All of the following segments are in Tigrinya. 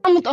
ኣምጦ።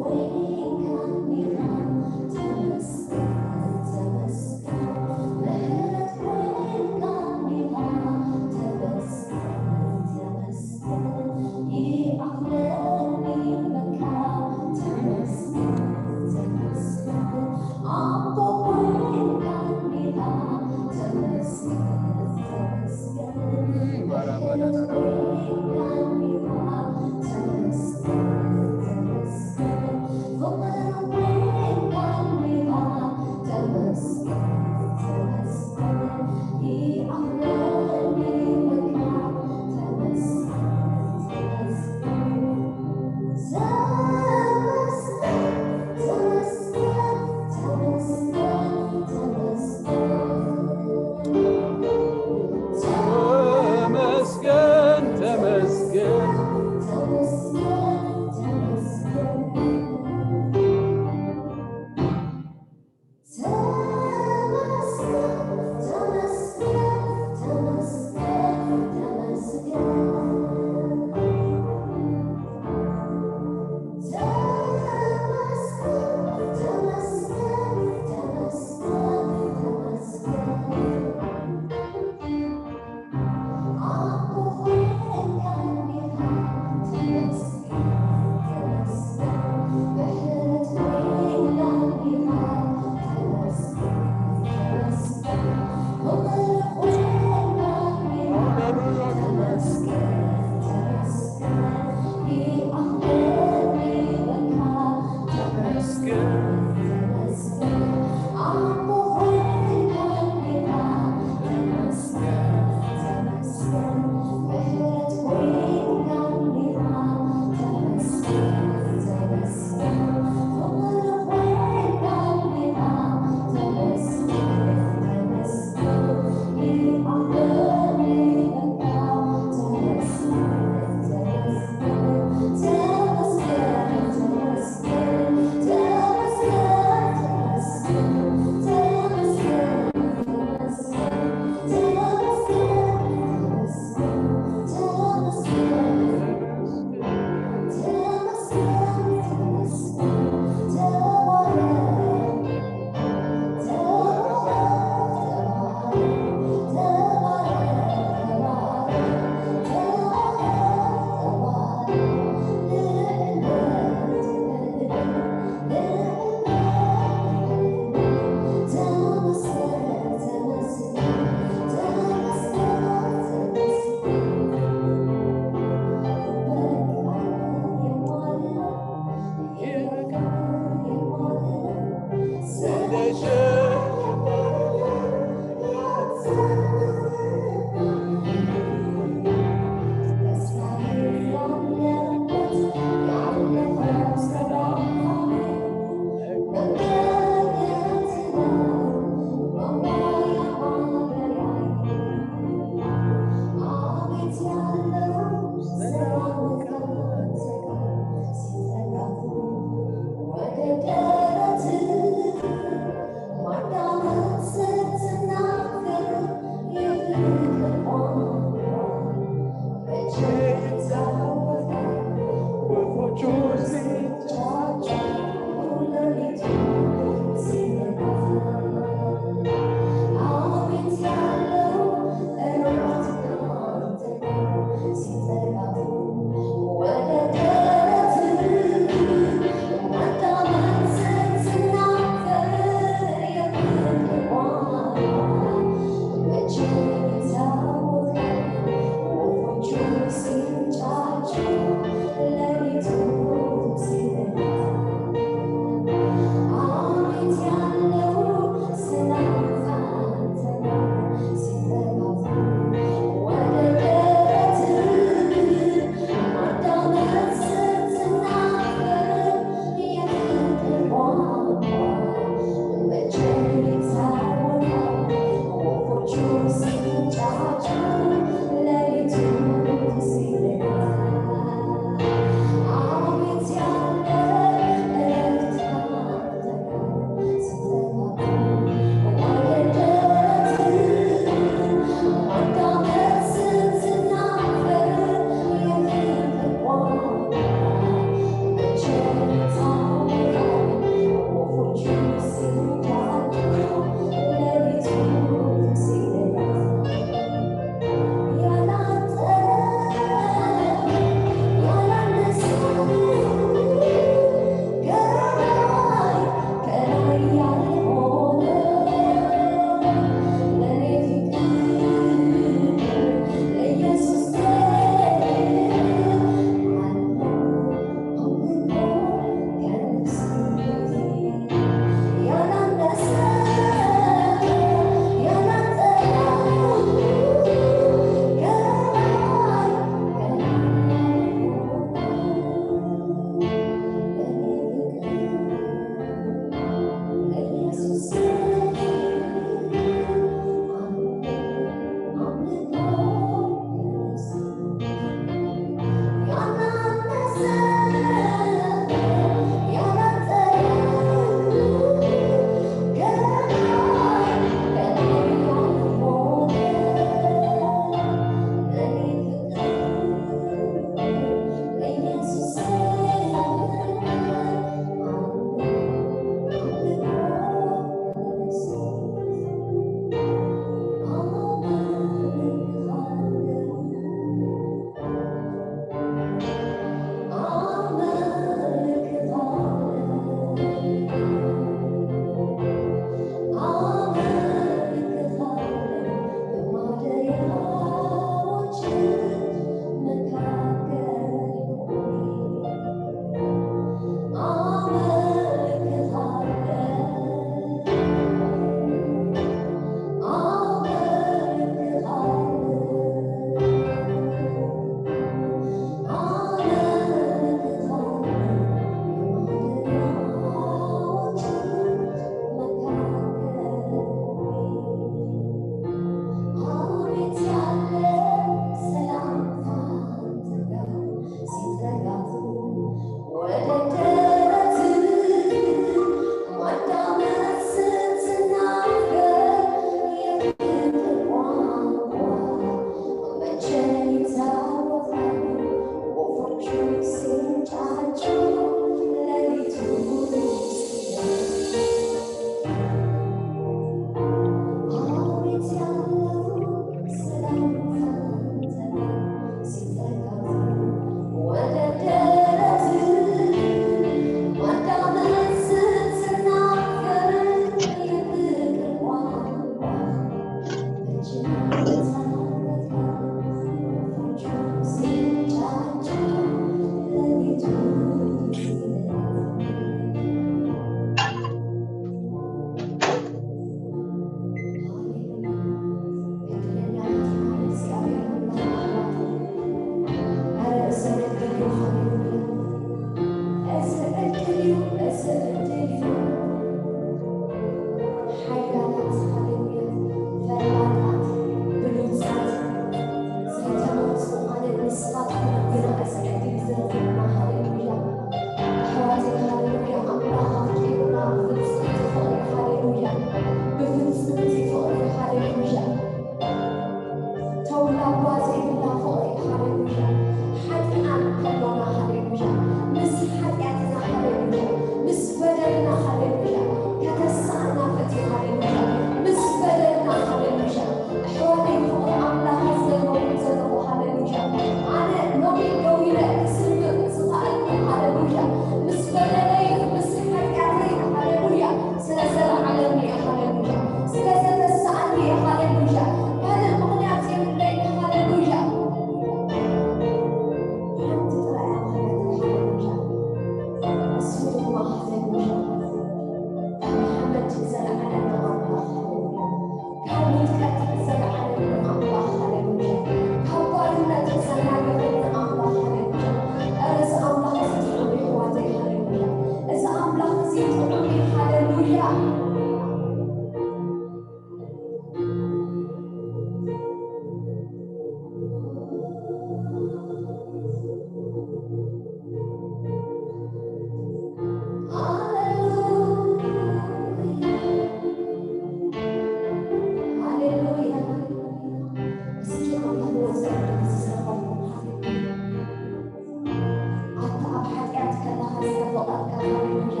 ሃሌሉያ።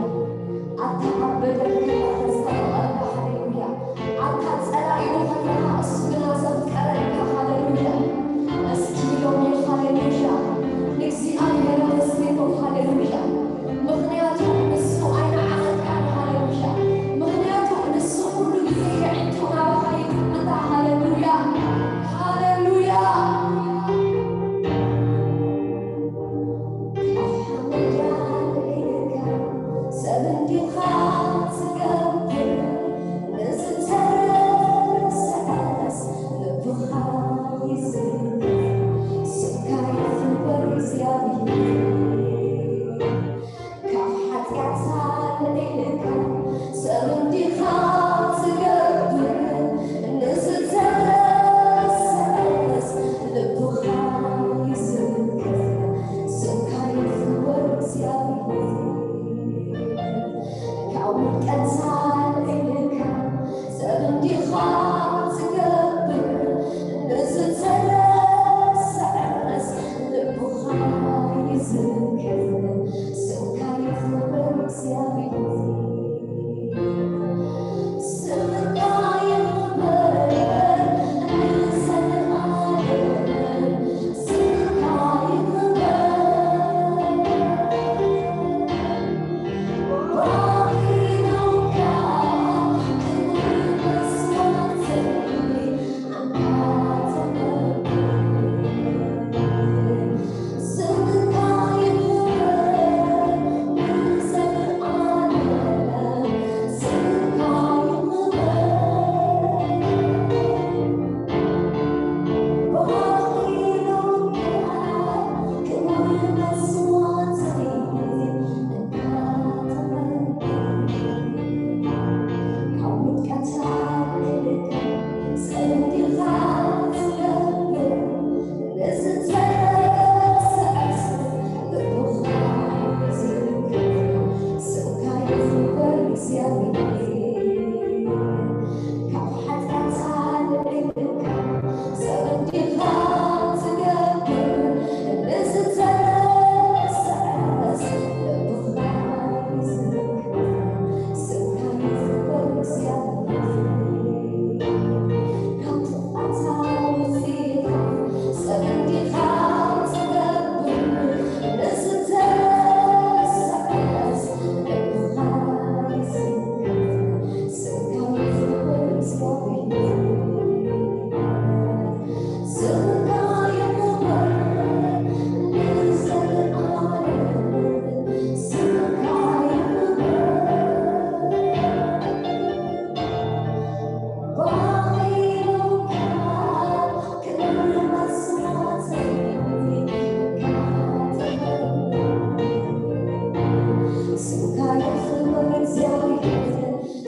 ኣታ ኣብ በደል ከለኻ ዝተቐበልካ፣ ሃሌሉያ። ኣታ ጸላኢኡ ከለኻ እሱ ግና ዘፍቀረካ፣ ሃሌሉያ። እስኪ ሎሚ፣ ሃሌሉያ፣ ንእግዚኣብሔር ኣመስግኖ፣ ሃሌሉያ። ምኽንያቱ ንሱ ኣይነዓቐካን፣ ሃሌሉያ። ምኽንያቱ ንሱ ኩሉ ግዜ የዒንቱ ናባኻ ይጥምታ፣ ሃሌሉያ፣ ሃሌሉያ። ካብ ሓመድ ኣልዒልካ ሰብ እንዲኻ ትገብር፣ ንዝተረሰዐስ ልብኻ ይዝክር፣ ስምካ ይኽበር እግዚኣብሔር። ካብ ሓጢኣት ኣልዒልካ ሰብ እንዲኻ ትገብር፣ ንዝተረሰዐስ ልብኻ ይዝክር፣ ስምካ ይኽበር እግዚኣብሔር። ካብ ውድቀት ኣልዒልካ ሰብ እንዲኻ ትገብር፣ ንዝተረሰዐስ ልብኻ ይዝክር፣ ስምካ ይኽበር እግዚኣብሔር።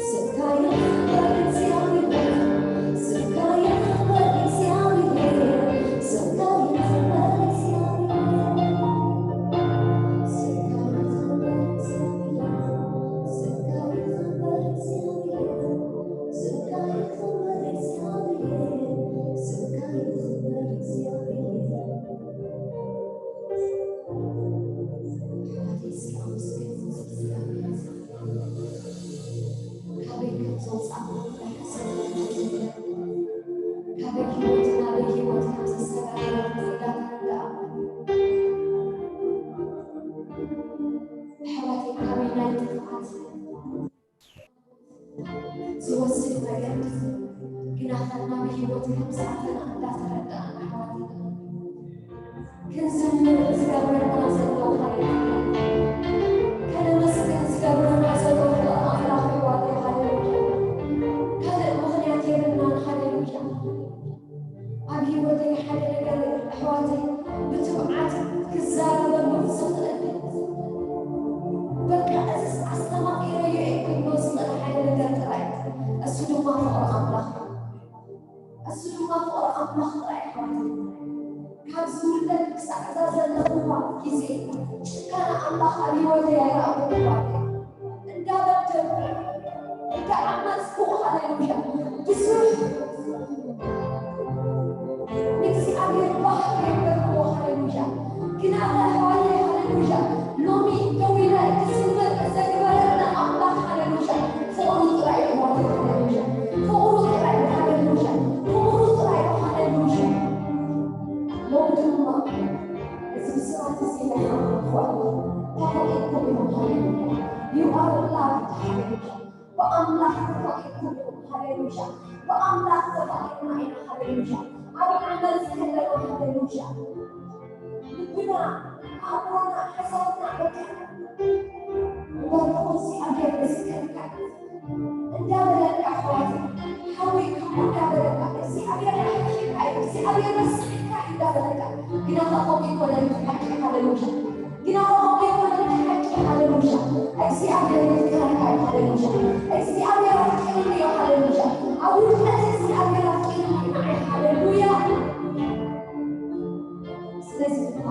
ስምካ ይኽበር ንዘለኣለም፣ ስምካ ይኽበር። ኣሕዋተይ፣ ካበይ ናይ ጥፍኣት ዝወስድ መገዲ ግና ካብ ናብ ህይወት ከም ዝኣተና እንዳተረዳእና፣ ኣሕዋተይ፣ ክንዝምር ዝገብረና ዘሎ፣ ሃሌሉያ፣ ከነመስግን ዝገብረና ዘሎ ፍቕሪ ኣምላኽ፣ ኣሕዋተይ፣ ሃሌሉያ። ካልእ ምኽንያት የብልናን፣ ሃሌሉያ። ኣብ ህይወተይ ሓደ ነገር፣ ኣሕዋተይ፣ ብትብዓት ክዛረበሉ ዝኽእል፣ በቃ፣ እዝስ ኣስተማቒረዮ እየ ክብሎ ዝኽእል ሓደ ነገር ጥራይ፣ እሱ ድማ ፍቕሪ ኣምላኽ እዩ። እሱ ድማ ፍቕሪ ኣምላኽ ጥራይ፣ ኣሕዋተይ። ካብ ዝውለድ ክሳዕ እዛ ዘለኹዋ ግዜ፣ ጭካነ ኣምላኽ ኣብ ህይወተይ ኣይረኣኹን፣ ኣሕዋተይ። እንዳበደልኩ፣ እንዳዓመጽኩ፣ ሃሌሉያ፣ ብዙሕ ንእግዚኣብሔር ባህ ከየበልክዎ፣ ሃሌሉያ። ግና ኣሕዋተይ፣ ሃሌሉያ፣ ሎሚ ደው ኢለ ሃሌሉያ። ብኣምላኽ ተፋቒርኩም ኢኹም። ሃሌሉያ። ብኣምላኽ ተፋቒርና ኢና። ሃሌሉያ። ኣብ ዓመል ዝከለና። ሃሌሉያ። ልብና፣ ኣእምሮና፣ ሓሳብና በቃ ንባርኾ እግዚኣብሔር ምስክርካ እንዳበለካ ኣሕዋት ሓዊኩም እንዳበለካ እግዚኣብሔር ኣሕኪምካ እዩ፣ እግዚኣብሔር መስኪካ እዩ እንዳበለካ ግና ኸ ከምኡ ይኮነን እቲ ሓቂ። ሃሌሉያ። ግና ኸ ከምኡ ይኮነን እቲ ሓቂ። ሃሌሉያ። እግዚኣብሔር ይፍትሓካ እዩ። ሃሌሉያ። እግዚኣብሔር ኣፍቂሩኒ እዩ። ሃሌሉያ። ኣብ ውድቀት እግዚኣብሔር ኣፍቂሩኒ እዩ ንዓይ። ሃሌሉያ። ስለዚ ድማ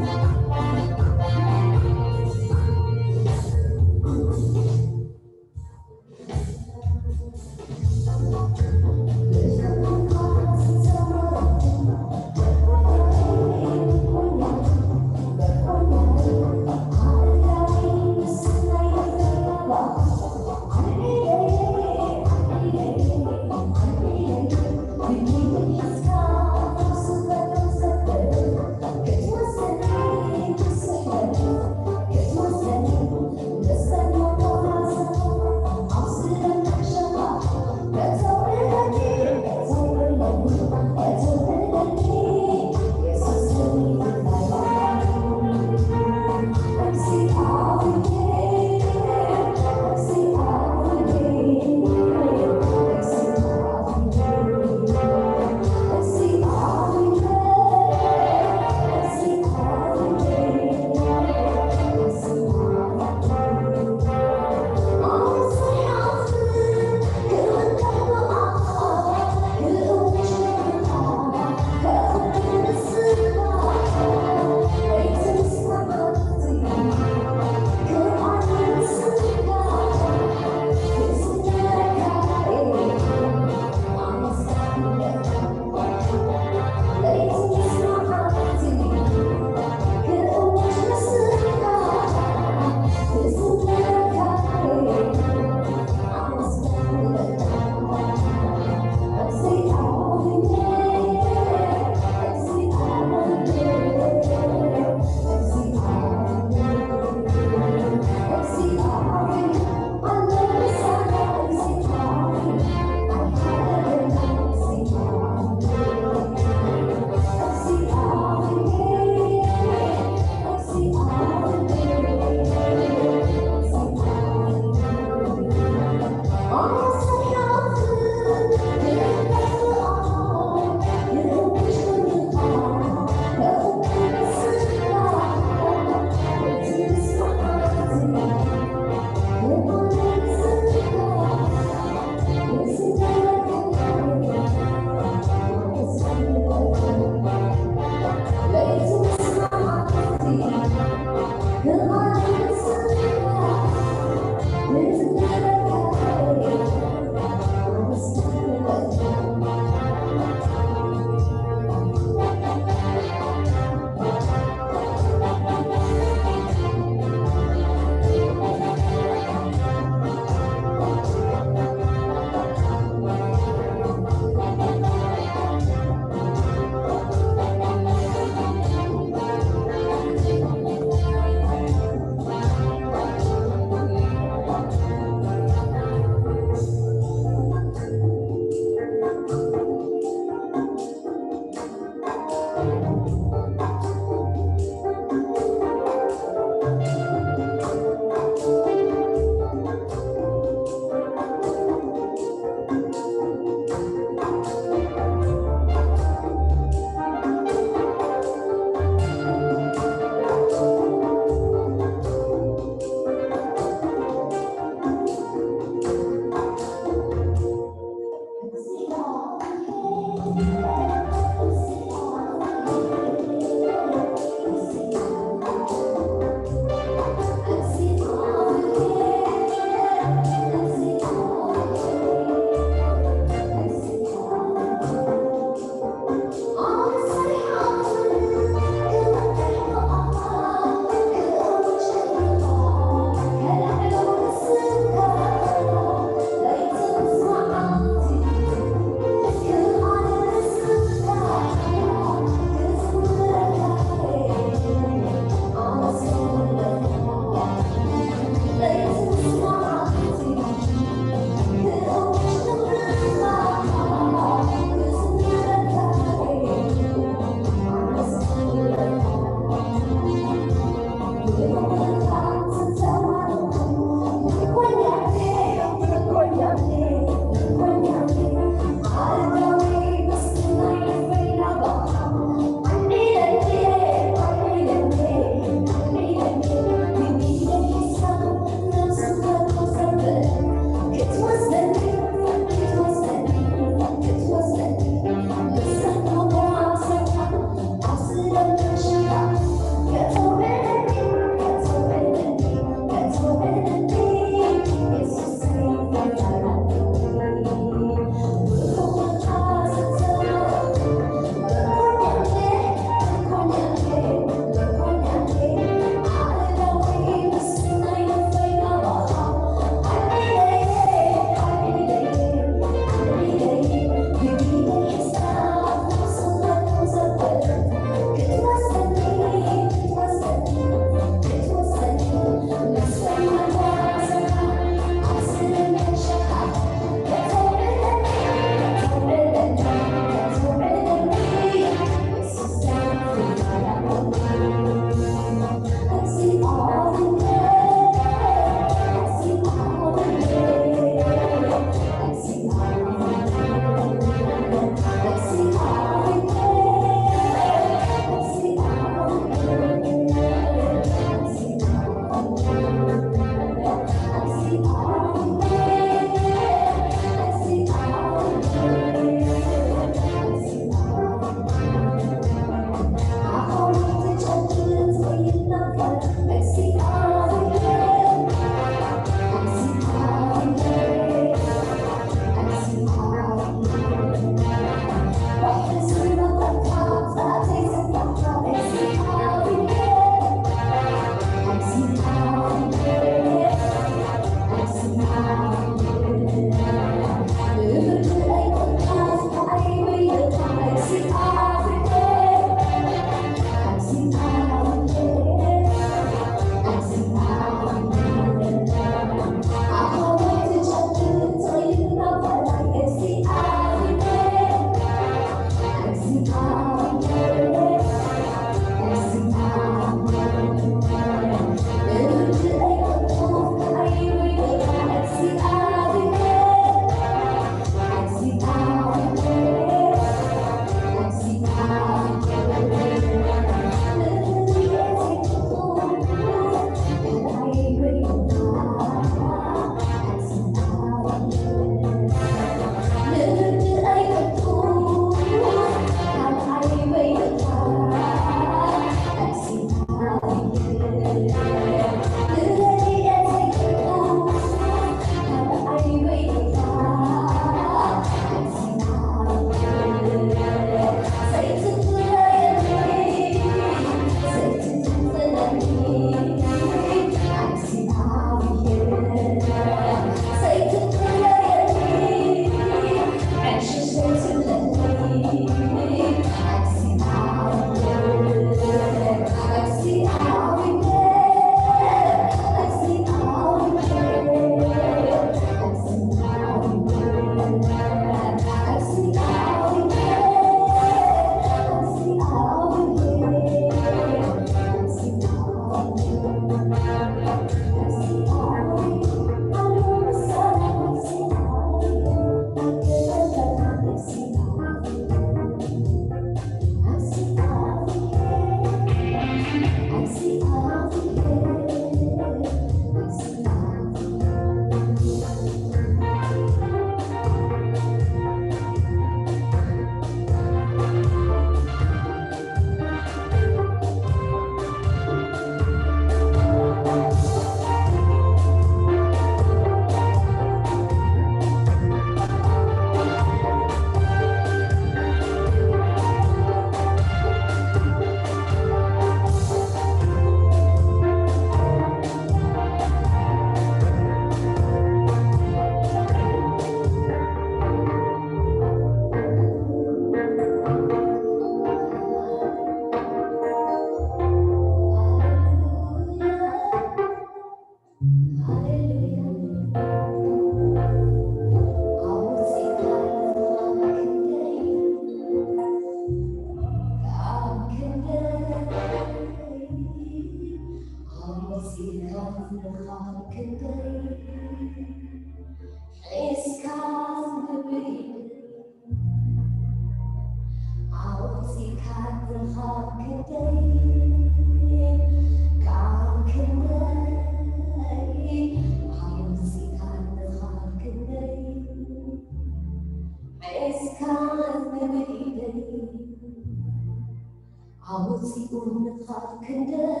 ኣውፂኡኒ ካብ ክንደይ፣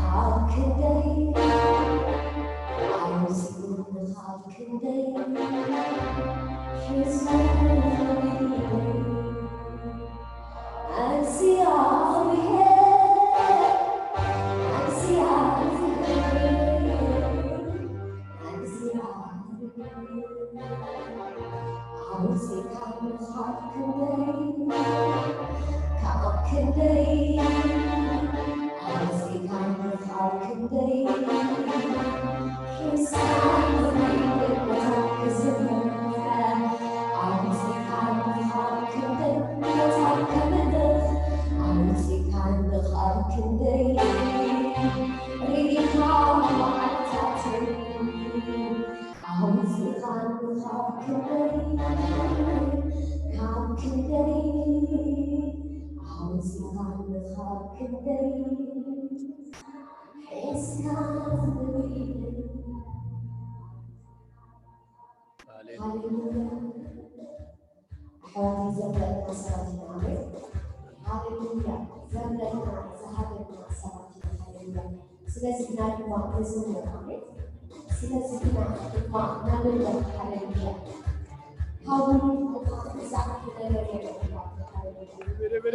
ካብ ክንደይ፣ ኣውፂኡኒ ካብ ክንደይ፣ ሒዙኒ እግዚኣብሔር፣ እግዚኣብሔር። ኣውፂእካኒ ካብ ክንደይ፣ ካብ ክንደይ፣ ኣውፂእካኒ ካብ ክንደይ፣ ሒዝካኒ ክዝምር። ኣውፂእካኒ ካብ ክንደይ፣ ኣውፂእካኒ ካብ ክንደይ፣ ርኢኻ መዓልታተይ። ኣውፂእኻኒ ካብ ክንደይ፣ ካብ ክንደይ፣ ኣውፂእኻኒ ካብ ክንደይ፣ ሒዝካኒ። ሃሌሉያ። ኣሕዋተይ፣ ዘምረልና ሰባት ኢና። ኣሜን። ሃሌሉያ። ዘምረልና፣ ዝሃበና ሰባት ኢና። ሃሌሉያ። ስለዚ ግና ድማ ንዝምር። ኣሜን። ስለዚ ግና ድማ ነምልኽ። ሃሌሉያ። ካብኡ ድማ ዝዓቢ ነገር የለን። ሃሌሉያ።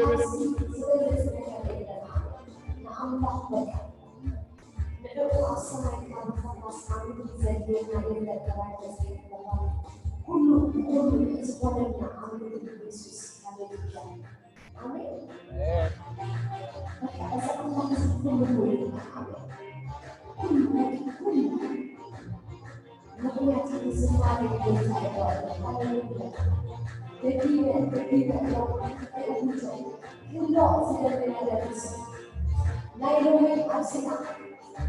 ካብዚ ዝበልጽ ነገር የለን። ኣሜን። ንኣምላኽ በቃ ንዕኡ ኣብ ሰማይ ካብ ምፍራስ ኣብ ምድሪ ዘድልየና የለን ተባሂሉ ዝተጻሕፈ ምዃኑ፣ ኩሉ ብኩሉ ንዝኾነልና ኣብ ምድሪ ኢየሱስ። ሃሌሉያ። ኣሜን። በቃ እዚ ኣምላኽ እዚ ኩሉ እዩ። ኣሜን። ኩሉ፣ ኩሉ። ምኽንያቱ ዝማሬ ጎይታ እዩ። ሃሌሉያ። ደጊመ፣ ደጊመ፣ ክንዶ ዝደሊ ነገር እዩ። ናይ ሎሚ ኣብዚኣ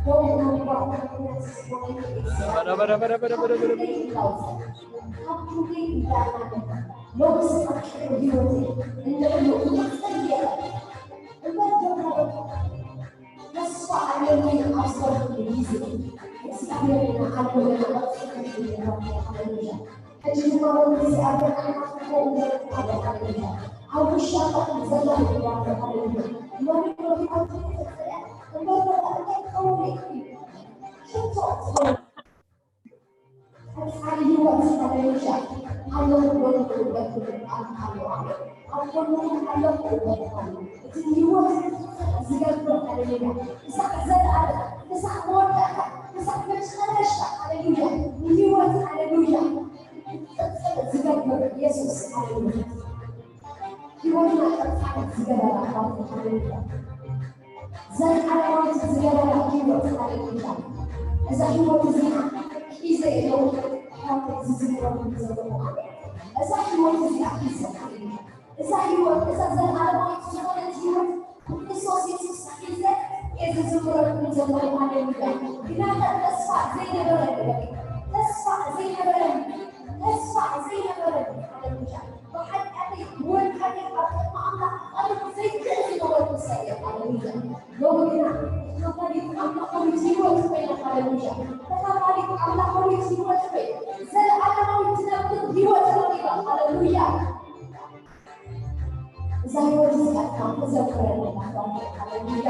ደው ንምባል ምኽንያት ዝኾነ እዩ። በረ፣ በረ፣ በረ፣ በረ፣ በረ፣ በረ። ካብ ክንደይ እንዳናገ ሎምስ ኣብ ቅድሚ ህይወተይ እንዕሉ እንጸልየ እምበር ደው ተስፋ ኣለኒ ኣብ ዝኸፍሉ ግዜ እግዚኣብሔር ኢና ኣሎ። ሃሌሉያ። ሕጂ ድማ ወዲ እግዚኣብሔር ኣምላኽ ክኸውን ዘሎ ኣሎ። ሃሌሉያ። ኣብ ውሻ ዘላ ይባል። ሃሌሉያ። መሪሮ ህይወት እምበር ደሞ እንታይ ክኸውን እዩ? ሕቶ ዝኸውን ቀጻሊ ህይወት። ሃሌሉያ። ኣለኹ በሉ፣ በሉ፣ በሉ፣ በሉ። ኣብ ጎንኹም ኣለኹ በሉ። እቲ ህይወት ዝገብር፣ ሃሌሉያ፣ ክሳዕ ዘለኣለም፣ ክሳዕ መወዳእታ፣ ክሳዕ መጨረሻ፣ ሃሌሉያ፣ ንህይወት፣ ሃሌሉያ፣ ክትቅጽል ዝገብር ኢየሱስ፣ ሃሌሉያ። ህይወትና ቀጻሊ ዝገበረ ኣባት፣ ሃሌሉያ። ዘላለማዊት ዝገበረ ህይወት፣ ሃሌሉያ። እዛ ህይወት እዚኣ ሒዘ ኣለኹ፣ ኣሕዋተይ፣ ዝዝምረኩም ዘለኹ። ኣሜን። እዛ ህይወት እዚኣ ሒዘ፣ ሃሌሉያ። እዛ ህይወት፣ እዛ ዘላለማዊት ዝኾነት ህይወት፣ ብክርስቶስ የሱስ ሒዘ እየ ዝዝምረኩም ዘለኹ። ሃሌሉያ። ግናኸ ተስፋ ዘይነበረኒ፣ ተስፋ ዘይነበረኒ፣ ተስፋ ዘይነበረኒ፣ ሃሌሉያ። ብሓጢኣተይ ብወድቀተይ ኣብ ቅድሚ ኣምላኽ ክቐርብ ዘይክእል ዝነበርኩ ሰብ እየ። ሃሌሉያ። ሎሚ ግና ተኻፋሊት ኣምላኻዊት ህይወት ኮይነ፣ ሃሌሉያ። ተኻፋሊት ኣምላኻዊት ህይወት ኮይነ፣ ዘለኣለማዊት ትነብር ህይወት ረኺበ። ሃሌሉያ። እዛ ህይወት እዚኣ ድማ ተዘክረኒ። ሃሌሉያ።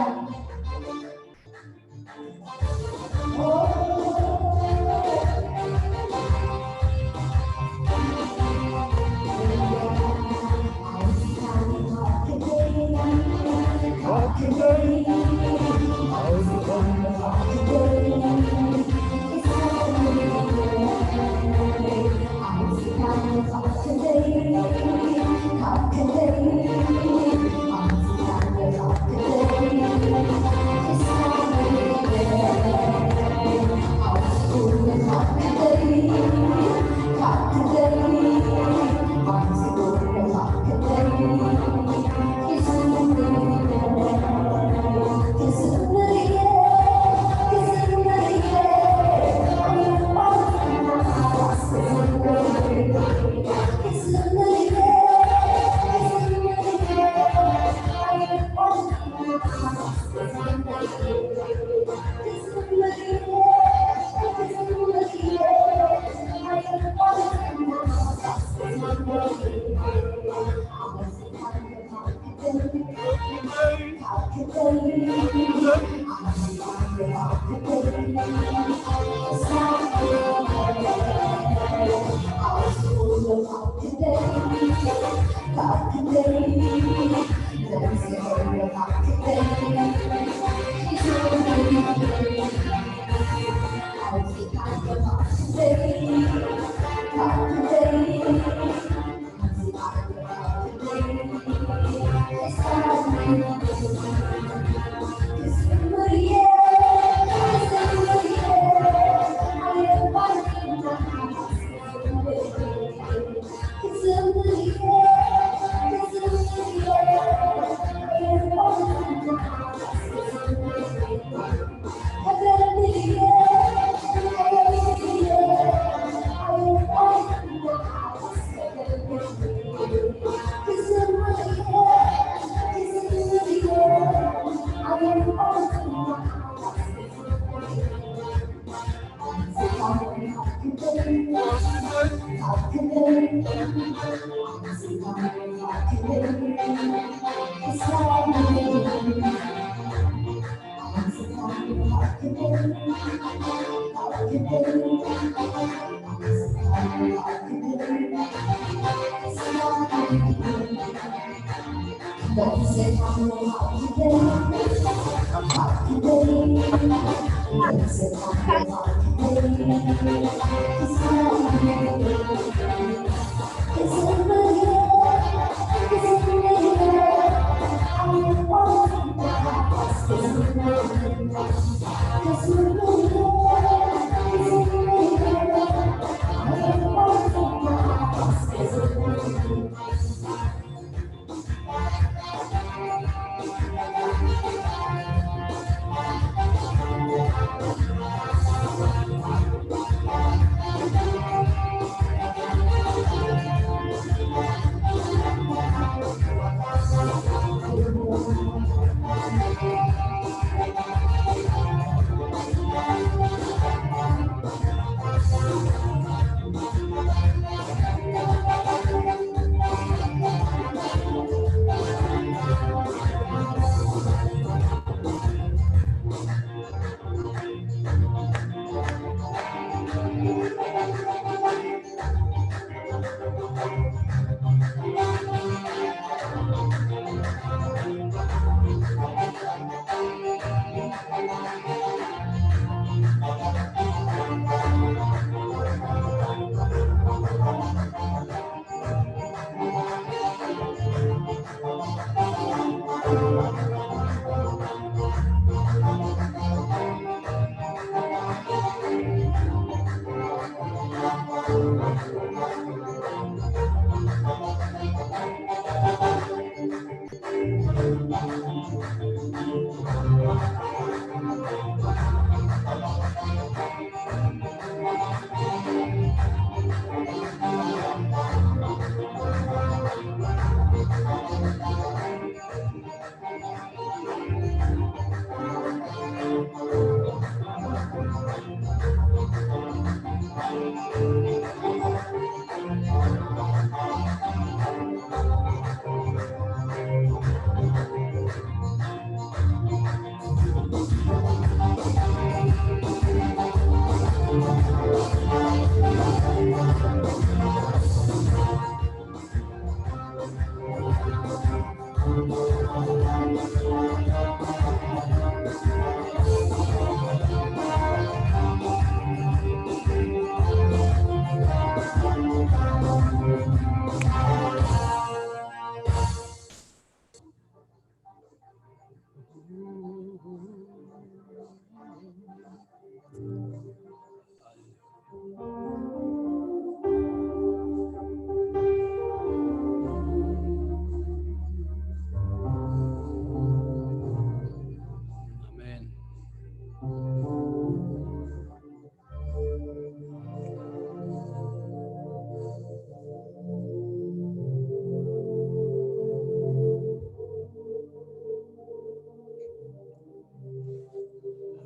ኣሜን።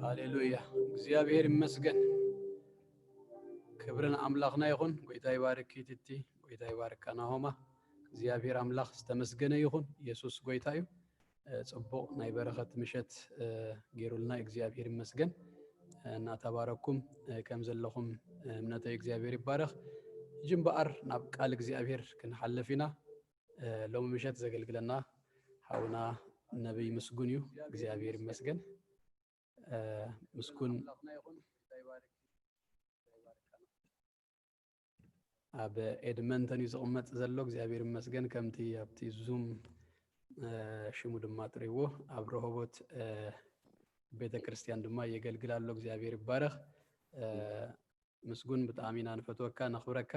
ሃሌሉያ፣ እግዚኣብሔር ይመስገን። ክብሪ ንኣምላኽና ይኹን። ጎይታ ይባርክ ኪቲቲ፣ ጎይታ ይባርካ ናሆማ። እግዚኣብሔር ኣምላኽ ዝተመስገነ ይኹን። ኢየሱስ ጎይታ እዩ። እ፣ ጽቡቕ ናይ በረኸት ምሸት፣ እ፣ ገይሩልና እግዚኣብሔር ይመስገን። እ፣ እናተባረኩም፣ እ፣ ከም ዘለኹም፣ እ፣ እምነተይ እግዚኣብሔር ይባረኽ። ሕጂ እምበኣር ናብ ቃል እግዚኣብሔር ክንሓልፍ ኢና። ሎሚ ምሸት ዘገልግለና ሓውና ነቢይ ምስጉን እዩ። እግዚኣብሔር ይመስገን። ምስጉን ኣብ ኤድመንተን እዩ ዝቕመጥ ዘሎ። እግዚኣብሔር ይመስገን። ከምቲ ኣብቲ ዙም ሽሙ ድማ ጥሪዎ ኣብ ረሆቦት ቤተ ክርስቲያን ድማ የገልግል ኣሎ። እግዚኣብሔር ይባረኽ። ምስጉን፣ ብጣዕሚ ኢና ንፈትወካ፣ ነኽብረካ፣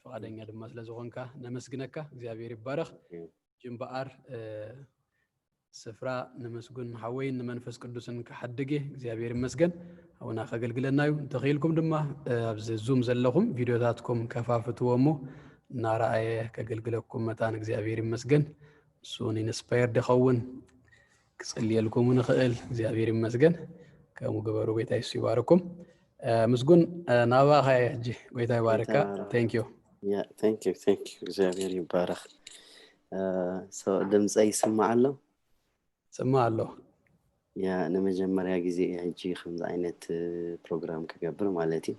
ፍቓደኛ ድማ ስለ ዝኾንካ ነመስግነካ። እግዚኣብሔር ይባረኽ። ጅምበኣር ስፍራ ንምስጉን ሓወይን ንመንፈስ ቅዱስን ክሓድግ እየ። እግዚኣብሔር ይመስገን። ኣውና ከገልግለና እዩ። እንተኽኢልኩም ድማ ኣብዚ ዙም ዘለኹም ቪዲዮታትኩም ከፋፍትዎ እሞ እናረኣየ ከገልግለኩም መታን እግዚኣብሔር ይመስገን። እሱ ኢንስፓየርድ ይኸውን። ክጽልየልኩም ንኽእል። እግዚኣብሔር ይመስገን። ከምኡ ግበሩ። ጎይታ የሱስ ይባርኩም። ምስጉን፣ ናባኻ እየ ሕጂ። ጎይታ ይባርካ። Thank you። Thank you። Thank you። እግዚኣብሔር ይባረኽ። ድምፀ ይስማዕ ኣሎ? ስማዕ ኣሎ። ያ ንመጀመርያ ግዜ ሕጂ ከምዚ ዓይነት ፕሮግራም ክገብር ማለት እዩ።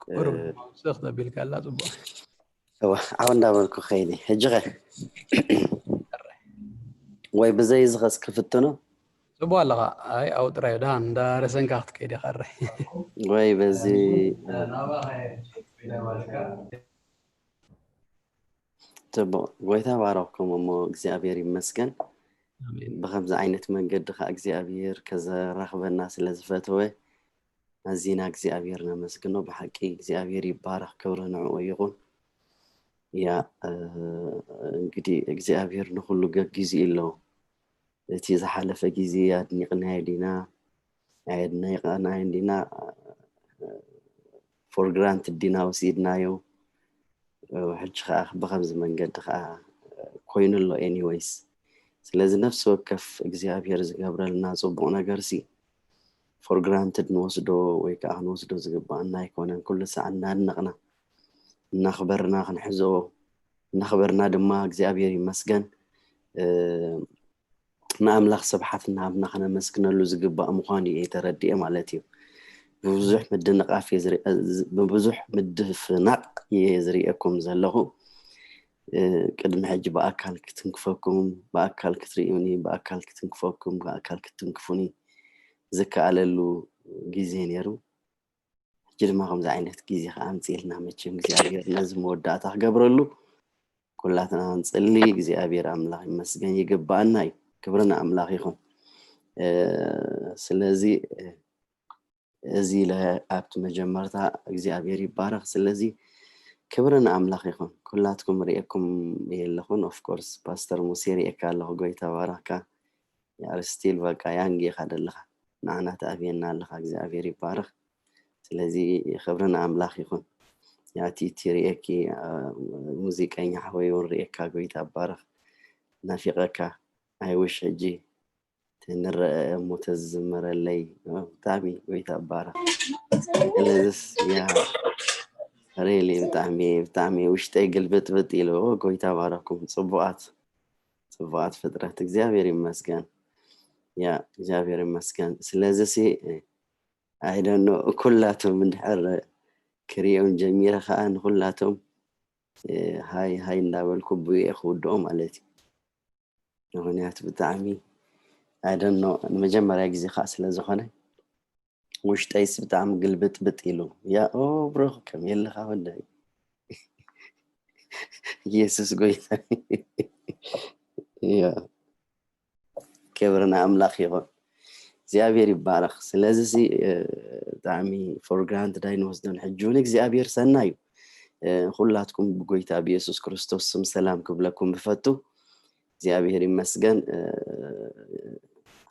ቁሩብ ስኽ ተቢልካ ኣላ። ፅቡቅ። ዓው እንዳበልኩ ከይዲ ሕጂ ኸ ወይ ብዘይ ዝኸስ ክፍትኖ? ፅቡቅ ኣለኻ። ኣይ ኣው ጥራይ ደሃን እንዳ ረሰንካ ክትከይድ ኢኻ። ኣረ ወይ በዚ ጽቡቕ። ጎይታ ባረኽኩም እሞ እግዚኣብሔር ይመስገን። ብኸምዚ ዓይነት መንገዲ ኸዓ እግዚኣብሔር ከዘራኽበና ስለ ዝፈተወ ኣዚና እግዚኣብሔር ነመስግኖ። ብሓቂ እግዚኣብሔር ይባረኽ፣ ክብሪ ንዕኡ ይኹን። ያ እንግዲህ እግዚኣብሔር ንኹሉ ገጊዙ እዩ ኣለዎ። እቲ ዝሓለፈ ግዜ ኣድኒቕናዮ ዲና ኣየድነቕናዮን ዲና for granted ዲና ወሲድናዮ። ሕጂ ከዓ ብኸምዚ መንገዲ ከዓ ኮይኑ ኣሎ። Anyways፣ ስለዚ ነፍሲ ወከፍ እግዚኣብሔር ዝገብረልና ፅቡቕ ነገር ሲ for granted ንወስዶ ወይ ከዓ ክንወስዶ ዝግባኣና ኣይኮነን። ኩሉ ሳዕ እናድነቕና እናኽበርና ክንሕዞ እናኽበርና ድማ እግዚኣብሔር ይመስገን ንኣምላኽ ስብሓት እናሃብና ከነመስግነሉ ዝግባእ ምዃኑ እየ ተረዲኤ ማለት እዩ። ብብዙሕ ምድንቓፍ እየ ዝርኢ- ብብዙሕ ምድፍናቕ እየ ዝርእየኩም ዘለኹ። ቅድሚ ሕጂ ብኣካል ክትንክፈኩም፣ ብኣካል ክትርእዩኒ፣ ብኣካል ክትንክፈኩም፣ ብኣካል ክትንክፉኒ ዝከኣለሉ ግዜ ነይሩ። ሕጂ ድማ ከምዚ ዓይነት ግዜ ከዓ ኣምፅእልና። መቸም እግዚኣብሔር ነዚ መወዳእታ ክገብረሉ ኩላትና ንፅሊ። እግዚኣብሔር ኣምላኽ ይመስገን፣ ይግባኣና እዩ። ክብሪ ንኣምላኽ ይኹን። ስለዚ እዚ ኢለ ኣብቲ መጀመርታ እግዚኣብሔር ይባረኽ። ስለዚ ክብሪ ንኣምላኽ ይኹን። ኩላትኩም ርእየኩም የለኹን። Of course ፓስተር ሙሴ ርእየካ ኣለኹ። ጎይታ ባረኽካ። You are still በቃ ያንግ ኢኻ ዘለኻ፣ ንዓና ትኣብየና ኣለኻ። እግዚኣብሔር ይባረኽ። ስለዚ ክብሪ ንኣምላኽ ይኹን። ያቲቲ ርእየኪ፣ ሙዚቀኛ ሓወይ እውን ርእየካ፣ ጎይታ ባረኽ። ናፊቐካ። I wish ሕጂ ተንረአ እሞ ተዝዝመረለይ። ብጣዕሚ ጎይታ ባረኽ። ስለዚስ ያ really ብጣዕሚ ብጣዕሚ ውሽጠይ ግልብጥብጥ ኢሉ። ጎይታ ባረኩም። ፅቡቓት ፅቡቓት ፍጥረት እግዚኣብሔር ይመስገን። ያ እግዚኣብሔር ይመስገን። ስለዚ ሲ I don't know ኩላቶም እንድሕር ክሪኦም ጀሚረ ከዓ ንኩላቶም ሃይ ሃይ እንዳበልኩ ብኡ እየ ክውድኦ ማለት እዩ። ምክንያቱ ብጣዕሚ I don't know ንመጀመርያ ግዜ ከዓ ስለዝኮነ ውሽጠይስ ብጣዕሚ ግልብጥብጥ ኢሉ። ያ ኦ ብሮ ከመይ ኣለኻ ወደይ? ኢየሱስ ጎይታ። ያ ክብሪ ንኣምላኽ ይኹን። እግዚኣብሔር ይባረኽ። ስለዚ ሲ ብጣዕሚ for granted ኣይንወስዶን። ሕጂ እውን እግዚኣብሔር ሰናይ እዩ። ኩላትኩም ብጎይታ ብየሱስ ክርስቶስ ስም ሰላም ክብለኩም ብፈቱ። እግዚኣብሔር ይመስገን።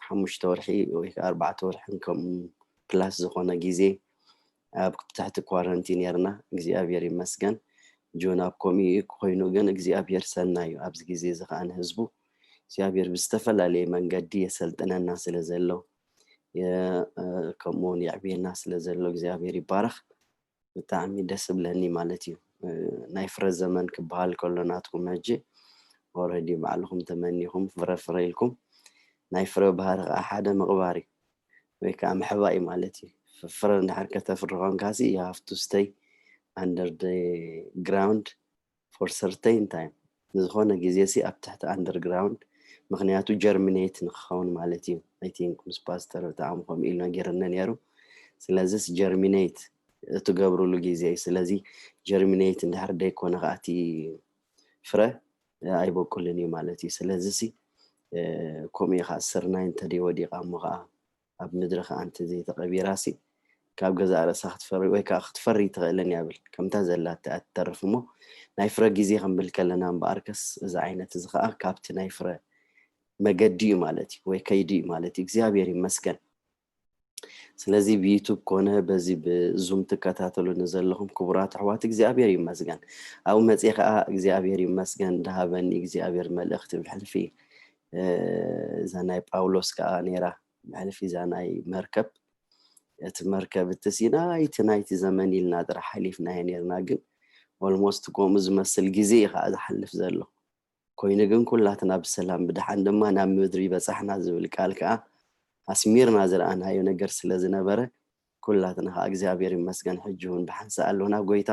ሓሙሽተ ወርሒ ወይ ከዓ ኣርባዕተ ወርሕን ከምኡ ፕላስ ዝኾነ ግዜ ኣብ ትሕቲ ኳረንቲን ነርና። እግዚኣብሔር ይመስገን። ጆን ኣብ ከምኡ ኮይኑ ግን እግዚኣብሔር ሰናይ እዩ። ኣብዚ ግዜ እዚ ከዓ ንህዝቡ እግዚኣብሔር ብዝተፈላለየ መንገዲ የሰልጥነና ስለ ዘሎ ከምኡ እውን የዕብየና ስለ ዘሎ እግዚኣብሔር ይባረኽ። ብጣዕሚ ደስ እብለኒ ማለት እዩ። ናይ ፍረ ዘመን ክበሃል ከሎ ናትኩም ሕጂ already ባዕልኹም ተመኒኹም ፍረ ፍረ ኢልኩም ናይ ፍረ ባህሪ ከዓ ሓደ ምቕባር እዩ ወይ ከዓ ምሕባእ እዩ ማለት እዩ። ፍረ እንድሕር ከተፍሪ ኮንካ ሲ you have to stay under the ground for certain time። ንዝኾነ ግዜ ሲ ኣብ ትሕቲ underground፣ ምኽንያቱ germinate ንክኸውን ማለት እዩ። I think ምስ ፓስተር ብጣዕሚ ከምኡ ኢሉ ነጊርኒ ነይሩ። ስለዚስ germinate እትገብሩሉ ግዜ እዩ። ስለዚ germinate እንድሕር ደይኮነ ከዓ እቲ ፍረ ኣይበቁልን እዩ ማለት እዩ። ስለዚ ሲ ከምኡ ኢኻ ስርናይ እንተደይወዲቓ እሞ ከዓ ኣብ ምድሪ ከዓ እንተዘይተቐቢራ ሲ ካብ ገዛእ ርእሳ ክትፈሪ ወይ ከዓ ክትፈሪ ትኽእልን እያ ብል ከምታ ዘላታ እያ ትተርፍ እሞ ናይ ፍረ ግዜ ክንብል ከለና እምበኣርከስ እዚ ዓይነት እዚ ከዓ ካብቲ ናይ ፍረ መገዲ እዩ ማለት እዩ ወይ ከይዲ እዩ ማለት እዩ። እግዚኣብሔር ይመስገን። ስለዚ ብዩቱብ ኮነ በዚ ብዙም ትከታተሉ ንዘለኹም ክቡራት ኣሕዋት እግዚኣብሔር ይመስገን። ኣብኡ መፅእ ከዓ እግዚኣብሔር ይመስገን ድሃበኒ እግዚኣብሔር መልእኽቲ ብሕልፊ እዛ ናይ ጳውሎስ ከዓ ነይራ ብሕልፊ እዛ ናይ መርከብ እቲ መርከብ እቲ ሲ ናይቲ ናይቲ ዘመን ኢልና ጥራሕ ሓሊፍናዮ ነርና ግን ኦልሞስት ከምኡ ዝመስል ግዜ እዩ ከዓ ዝሓልፍ ዘሎ። ኮይኑ ግን ኩላትና ብሰላም ብደሓን ድማ ናብ ምድሪ በጻሕና ዝብል ቃል ከዓ ኣስሚርና ዝረኣናዮ ነገር ስለ ዝነበረ ኩላትና ከዓ እግዚኣብሔር ይመስገን ሕጂ እውን ብሓንሳእ ኣለና። ጎይታ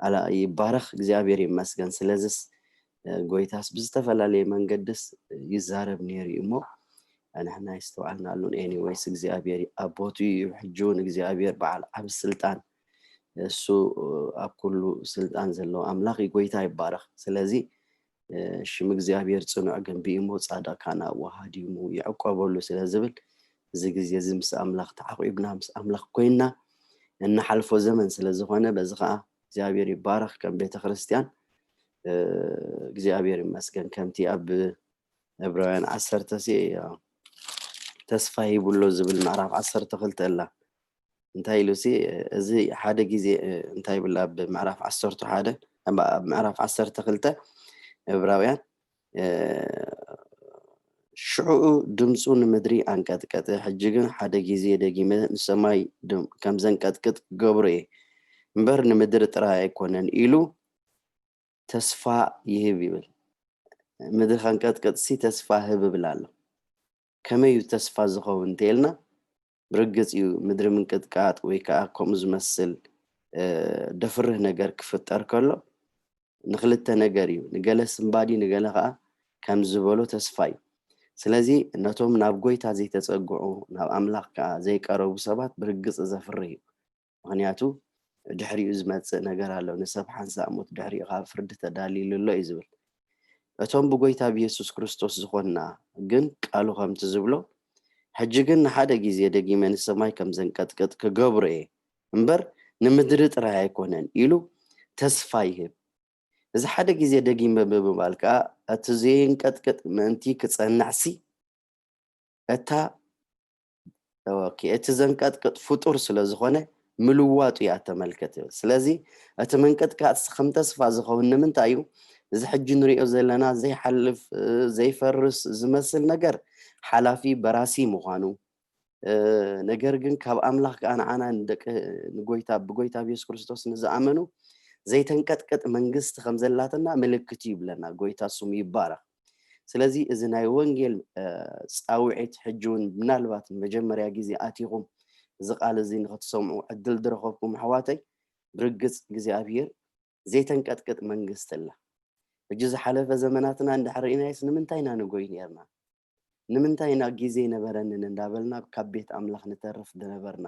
ኣላ ይባረኽ እግዚኣብሔር ይመስገን። ስለዚስ ጎይታስ ብዝተፈላለየ መንገድስ ይዛረብ ነይሩ እዩ እሞ ንሕና ይስተውዓልናሉን። ኤኒወይስ እግዚኣብሔር ኣቦቱ እዩ። ሕጂ እውን እግዚኣብሔር በዓል ዓብ ስልጣን እሱ ኣብ ኩሉ ስልጣን ዘለዎ ኣምላኽ እዩ። ጎይታ ይባረኽ። ስለዚ ሽም እግዚኣብሔር ጽኑዕ ግንቢ እዩ እሞ ጻድቕ ካን ኣብኡ ሃዲሙ ይዕቆበሉ ስለ ዝብል እዚ ግዜ እዚ ምስ ኣምላኽ ተዓቂብና ምስ ኣምላኽ ኮይንና እንሓልፎ ዘመን ስለ ዝኾነ በዚ ከዓ እግዚኣብሔር ይባረኽ። ከም ቤተ ክርስቲያን እግዚኣብሔር ይመስገን። ከምቲ ኣብ ዕብራውያን ዓሰርተ ሲ ተስፋ ሂቡሎ ዝብል ምዕራፍ ዓሰርተ ክልተ ኣላ። እንታይ ኢሉ ሲ እዚ ሓደ ግዜ እንታይ ይብል ኣብ ምዕራፍ ዓሰርተ ሓደ ኣብ ምዕራፍ ዓሰርተ ክልተ ዕብራውያን ሽዑኡ ድምፁ ንምድሪ ኣንቀጥቀጠ። ሕጂ ግን ሓደ ግዜ ደጊመ ንሰማይ ከም ዘንቀጥቅጥ ክገብሮ እየ እምበር ንምድሪ ጥራይ ኣይኮነን ኢሉ ተስፋ ይህብ ይብል። ምድሪ ከንቀጥቅጥሲ ተስፋ ህብ ይብል ኣሎ። ከመይ እዩ ተስፋ ዝኸውን እንተኢልና ብርግፅ እዩ ምድሪ ምንቅጥቃጥ ወይ ከዓ ከምኡ ዝመስል ደፍርህ ነገር ክፍጠር ከሎ ንክልተ ነገር እዩ። ንገለ ስንባዲ ንገለ ከዓ ከም ዝበሎ ተስፋ እዩ። ስለዚ ነቶም ናብ ጎይታ ዘይተፀግዑ ናብ ኣምላኽ ከዓ ዘይቀረቡ ሰባት ብርግፅ ዘፍርህ እዩ። ምኽንያቱ ድሕሪኡ ዝመፅእ ነገር ኣሎ። ንሰብ ሓንሳእ ሞት ድሕሪኡ ካብ ፍርዲ ተዳሊሉ ኣሎ እዩ ዝብል። እቶም ብጎይታ ብየሱስ ክርስቶስ ዝኾንና ግን ቃሉ ከምቲ ዝብሎ ሕጂ ግን ንሓደ ግዜ ደጊመ ንሰማይ ከም ዘንቀጥቅጥ ክገብሮ እየ እምበር ንምድሪ ጥራይ ኣይኮነን ኢሉ ተስፋ ይህብ። እዚ ሓደ ግዜ ደጊመ ብምባል ከዓ እቲ ዘየንቀጥቅጥ ምእንቲ ክጸንዕሲ እታ እቲ ዘንቀጥቅጥ ፍጡር ስለ ዝኾነ ምልዋጡ እያ ተመልከት። ስለዚ እቲ ምንቅጥቃጥ ከም ተስፋ ዝኸውን ንምንታይ እዩ? እዚ ሕጂ ንሪኦ ዘለና ዘይሓልፍ ዘይፈርስ ዝመስል ነገር ሓላፊ በራሲ ምዃኑ ነገር ግን ካብ ኣምላኽ ከዓ ንዓና ንደቂ ንጎይታ ብጎይታ ብየሱስ ክርስቶስ ንዝኣመኑ ዘይተንቀጥቅጥ መንግስቲ ከም ዘላትና ምልክት እዩ ይብለና። ጎይታ ስሙ ይባረኽ። ስለዚ እዚ ናይ ወንጌል ፃውዒት ሕጂ እውን ምናልባት ንመጀመርያ ግዜ ኣቲኹም እዚ ቃል እዚ ንክትሰምዑ ዕድል ዝረኸብኩም ኣሕዋተይ ብርግፅ እግዚኣብሄር ዘይተንቀጥቅጥ መንግስቲ ኣላ። ሕጂ ዝሓለፈ ዘመናትና እንድሕር ርኢናዮስ ንምንታይ ኢና ንጎይ ነርና? ንምንታይ ኢና ግዜ ይነበረንን እንዳበልና ካብ ቤት ኣምላኽ ንተርፍ ዝነበርና?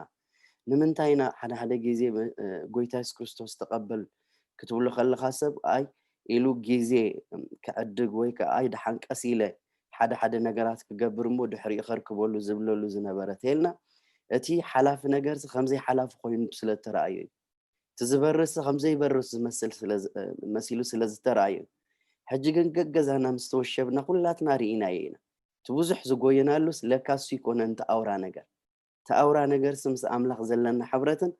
ንምንታይ ኢና ሓደ ሓደ ግዜ ጎይታ የሱስ ክርስቶስ ተቐበል ክትብሎ ከለኻ ሰብ ኣይ ኢሉ ግዜ ክዕድግ ወይ ከዓ ኣይ ደሓን ቀስ ኢለ ሓደ ሓደ ነገራት ክገብር እሞ ድሕሪኡ ከርክበሉ ዝብለሉ ዝነበረ ተልና እቲ ሓላፊ ነገር ከምዘይ ሓላፊ ኮይኑ ስለ እተረኣዮ እዩ። እቲ ዝበርስ ከም ዘይበርስ ዝመስል መሲሉ ስለ ዝተረኣዩ ሕጂ ግን ገገዛና ምስ ተወሸብና ኩላትና ርኢናዮ ኢና። እቲ ብዙሕ ዝጎየናሉስ ለካ እሱ ይኮነን እቲ ኣውራ ነገር። እቲ ኣውራ ነገርሲ ምስ ኣምላኽ ዘለና ሕብረትን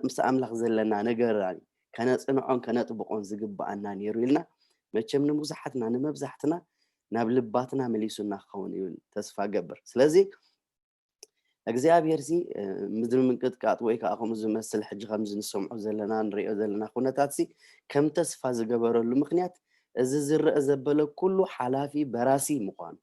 ምስ ኣምላኽ ዘለና ነገራን ከነፅንዖን ከነጥብቆን ዝግበኣና ነይሩ ኢልና መቸም ንብዙሓትና ንመብዛሕትና ናብ ልባትና መሊሱና ክኸውን ይብል ተስፋ ገብር። ስለዚ እግዚኣብሔር ሲ ምድሪ ምንቅጥቃጥ ወይ ከዓ ከምኡ ዝመስል ሕጂ ከምዚ ንሰምዖ ዘለና ንሪኦ ዘለና ኩነታት ሲ ከም ተስፋ ዝገበረሉ ምክንያት እዚ ዝረአ ዘበለ ኩሉ ሓላፊ በራሲ ምኳኑ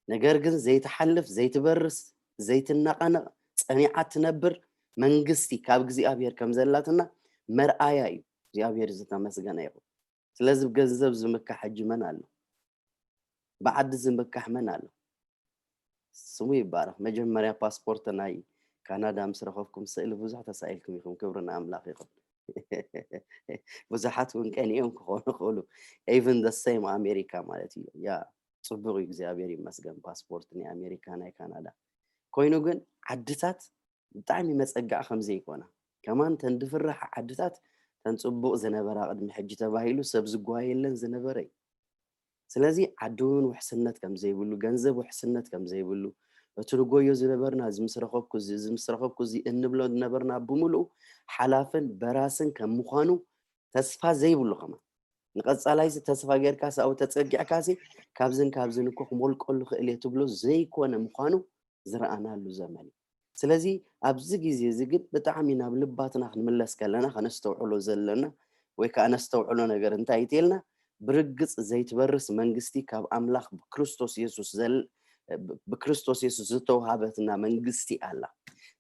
ነገር ግን ዘይትሓልፍ ዘይትበርስ ዘይትነቃነቅ ፀኒዓ ትነብር መንግስቲ ካብ እግዚኣብሔር ከም ዘላትና መርኣያ እዩ። እግዚኣብሔር ዝተመስገነ ይኹን። ስለዚ ብገንዘብ ዝምካሕ ሕጂ መን ኣሎ? ብዓዲ ዝምካሕ መን ኣሎ? ስሙ ይባረኽ። መጀመርያ ፓስፖርት ናይ ካናዳ ምስ ረኸብኩም ስእሊ ብዙሕ ተሳኢልኩም ኢኹም። ክብሪ ንኣምላኽ ይኹን። ብዙሓት እውን ቀኒኦም ክኾኑ ይኽእሉ። Even the same ኣሜሪካ ማለት እዩ። ያ ጽቡቕ እዩ፣ እግዚኣብሔር ይመስገን። ፓስፖርት ናይ ኣሜሪካ፣ ናይ ካናዳ ኮይኑ ግን ዓድታት ብጣዕሚ መጸግዒ ከም ዘይኮና፣ ከማን ተን ድፍርሓ ዓድታት ተን ጽቡቕ ዝነበራ ቅድሚ ሕጂ ተባሂሉ ሰብ ዝጓየለን ዝነበረ እዩ። ስለዚ ዓዲ እውን ውሕስነት ከም ዘይብሉ፣ ገንዘብ ውሕስነት ከም ዘይብሉ፣ እቲ ንጎዮ ዝነበርና፣ እዚ ምስ ረኸብኩ እዚ፣ እዚ ምስ ረኸብኩ እዚ እንብሎ ዝነበርና ብምሉኡ ሓላፍን በራስን ከም ምዃኑ ተስፋ ዘይብሉ ከማን ንቐጻላይሲ ተስፋ ጌርካሲ ኣብኡ ተጸጊዕካሲ ካብዝን ካብዝን እኮ ክሞልቀሉ ክእል እየ ትብሎ ዘይኮነ ምዃኑ ዝረኣናሉ ዘመን እዩ። ስለዚ ኣብዚ ግዜ እዚ ግን ብጣዕሚ ናብ ልባትና ክንምለስ ከለና ከነስተውዕሎ ዘለና ወይ ከዓ ነስተውዕሎ ነገር እንታይ እዩ ተልና ብርግጽ ዘይትበርስ መንግስቲ ካብ ኣምላኽ ብክርስቶስ የሱስ ዘል ብክርስቶስ የሱስ ዝተውሃበትና መንግስቲ ኣላ።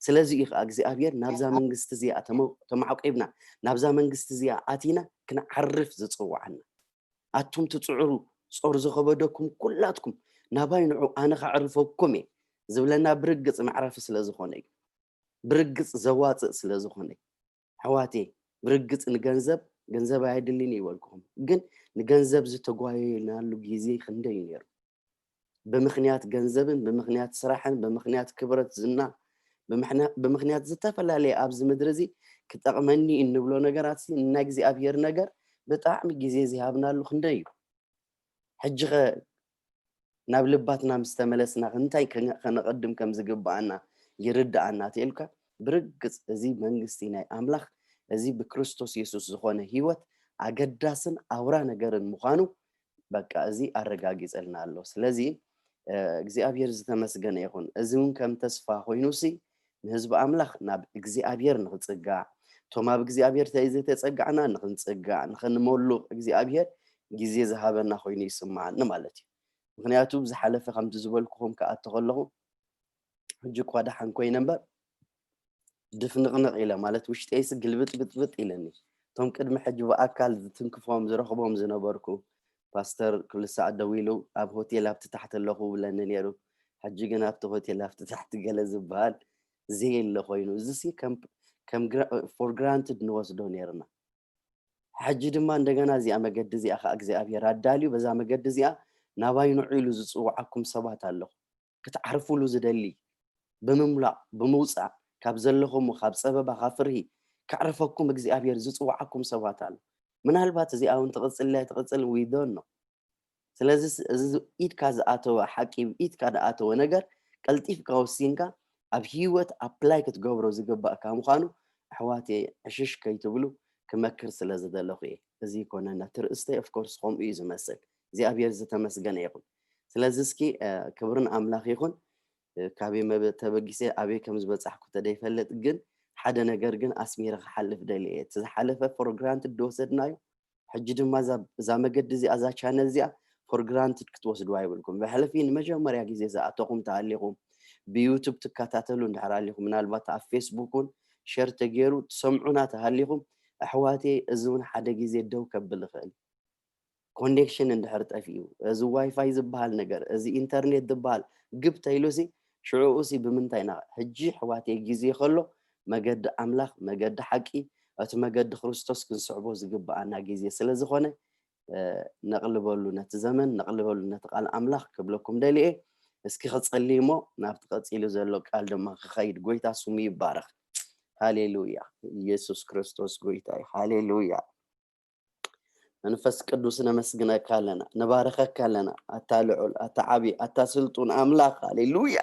ስለዚ እዩ ከዓ እግዚኣብሔር ናብዛ መንግስቲ እዚኣ ተመ- ተማዕቂብና ናብዛ መንግስቲ እዚኣ ኣቲና ክንዓርፍ ዝፅውዓና። ኣቱም ትፅዕሩ ጾር ዝኸበደኩም ኩላትኩም ናባይ ንዑ ኣነ ከዕርፈኩም እየ ዝብለና ብርግጽ መዕረፊ ስለ ዝኾነ እዩ። ብርግጽ ዘዋፅእ ስለ ዝኾነ እዩ። ኣሕዋቴ ብርግጽ ንገንዘብ ገንዘብ ኣየድልን ይበልኩኹም፣ ግን ንገንዘብ ዝተጓየናሉ ግዜ ክንደይ እዩ ነይሩ? ብምኽንያት ገንዘብን ብምኽንያት ስራሕን ብምኽንያት ክብረት ዝና ብምኽንያት ዝተፈላለየ ኣብዚ ምድሪ እዚ ክጠቕመኒ እንብሎ ነገራት ናይ እግዚኣብሔር ነገር ብጣዕሚ ግዜ ዝሃብናሉ ክንደይ እዩ? ሕጂ ኸ ናብ ልባትና ምስ ተመለስና እንታይ ከነቐድም ከም ዝግብኣና ይርድኣና ተልካ ብርግፅ እዚ መንግስቲ ናይ ኣምላኽ እዚ ብክርስቶስ የሱስ ዝኾነ ህይወት ኣገዳስን ኣውራ ነገርን ምዃኑ በቃ እዚ ኣረጋጊፀልና ኣሎ። ስለዚ እግዚኣብሔር ዝተመስገነ ይኹን። እዚ እውን ከም ተስፋ ኮይኑ ሲ ንህዝቢ ኣምላኽ ናብ እግዚኣብሔር ንኽፅጋዕ እቶም ኣብ እግዚኣብሔር ዘይተፀጋዕና ንኽንፅጋዕ ንኽንመሉቕ እግዚኣብሔር ግዜ ዝሃበና ኮይኑ ይስምዓኒ ማለት እዩ። ምኽንያቱ ዝሓለፈ ከምቲ ዝበልኩኹም ክኣቶ ከለኹ ሕጂ እኳ ደሓን ኮይነ እምበር ድፍንቕንቕ ኢለ ማለት ውሽጠይሲ ግልብጥብጥብጥ ኢለኒ። እቶም ቅድሚ ሕጂ ብኣካል ዝትንክፎም ዝረኽቦም ዝነበርኩ ፓስተር ኩሉ ሳዕ ደው ኢሉ ኣብ ሆቴል ኣብቲ ታሕቲ ኣለኹ ብለኒ ነይሩ። ሕጂ ግን ኣብቲ ሆቴል ኣብቲ ታሕቲ ገለ ዝበሃል ዘየለ ኮይኑ እዚሲ ከም for granted ንወስዶ ነይርና። ሕጂ ድማ እንደገና እዚኣ መገዲ እዚኣ ከዓ እግዚኣብሔር ኣዳልዩ በዛ መገዲ እዚኣ ናባይ ንዑ ኢሉ ዝፅውዓኩም ሰባት ኣለኹ ክትዓርፉሉ ዝደሊ ብምምላቕ ብምውፃእ ካብ ዘለኹም ካብ ፀበባ ካብ ፍርሂ ከዕርፈኩም እግዚኣብሔር ዝፅውዓኩም ሰባት ኣሎ። ምናልባት እዚኣ እውን ትቕፅል ትቕፅል we don't know። ስለዚ እዚ ኢድካ ዝኣተወ ሓቂ ኢድካ ዝኣተወ ነገር ቀልጢፍካ ወሲንካ ኣብ ህይወት apply ክትገብሮ ዝግባእካ ምዃኑ ኣሕዋት ዕሽሽ ከይትብሉ ክመክር ስለ ዝደለኹ እየ። እዚ ይኮነና ትርእስተይ of course ከምኡ እዩ ዝመስል። እግዚኣብሔር ዝተመስገነ ይኹን። ስለዚ እስኪ ክብርን ኣምላኽ ይኹን። ካበይ ተበጊሰ ኣበይ ከም ዝበጻሕኩ ተደይፈልጥ ግን ሓደ ነገር ግን ኣስሚረ ክሓልፍ ደልየ እየ። እቲ ዝሓለፈ for granted ዝወሰድናዮ ሕጂ ድማ እዛ መገዲ እዚኣ እዛ ቻነል እዚኣ for granted ክትወስድዋ ይብልኩም። ብሕልፊ ንመጀመርያ ግዜ ዝኣተኹም ተሃሊኹም ብዩቱብ ትከታተሉ እንድሕር ኣሊኹም ምናልባት ኣብ ፌስቡክ እውን ሸር ተገይሩ ትሰምዑና ተሃሊኹም ኣሕዋቴ እዚ እውን ሓደ ግዜ ደው ከብል ይኽእል። ኮኔክሽን እንድሕር ጠፊኡ እዚ ዋይፋይ ዝበሃል ነገር እዚ ኢንተርኔት ዝበሃል ግብ ተይሉሲ ሽዕኡሲ ብምንታይ ኢና ሕጂ ኣሕዋቴ ግዜ ከሎ መገዲ ኣምላኽ መገዲ ሓቂ እቲ መገዲ ክርስቶስ ክንስዕቦ ዝግብኣና ግዜ ስለ ዝኾነ ነቕልበሉ ነቲ ዘመን ነቕልበሉ ነቲ ቃል ኣምላኽ ክብለኩም ደልየ። እስኪ ክጸሊ እሞ ናብቲ ቀጺሉ ዘሎ ቃል ድማ ክኸይድ ጎይታ ስሙ ይባረኽ። ሃሌሉያ። ኢየሱስ ክርስቶስ ጎይታ እዩ። ሃሌሉያ። መንፈስ ቅዱስ ነመስግነካ ኣለና፣ ንባረኸካ ኣለና። ኣታ ልዑል፣ ኣታ ዓቢ፣ ኣታ ስልጡን ኣምላኽ። ሃሌሉያ።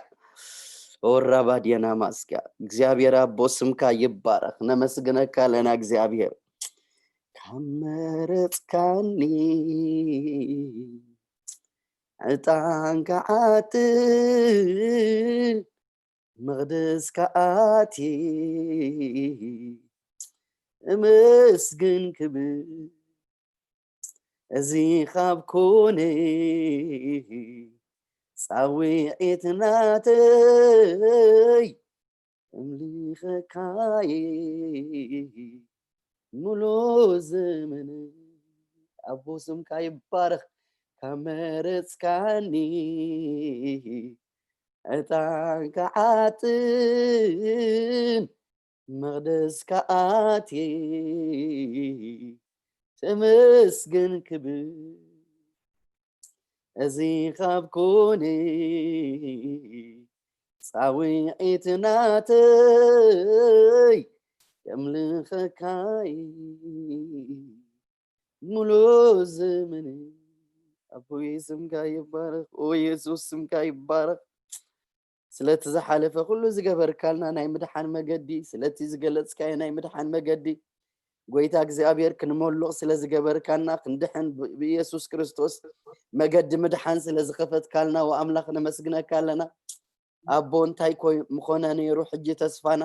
ኦራባድየና ማስኪያ እግዚኣብሔር ኣቦ ስምካ ይባረኽ። ነመስግነካ ኣለና እግዚኣብሔር ካብ መረጽካኒ ዕጣን ክዓጥን መቕደስ ክኣቲ እመስግን ክብል እዚ ካብ ኮነ ጻውዒት ናተይ እምልኸካየ ሙሉ ዘመነ ኣቦ ስምካ ይባረኽ ካብ መረጽካኒ ዕጣን ክዓጥን መቕደስካ ኣትየ ተመስገን ክብል እዚ ካብ ኮነ ጻውዒት ናተይ ከምልኸካይ ሙሉ ዘመን ኣቦይ ስምካ ይባረኽ። ኦ የሱስ ስምካ ይባረኽ። ስለቲ ዝሓለፈ ኩሉ ዝገበርካልና ናይ ምድሓን መገዲ፣ ስለቲ ዝገለጽካዮ ናይ ምድሓን መገዲ፣ ጎይታ እግዚኣብሔር ክንመሉቕ ስለ ዝገበርካና፣ ክንድሕን ብ-፣ ብኢየሱስ ክርስቶስ መገዲ ምድሓን ስለ ዝኸፈትካልና፣ ወኣምላኽ ነመስግነካ ኣለና። ኣቦ እንታይ ኮይ-፣ ምኾነ ነይሩ ሕጂ ተስፋና?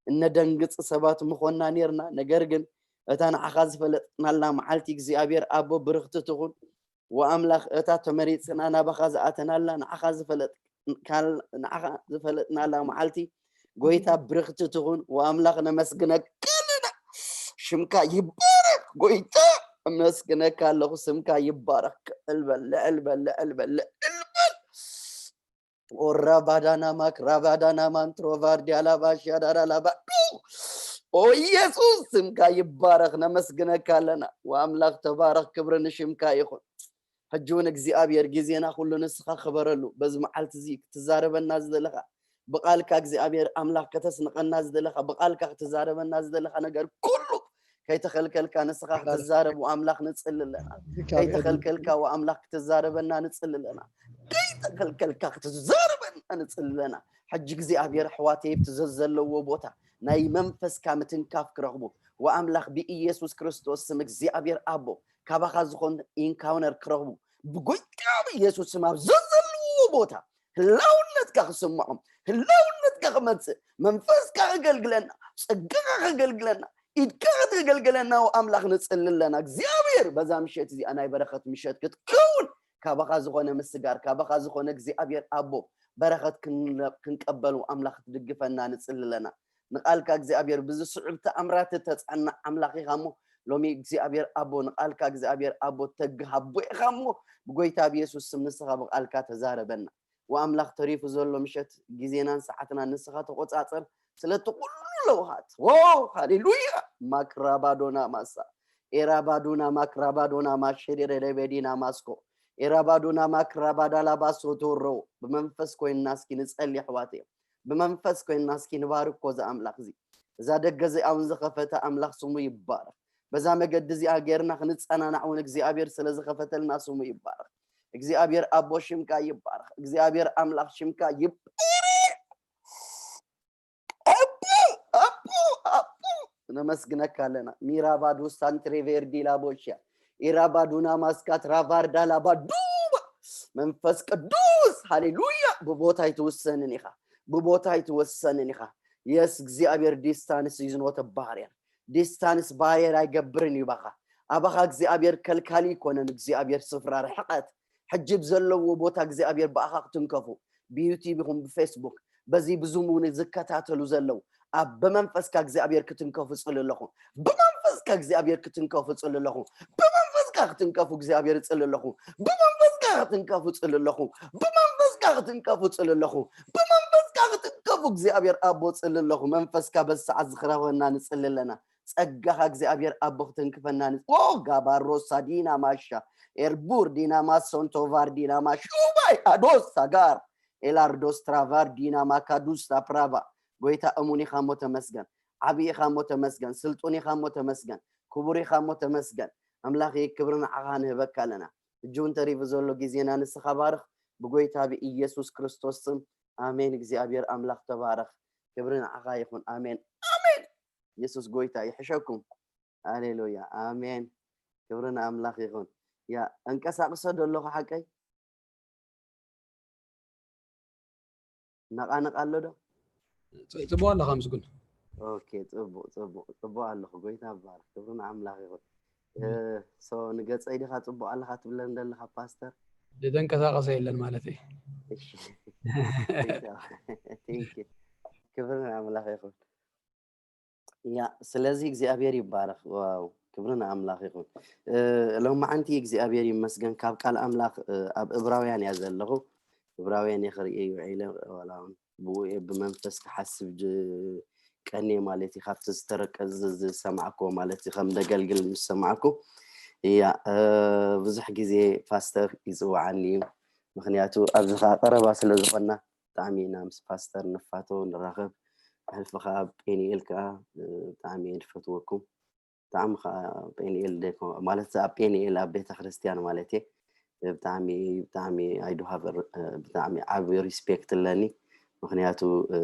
እነደንግጽ ሰባት ምኾንና ኔርና። ነገር ግን እታ ንዓኻ ዝፈለጥናላ መዓልቲ እግዚኣብሔር ኣቦ ብርኽቲ ትኹን። ወኣምላኽ እታ ተመሪጽና ናባኻ ዝኣተናላ ንዓኻ ዝፈለጥ-፣ ካል-፣ ንዓኻ ዝፈለጥናላ መዓልቲ ጎይታ ብርኽቲ ትኹን። ወኣምላኽ ነመስግነካ ኣለና። ሽምካ ይባረክ ጎይታ። ኣመስግነካ ኣለኹ። ስምካ ይባረክ። ልዕል በል፣ ልዕል በል፣ ልዕል በል፣ ልዕል በል። ኦራባዳና ማክ ራባዳና ማንትሮቫርዲ ኣላባሽ ያዳራ ላባዱ። ኦ ኢየሱስ ስምካ ይባረክ። ነመስግነካ ኣለና። ወኣምላኽ ተባረክ። ክብሪ ንሽምካ ይኹን። ሕጂ እውን እግዚኣብሔር ግዜና ኩሉ ንስኻ ክበረሉ። በዚ መዓልቲ እዚ ክትዛረበና ዝደለኻ፣ ብቓልካ እግዚኣብሔር ኣምላኽ ከተስንቐና ዝደለኻ፣ ብቓልካ ክትዛረበና ዝደለኻ ነገር ኩሉ ከይተኸልከልካ ንስኻ ክትዛረብ ወኣምላኽ ንጽሊ ኣለና። ከይተኸልከልካ ወኣምላኽ ክትዛረበና ንጽሊ ኣለና። ከይተኸልከልካ ክትዛረበና ንጽሊ ኣለና። ሕጂ እግዚኣብሔር ኣሕዋተይ ኣብቲ ዘዘለዎ ቦታ ናይ መንፈስካ ምትንካፍ ክረኽቡ ወኣምላኽ ብኢየሱስ ክርስቶስ ስም እግዚኣብሔር ኣቦ ካባኻ ዝኾን ኢንካውነር ክረኽቡ ብጎይታ ብኢየሱስ ስም ኣብ ዘዘለዎ ቦታ ህላውነትካ ክስምዖም፣ ህላውነትካ ክመጽእ፣ መንፈስካ ከገልግለና፣ ጸጋኻ ከገልግለና፣ ኢድካ ክትገልግለና ኣምላኽ ንጽሊ ኣለና። እግዚኣብሔር በዛ ምሸት እዚኣ ናይ በረኸት ምሸት ክትከውን ካባኻ ዝኾነ ምስጋር፣ ካባኻ ዝኾነ እግዚኣብሔር ኣቦ በረኸት ክን-፣ ክንቀበል ኣምላኽ ክትድግፈና ንጽሊ ኣለና። ንቓልካ እግዚኣብሔር ብዝስዕብ ተኣምራት እተጽዕና ኣምላኽ ኢኻ እሞ፣ ሎሚ እግዚኣብሔር ኣቦ ንቓልካ እግዚኣብሔር ኣቦ ተግህ ኣቦ ኢኻ እሞ፣ ብጎይታ ብየሱስ ስም ንስኻ ብቓልካ ተዛረበና። ወኣምላኽ ተሪፉ ዘሎ ምሸት ግዜናን ሰዓትናን ንስኻ ተቖጻጸር። ስለቲ ኩሉ ለውሃት፣ ዎ፣ ሃሌሉያ። ማክራባዶና ማሳ፣ ኤራባዱና ማክራባዶና ማሸዴሬ ሬቤዲና ማስኮ፣ ኤራባዱና ማክራባዳላ ባሶ ቶሮ፣ ብመንፈስ ኮይንና እስኪ ንጸሊ ኣሕዋተይ። ብመንፈስ ኮይንና እስኪ ንባርኮ እዚ ኣምላኽ እዚ። እዛ ደገ እዚኣ እውን ዝኸፈተ ኣምላኽ ስሙ ይባረኽ። በዛ መገዲ እዚኣ ጌርና ክንጸናናዕ እውን እግዚኣብሔር ስለ ዝኸፈተልና ስሙ ይባረኽ። እግዚኣብሔር ኣቦ ሽምካ ይባረኽ። እግዚኣብሔር ኣምላኽ ሽምካ ይባረኽ። ኣቦ፣ ኣቦ፣ ኣቦ፣ ነመስግነካ ኣለና። ሚራባዱ ሳንትሬቬርዲ ላቦሽያ፣ ኢራባዱና ማስካት ራቫርዳ ላባዱባ። መንፈስ ቅዱስ፣ ሃሌሉያ፣ ብቦታ ኣይትውሰንን ኢኻ። ብቦታ ኣይትወሰንን ኢኻ። የስ፣ እግዚኣብሔር ዲስታንስ is not a barrier። ዲስታንስ ባርየር ኣይገብርን እዩ ባኻ። ኣባኻ እግዚኣብሔር ከልካሊ ይኮነን። እግዚኣብሔር ስፍራ ርሕቀት ሕጂ ብዘለዎ ቦታ እግዚኣብሔር ብኣኻ ክትንከፉ፣ ብዩቲብ ይኹን ብፌስቡክ፣ በዚ ብዙም እውን ዝከታተሉ ዘለዉ ኣብ ብመንፈስካ እግዚኣብሔር ክትንከፉ ጽሊ ኣለኹ። ብመንፈስካ እግዚኣብሔር ክትንከፉ ጽሊ ኣለኹ። ብመንፈስካ ክትንከፉ እግዚኣብሔር ጽሊ ኣለኹ። ብመንፈስካ ክትንከፉ ጽሊ ኣለኹ። ብመንፈስካ ክትንከፉ ጽሊ ኣለኹ። ብመንፈስካ ክትንከፉ እግዚኣብሔር ኣቦ ጽሊ ኣለኹ። መንፈስካ በዚ ሰዓት ዝኽረበና ንጽሊ ኣለና። ጸጋኻ እግዚኣብሔር ኣቦ ክትንክፈና ን-፣ ኦ ጋባሮ ሳዲና ማሻ ኤርቡር ዲና ማሶንቶቫር ዲና ማሹባይ ኣዶስ ሳጋር ኤላርዶስ ትራቫር ዲና ማካዱስ ታፕራቫ። ጎይታ እሙን ኢኻ እሞ ተመስገን። ዓቢ ኢኻ እሞ ተመስገን። ስልጡን ኢኻ እሞ ተመስገን። ክቡር ኢኻ እሞ ተመስገን። ኣምላኽ ክብሪ ንዓኻ ንህበካ ኣለና። ሕጂ እውን ተሪፉ ዘሎ ግዜና ንስኻ ባርኽ። ብጎይታ ብኢየሱስ ክርስቶስ ስም ኣሜን። እግዚኣብሔር ኣምላኽ ተባረኽ። ክብሪ ንዓኻ ይኹን። ኣሜን፣ ኣሜን። የሱስ ጎይታ ይሕሸኩም። ሃሌሉያ፣ ኣሜን። ክብሪ ንኣምላኽ ይኹን። ያ፣ እንቀሳቕሶ ዶ ኣለኹ ሓቀይ? ነቓነቕ ኣሎ ዶ? ጽ-፣ ጽቡቕ ኣለኻ ምስጉን። ኦኬ፣ ጽቡቕ፣ ጽቡቕ፣ ጽቡቕ ኣለኹ። ጎይታ ይባረኽ። ክብሪ ንኣምላኽ ይኹን። እ፣ ሶ ንገጸይ ዲኻ ጽቡቕ ኣለኻ ትብለን ዘለኻ ፓስተር? ዝተንቀሳቐሰ የለን ማለት እዩ። እሺ። Thank you። ክብሪ ንኣምላኽ ይኹን። ያ፣ ስለዚ እግዚኣብሔር ይባረኽ። ዋው፣ ክብሪ ንኣምላኽ ይኹን። እ፣ ሎማዓንቲ እግዚኣብሔር ይመስገን፣ ካብ ቃል ኣምላኽ፣ እ፣ ኣብ እብራውያን እያ ዘለኹ። እብራውያን እየ ክርኢ ውዒለ፣ ዋላ እውን ብኡ እየ ብመንፈስ ክሓስብ ጅ-፣ ቀንየ ማለት እዩ። ካብቲ ዝተረቀ-፣ ዝ-፣ ዝሰማዕክዎ ማለት እዩ፣ ከም ደገልግል ምስ ሰማዕኩ። እያ፣ እ፣ ብዙሕ ግዜ ፓስተር ይጽውዓኒ እዩ። ምኽንያቱ ኣብዚ ኸዓ ቀረባ ስለ ዝኾንና ብጣዕሚ ኢና ምስ ፓስተር ንፋቶ፣ ንራኸብ። ብሕልፊ ኸዓ ጴኒኤል ከኣ፣ እ፣ ብጣዕሚ እየ ዝፈትወኩም። ብጣዕሚ ኸዓ ጴኒኤል ደኮ-፣ ማለት ኣብ ጴኒኤል ኣብ ቤተ ክርስቲያን ማለት እየ። ብጣዕሚ፣ ብጣዕሚ I do have a ር-፣ እ፣ ብጣዕሚ ዓቢ ሪስፔክት ኣለኒ። ምኽንያቱ፣ እ፣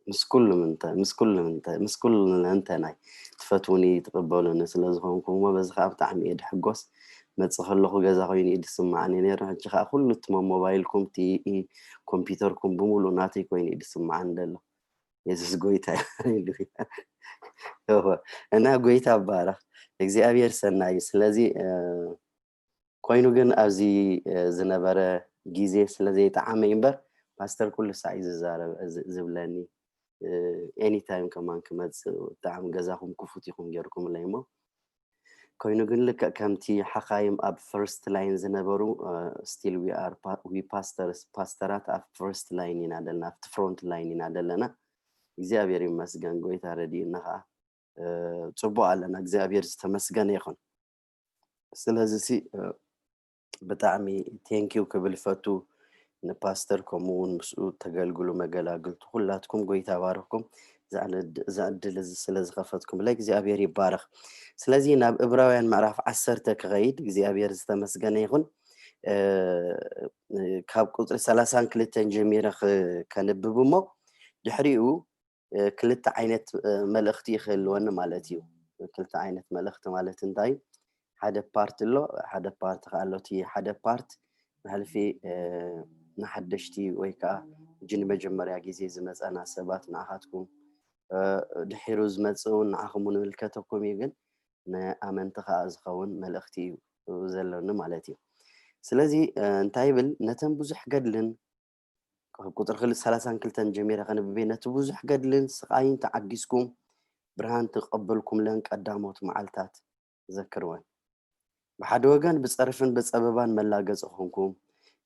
ምስ ኩሉም እንተ-፣ ምስ ኩሉም እንተ-፣ ምስ ኩሉ እንተናይ ትፈትዉኒ፣ ትቕበሉኒ ስለ ዝኾንኩም እሞ በዚ ኸዓ ብጣዕሚ እየ ድሕጎስ። መጽእ ከለኹ ገዛ ኮይኑ እዩ ድስምዓኒ ነይሩ። ሕጂ ኸዓ ኩሉ እቲ ሞባይልኩም፣ እቲ ኮምፒውተርኩም ብምሉእ ናተይ ኮይኑ እዩ ድስምዓኒ ደሎ። የሱስ ጎይታ እዩ። ሃሌሉያ። እወ፣ እና ጎይታ ይባረኽ። እግዚኣብሔር ሰናይ እዩ። ስለዚ፣ እ፣ ኮይኑ ግን ኣብዚ፣ እ፣ ዝነበረ ግዜ ስለ ዘይጠዓመ እዩ እምበር፣ ፓስተር ኩሉ ሳዕ እዩ ዝዛረብ፣ ዝ-፣ ዝብለኒ። እ፣ ኤኒታይም ከማን ክመጽእ ብጣዕሚ ገዛኹም ክፉት ኢኹም ጌርኩምለይ እሞ፣ ኮይኑ ግን ልክዕ ከምቲ ሓኻይም ኣብ ፈርስት ላይን ዝነበሩ፣ እ፣ ስቲል ዊ ኣር ፓ-፣ ዊ ፓስተርስ፣ ፓስተራት ኣብ ፈርስት ላይን ኢና ደለና፣ ኣብቲ ፍሮንት ላይን ኢና ደለና። እግዚኣብሔር ይመስገን፣ ጎይታ ረድዩና ኸዓ፣ እ፣ ጽቡቕ ኣለና። እግዚኣብሔር ዝተመስገነ ይኹን። ስለዚ ሲ፣ እ፣ ብጣዕሚ ቴንኪው ክብል ፈቱ ንፓስተር፣ ከምኡ እውን ምስኡ ተገልግሉ መገላግልቱ ኩላትኩም፣ ጎይታ ባርኽኩም። እዛ ዕድ-፣ እዛ ዕድል እዚ ስለ ዝኸፈትኩምለይ እግዚኣብሔር ይባረኽ። ስለዚ ናብ እብራውያን ምዕራፍ ዓሰርተ ክኸይድ፣ እግዚኣብሔር ዝተመስገነ ይኹን። እ፣ ካብ ቁጽሪ ሰላሳን ክልተን ጀሚረ ኽ-፣ ከንብብ እሞ ድሕሪኡ፣ እ፣ ክልተ ዓይነት፣ እ፣ መልእኽቲ ክህልወኒ ማለት እዩ። ክልተ ዓይነት መልእኽቲ ማለት እንታይ? ሓደ ፓርት ኣሎ፣ ሓደ ፓርት ከኣ ኣሎ። እቲ ሓደ ፓርት ብሕልፊ፣ እ፣ ንሓደሽቲ ወይ ከኣ ሕጂ ንመጀመርያ ግዜ ዝመጸና ሰባት ንዓኻትኩም፣ እ፣ ድሒሩ ዝመጽእ እውን ንዓኹም እውን ይምልከተኩም እዩ፣ ግን ንኣመንቲ ከኣ ዝኸውን መልእኽቲ እዩ ዘለኒ ማለት እዩ። ስለዚ፣ እ፣ እንታይ ይብል? ነተን ብዙሕ ገድልን ካብ ቁጽሪ ክል-፣ ሰላሳን ክልተን ጀሚረ ከንብብ እየ። ነቲ ብዙሕ ገድልን ስቓይን ተዓጊስኩም ብርሃን ተቐበልኩምለን ቀዳሞት መዓልታት ዘክርወን። ብሓደ ወገን ብጸርፍን ብጸበባን መላገጺ ኮንኩም፣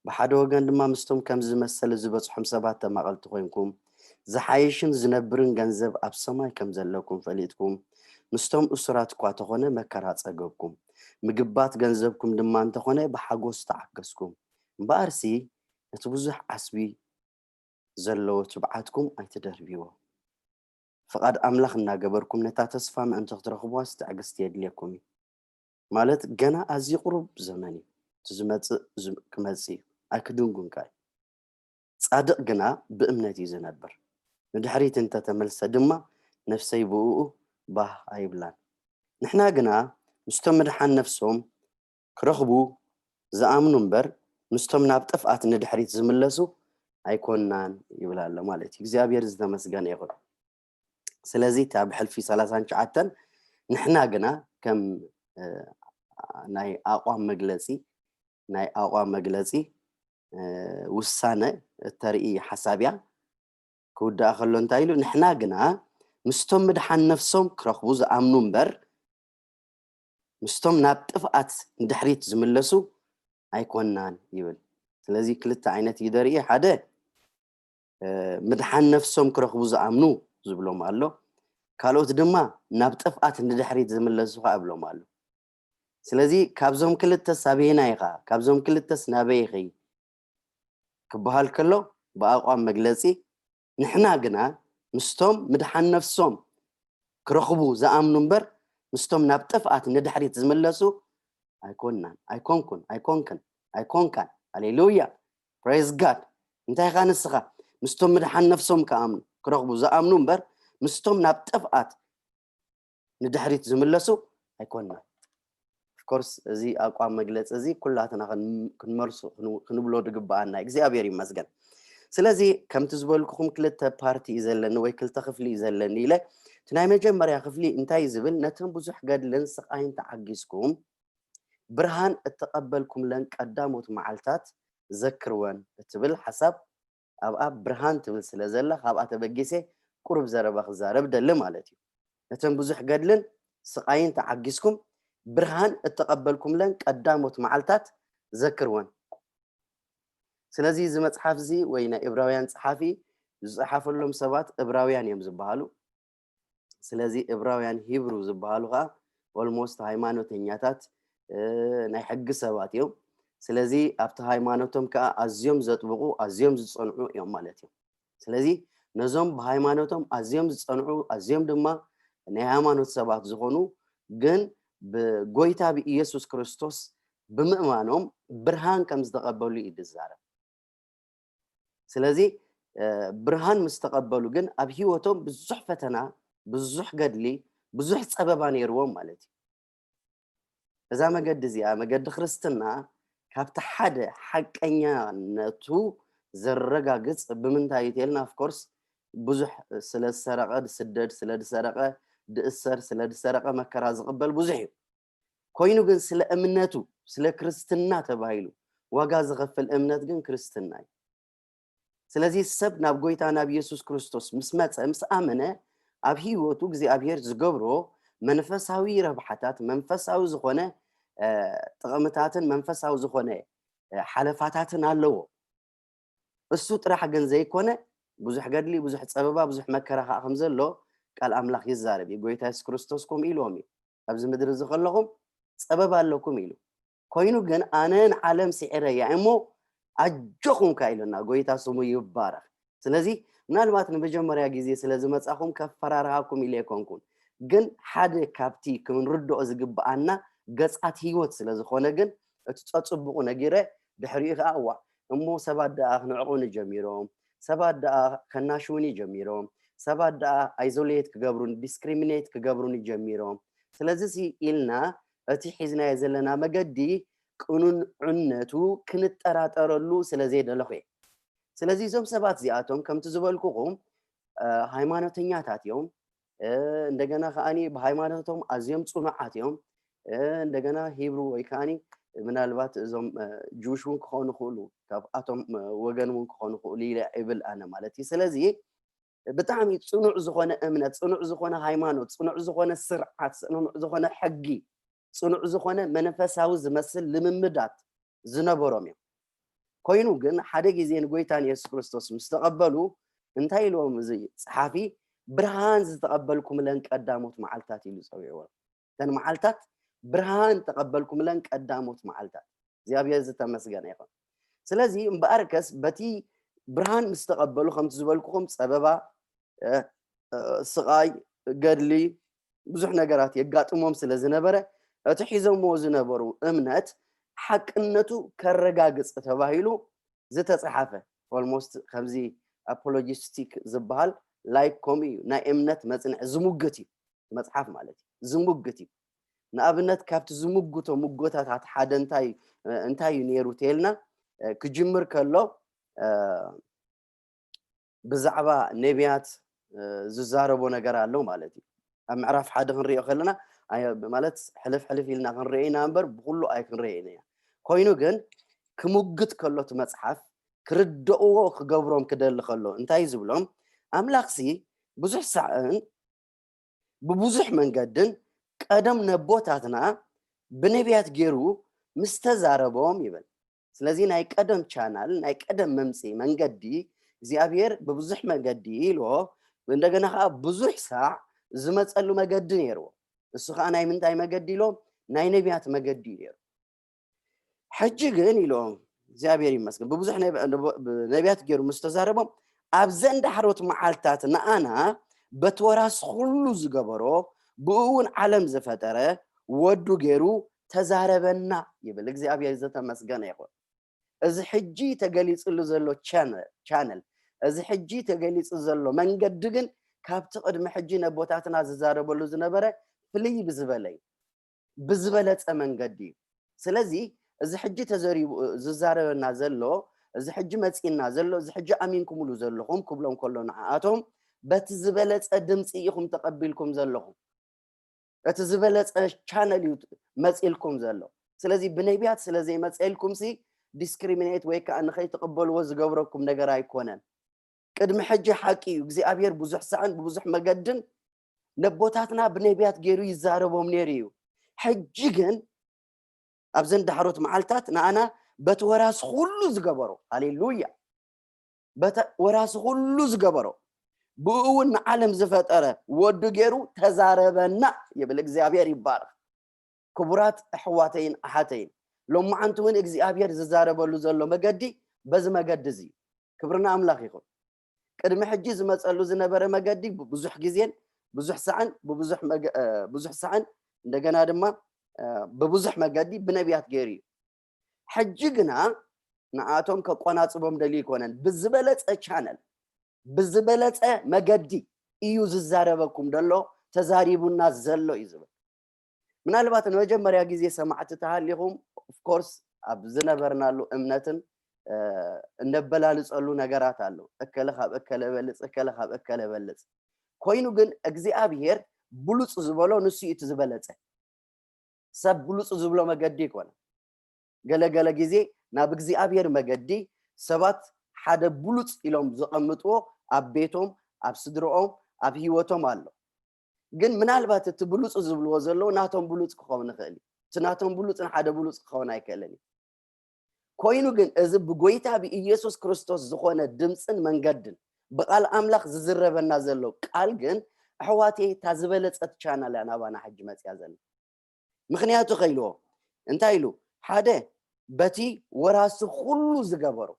ብሓደ ወገን ድማ ምስቶም ከምዚ መሰል ዝበጽሖም ሰባት ተማቐልቲ ኮንኩም፣ ዝሓይሽን ዝነብርን ገንዘብ ኣብ ሰማይ ከም ዘለኩም ፈሊጥኩም፣ ምስቶም እሱራት እኳ ተኾነ መከራ ጸገብኩም፣ ምግባት ገንዘብኩም ድማ እንተኾነ ብሓጎስ ተዓገስኩም። እምበኣርሲ ነቲ ብዙሕ ዓስቢ ዘለዎ ትብዓትኩም ኣይትደርብይዎ። ፍቓድ ኣምላኽ እናገበርኩም ነታ ተስፋ ምእንቲ ክትረኽብዋስ ትዕግስቲ የድልየኩም እዩ። ማለት ገና ኣዝዩ ቁሩብ ዘመን እዩ። እቲ ዝመጽእ ዝ-፣ ክመጽእ እዩ። ኣይክድንጉን ከኣ እዩ። ጻድቕ ግና ብእምነት እዩ ዝነብር። ንድሕሪት እንተተመልሰ ድማ ነፍሰይ ብእኡ ባህ ኣይብላን። ንሕና ግና ምስቶም ምድሓን ነፍሶም ክረኽቡ ዝኣምኑ እምበር፣ ምስቶም ናብ ጥፍኣት ንድሕሪት ዝምለሱ ኣይኮንናን ይብል ኣሎ ማለት እዩ። እግዚኣብሔር ዝተመስገነ ይኹን። ስለዚ፣ እታ ብሕልፊ ሰላሳን ትሽዓተን፣ ንሕና ግና ከም፣ እ፣ ናይ ኣቋም መግለጺ፣ ናይ ኣቋም መግለጺ፣ እ፣ ውሳነ እተርኢ ሓሳብ እያ። ክውዳእ ከሎ እንታይ ኢሉ? ንሕና ግና ምስቶም ምድሓን ነፍሶም ክረኽቡ ዝኣምኑ እምበር፣ ምስቶም ናብ ጥፍኣት ንድሕሪት ዝምለሱ ኣይኮንናን ይብል። ስለዚ ክልተ ዓይነት እዩ ደርኢ። ሓደ፣ እ፣ ምድሓን ነፍሶም ክረኽቡ ዝኣምኑ ዝብሎም ኣሎ። ካልኦት ድማ ናብ ጥፍኣት ንድሕሪት ዝምለሱ ኸዓ እብሎም ኣሎ። ስለዚ ካብዞም ክልተስ ኣበየናይ ኢኻ? ካብዞም ክልተስ ናበይ ኢኺ? ክበሃል ከሎ ብኣቋም መግለጺ፣ ንሕና ግና ምስቶም ምድሓን ነፍሶም ክረኽቡ ዝኣምኑ እምበር፣ ምስቶም ናብ ጥፍኣት ንድሕሪት ዝምለሱ ኣይኮንናን፣ ኣይኮንኩን፣ ኣይኮንክን፣ ኣይኮንካን። ሃሌሉያ! ፕሬዝ ጋድ! እንታይ ኢኻ ንስኻ? ምስቶም ምድሓን ነፍሶም ክኣምኑ፣ ክረኽቡ ዝኣምኑ እምበር፣ ምስቶም ናብ ጥፍኣት ንድሕሪት ዝምለሱ ኣይኮንናን። ኦፍኮርስ፣ እዚ ኣቋም መግለጺ እዚ ኩላትና ክን-፣ ክንመልሶ፣ ክን-፣ ክንብሎ ዝግበኣና። እግዚኣብሔር ይመስገን። ስለዚ ከምቲ ዝበልኩኹም ክልተ ፓርቲ እዩ ዘለኒ ወይ ክልተ ክፍሊ እዩ ዘለኒ ኢለ፣ እቲ ናይ መጀመርያ ክፍሊ እንታይ እዩ ዝብል? ነተን ብዙሕ ገድልን ስቓይን ተዓጊስኩም ብርሃን እተቐበልኩምለን ቀዳሞት መዓልታት ዘክርወን እትብል ሓሳብ ኣብኣ ብርሃን ትብል ስለ ዘላ፣ ካብኣ ተበጊሰ ቁሩብ ዘረባ ክዛረብ ደሊ ማለት እዩ። ነተን ብዙሕ ገድልን ስቓይን ተዓጊስኩም ብርሃን እተቐበልኩምለን ቀዳሞት መዓልታት ዘክርወን። ስለዚ እዚ መጽሓፍ እዚ ወይ ናይ ዕብራውያን ጸሓፊ ዝጸሓፈሎም ሰባት ዕብራውያን እዮም ዝበሃሉ። ስለዚ ዕብራውያን ሂብሩ ዝበሃሉ ከዓ ኦልሞስት ሃይማኖተኛታት ናይ ሕጊ ሰባት እዮም። ስለዚ ኣብቲ ሃይማኖቶም ከዓ ኣዝዮም ዘጥብቑ ኣዝዮም ዝጸንዑ እዮም ማለት እዮም። ስለዚ ነዞም ብሃይማኖቶም ኣዝዮም ዝጸንዑ ኣዝዮም ድማ ናይ ሃይማኖት ሰባት ዝኾኑ ግን ብጎይታ ብኢየሱስ ክርስቶስ ብምእማኖም ብርሃን ከም ዝተቐበሉ እዩ ዝዛረብ። ስለዚ ብርሃን ምስ ተቐበሉ ግን ኣብ ህይወቶም ብዙሕ ፈተና፣ ብዙሕ ገድሊ፣ ብዙሕ ጸበባ ነይርዎም ማለት እዩ። እዛ መገዲ እዚኣ መገዲ ክርስትና ካብቲ ሓደ ሓቀኛነቱ ዘረጋግጽ ብምንታይ እዩ ተልና? ኦፍኮርስ ብዙሕ ስለ ዝሰረቐ ድስደድ፣ ስለ ዝሰረቐ ድእሰር፣ ስለ ዝሰረቐ መከራ ዝቕበል ብዙሕ እዩ። ኮይኑ ግን ስለ እምነቱ ስለ ክርስትና ተባሂሉ ዋጋ ዝኸፍል እምነት ግን ክርስትና እዩ። ስለዚ ሰብ ናብ ጎይታ ናብ ኢየሱስ ክርስቶስ ምስ መጸ ምስ ኣመነ ኣብ ህይወቱ እግዚኣብሔር ዝገብሮ መንፈሳዊ ረብሓታት መንፈሳዊ ዝኾነ ጥቕምታትን መንፈሳዊ ዝኾነ ሓለፋታትን ኣለዎ። እሱ ጥራሕ ግን ዘይኮነ ብዙሕ ገድሊ ብዙሕ ጸበባ ብዙሕ መከራ ከዓ ከም ዘሎ ቃል ኣምላኽ ይዛረብ እዩ። ጎይታ የሱስ ክርስቶስ ከምኡ ኢልዎም እዩ። ኣብዚ ምድሪ እዚ ከለኹም ጸበባ ኣለኩም ኢሉ። ኮይኑ ግን ኣነ ንዓለም ስዒረ እያ እሞ ኣጆኹም ከ ኢሉና። ጎይታ ስሙ ይባረኽ። ስለዚ ምናልባት ንመጀመርያ ግዜ ስለ ዝመጻኹም ከፈራርሃኩም ኢለ ኣይኮንኩን፣ ግን ሓደ ካብቲ ክንርድኦ ዝግብኣና ገጻት ህይወት ስለ ዝኾነ ግን እቲ ጸጽቡቑ ነጊረ ድሕሪኡ ከኣ እዋ እሞ ሰባት ደኣ ክንዕቑኒ ጀሚሮም፣ ሰባት ደኣ ከናሽውኒ ጀሚሮም፣ ሰባት ደኣ ኣይዞሌት ክገብሩን ዲስክሪሚኔት ክገብሩን ጀሚሮም። ስለዚ ሲ ኢልና እቲ ሒዝናዮ ዘለና መገዲ ቅኑዕነቱ ክንጠራጠረሉ ስለ ዘይደለኹ እየ። ስለዚ እዞም ሰባት እዚኣቶም ከምቲ ዝበልኩኹም ሃይማኖተኛታት እዮም። እንደገና ከዓኒ ብሃይማኖቶም ኣዝዮም ጽኑዓት እዮም። እንደገና ሂብሩ ወይ ከዓኒ ምናልባት እዞም ጅውሽ እውን ክኾኑ ክእሉ ካብኣቶም ወገን እውን ክኾኑ ክእሉ ኢለ ይብል ኣነ ማለት እዩ። ስለዚ ብጣዕሚ ጽኑዕ ዝኾነ እምነት፣ ጽኑዕ ዝኾነ ሃይማኖት፣ ጽኑዕ ዝኾነ ስርዓት፣ ጽኑዕ ዝኾነ ሕጊ፣ ጽኑዕ ዝኾነ መንፈሳዊ ዝመስል ልምምዳት ዝነበሮም እዮም። ኮይኑ ግን ሓደ ግዜ ንጎይታ ንየሱስ ክርስቶስ ምስ ተቐበሉ እንታይ ኢልዎም እዚ ጸሓፊ? ብርሃን ዝተቐበልኩምለን ቀዳሞት መዓልታት ኢሉ ጸዊዕዎም። እተን መዓልታት ብርሃን ተቐበልኩምለን ቀዳሞት መዓልታት። እግዚኣብሔር ዝተመስገነ ይኹን። ስለዚ እምበኣርከስ በቲ ብርሃን ምስ ተቐበሉ ከምቲ ዝበልኩኹም ጸበባ ስቓይ፣ ገድሊ፣ ብዙሕ ነገራት የጋጥሞም ስለ ዝነበረ እቲ ሒዞምዎ ዝነበሩ እምነት ሓቅነቱ ከረጋግጽ ተባሂሉ ዝተጻሓፈ ኦልሞስት ከምዚ ኣፖሎጂስቲክ ዝበሃል ላይክ ከምኡ እዩ። ናይ እምነት መጽንዒ ዝሙግት እዩ መጽሓፍ ማለት እዩ። ዝሙግት እዩ። ንኣብነት ካብቲ ዝምግቶ ምጎታታት ሓደ እንታይ እንታይ እዩ ነይሩ ተልና ክጅምር ከሎ ብዛዕባ ነቢያት ዝዛረቦ ነገር ኣሎ ማለት እዩ። ኣብ ምዕራፍ ሓደ ክንሪኦ ከለና ማለት ሕልፍ ሕልፍ ኢልና ክንሪኦ ኢና እምበር ብኩሉ ኣይክንሪኦ ኢና። ኮይኑ ግን ክምግት ከሎ እቲ መፅሓፍ ክርደእዎ ክገብሮም ክደሊ ከሎ እንታይ ዝብሎም ኣምላኽሲ ብዙሕ ሳዕን ብብዙሕ መንገድን ቀደም ነቦታትና ብነቢያት ገይሩ ምስ ተዛረቦም ይብል። ስለዚ ናይ ቀደም ቻናል ናይ ቀደም መምፅኢ መንገዲ እግዚኣብሔር ብብዙሕ መገዲ ኢልዎ እንደገና ከዓ ብዙሕ ሳዕ ዝመፀሉ መገዲ ነይርዎ። እሱ ከዓ ናይ ምንታይ መገዲ ኢሎም ናይ ነቢያት መገዲ እዩ ነይሩ። ሕጂ ግን ኢሎም እግዚኣብሔር ይመስገን ብብዙሕ ነቢያት ገይሩ ምስ ተዛረቦም ኣብዘ እንዳሕሮት መዓልታት ንኣና በቲ ወራስ ኩሉ ዝገበሮ ብኡ እውን ዓለም ዝፈጠረ ወዱ ገይሩ ተዛረበና ይብል። እግዚኣብሔር ዝተመስገነ ይኹን። እዚ ሕጂ ተገሊፅሉ ዘሎ ቻነል እዚ ሕጂ ተገሊፁ ዘሎ መንገዲ ግን ካብቲ ቅድሚ ሕጂ ነቦታትና ዝዛረበሉ ዝነበረ ፍልይ ብዝበለ እዩ። ብዝበለፀ መንገዲ እዩ። ስለዚ እዚ ሕጂ ተዘሪቡ ዝዛረበና ዘሎ እዚ ሕጂ መፂና ዘሎ እዚ ሕጂ ኣሚንኩምሉ ዘለኹም ክብሎም ከሎ ንዓኣቶም በቲ ዝበለፀ ድምፂ ኢኹም ተቐቢልኩም ዘለኹም። እቲ ዝበለፀ ቻነል እዩ መፂልኩም ዘሎ። ስለዚ ብነቢያት ስለ ዘይመፀልኩም ሲ ዲስክሪሚኔት ወይ ከዓ ንኸይትቕበልዎ ዝገብረኩም ነገር ኣይኮነን። ቅድሚ ሕጂ ሓቂ እዩ እግዚኣብሔር ብዙሕ ሳዕን ብብዙሕ መገድን ነቦታትና ብነቢያት ገይሩ ይዛረቦም ነይሩ እዩ። ሕጂ ግን ኣብዘን ዳሕሮት መዓልታት ንኣና በቲ ወራሲ ኩሉ ዝገበሮ፣ ሃሌሉያ፣ በተ ወራሲ ኩሉ ዝገበሮ፣ ብኡ እውን ንዓለም ዝፈጠረ ወዱ ገይሩ ተዛረበና ይብል። እግዚኣብሔር ይባረኽ። ክቡራት ኣሕዋተይን ኣሓተይን፣ ሎማዓንቲ እውን እግዚኣብሔር ዝዛረበሉ ዘሎ መገዲ በዚ መገዲ እዚ እዩ። ክብሪ ንኣምላኽ ይኹን። ቅድሚ ሕጂ ዝመፀሉ ዝነበረ መገዲ ብዙሕ ግዜን ብዙሕ ሳዕን ብብዙሕ መገ- እ፣ ብዙሕ ሳዕን እንደገና ድማ እ፣ ብብዙሕ መገዲ ብነቢያት ገይሩ እዩ። ሕጂ ግና ንኣቶም ከቆናፅቦም ደልዩ ኣይኮነን። ብዝበለፀ ቻነል፣ ብዝበለፀ መገዲ እዩ ዝዛረበኩም ደሎ፣ ተዛሪቡና ዘሎ እዩ ዝብል። ምናልባት ንመጀመርያ ግዜ ሰማዕቲ ተሃሊኹም፣ ኦፍኮርስ፣ ኣብ ዝነበርናሉ እምነትን እ፣ እነበላልፀሉ ነገራት ኣሎ። እከለ ካብ እከለ በልፅ፣ እከለ ካብ እከለ በልፅ። ኮይኑ ግን እግዚኣብሔር ብሉፅ ዝበሎ ንሱ እዩ እቲ ዝበለፀ። ሰብ ብሉፅ ዝብሎ መገዲ ይኮነ። ገለገለ ግዜ ናብ እግዚኣብሔር መገዲ ሰባት ሓደ ብሉፅ ኢሎም ዘቐምጥዎ ኣብ ቤቶም፣ ኣብ ስድርኦም፣ ኣብ ህይወቶም ኣሎ። ግን ምናልባት እቲ ብሉፅ ዝብልዎ ዘለዉ ናቶም ብሉፅ ክኸውን ይኽእል እዩ። እቲ ናቶም ብሉፅ ንሓደ ብሉፅ ክኸውን ኣይክእልን እዩ። ኮይኑ ግን እዚ ብጎይታ ብኢየሱስ ክርስቶስ ዝኾነ ድምፅን መንገድን ብቃል ኣምላኽ ዝዝረበና ዘሎ ቃል ግን፣ ኣሕዋተይ፣ እታ ዝበለፀት ቻናል እያ ናባና ሕጂ መፅያ ዘላ። ምኽንያቱ ከይልዎ እንታይ ኢሉ? ሓደ፣ በቲ ወራሲ ኩሉ ዝገበሩ፣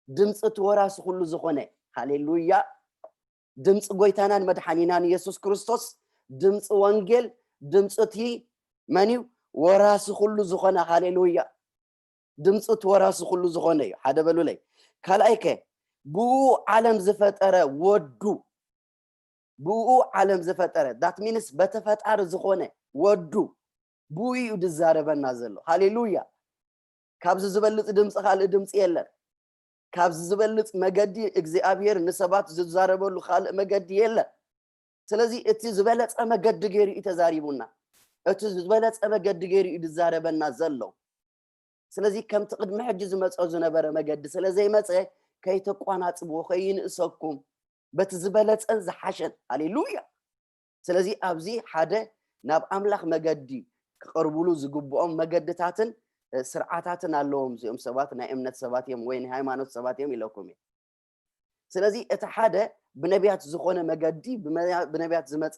ድምፂ እቲ ወራሲ ኩሉ ዝኾነ፣ ሃሌሉያ፣ ድምፂ ጎይታናን መድሓኒናን ኢየሱስ ክርስቶስ፣ ድምፂ ወንጌል፣ ድምፂ እቲ መን እዩ? ወራሲ ኩሉ ዝኾነ፣ ሃሌሉያ፣ ድምፂ እቲ ወራሲ ኩሉ ዝኾነ እዩ። ሓደ በሉለይ። ካልኣይ ከ፣ ብኡ ዓለም ዝፈጠረ ወዱ፣ ብኡ ዓለም ዝፈጠረ፣ that means በቲ ፈጣሪ ዝኾነ ወዱ፣ ብኡ እዩ ዝዛረበና ዘሎ። ሃሌሉያ። ካብዚ ዝበልፅ ድምፂ ካልእ ድምፂ የለን። ካብዚ ዝበልፅ መገዲ እግዚኣብሔር ንሰባት ዝዛረበሉ ካልእ መገዲ የለን። ስለዚ እቲ ዝበለፀ መገዲ ገይሩ እዩ ተዛሪቡና። እቲ ዝበለፀ መገዲ ገይሩ እዩ ዝዛረበና ዘሎ። ስለዚ ከምቲ ቅድሚ ሕጂ ዝመፀ ዝነበረ መገዲ ስለ ዘይመፀ፣ ከይተቋናፅብዎ፣ ከይንእሰኩም፣ በቲ ዝበለፀን ዝሓሸን፣ ሃሌሉያ። ስለዚ ኣብዚ ሓደ ናብ ኣምላኽ መገዲ ክቐርቡሉ ዝግብኦም መገድታትን እ፣ ስርዓታትን ኣለዎም። እዚኦም ሰባት ናይ እምነት ሰባት እዮም ወይ ናይ ሃይማኖት ሰባት እዮም ኢለኩም እየ። ስለዚ እቲ ሓደ ብነቢያት ዝኾነ መገዲ፣ ብመያ- ብነቢያት ዝመፀ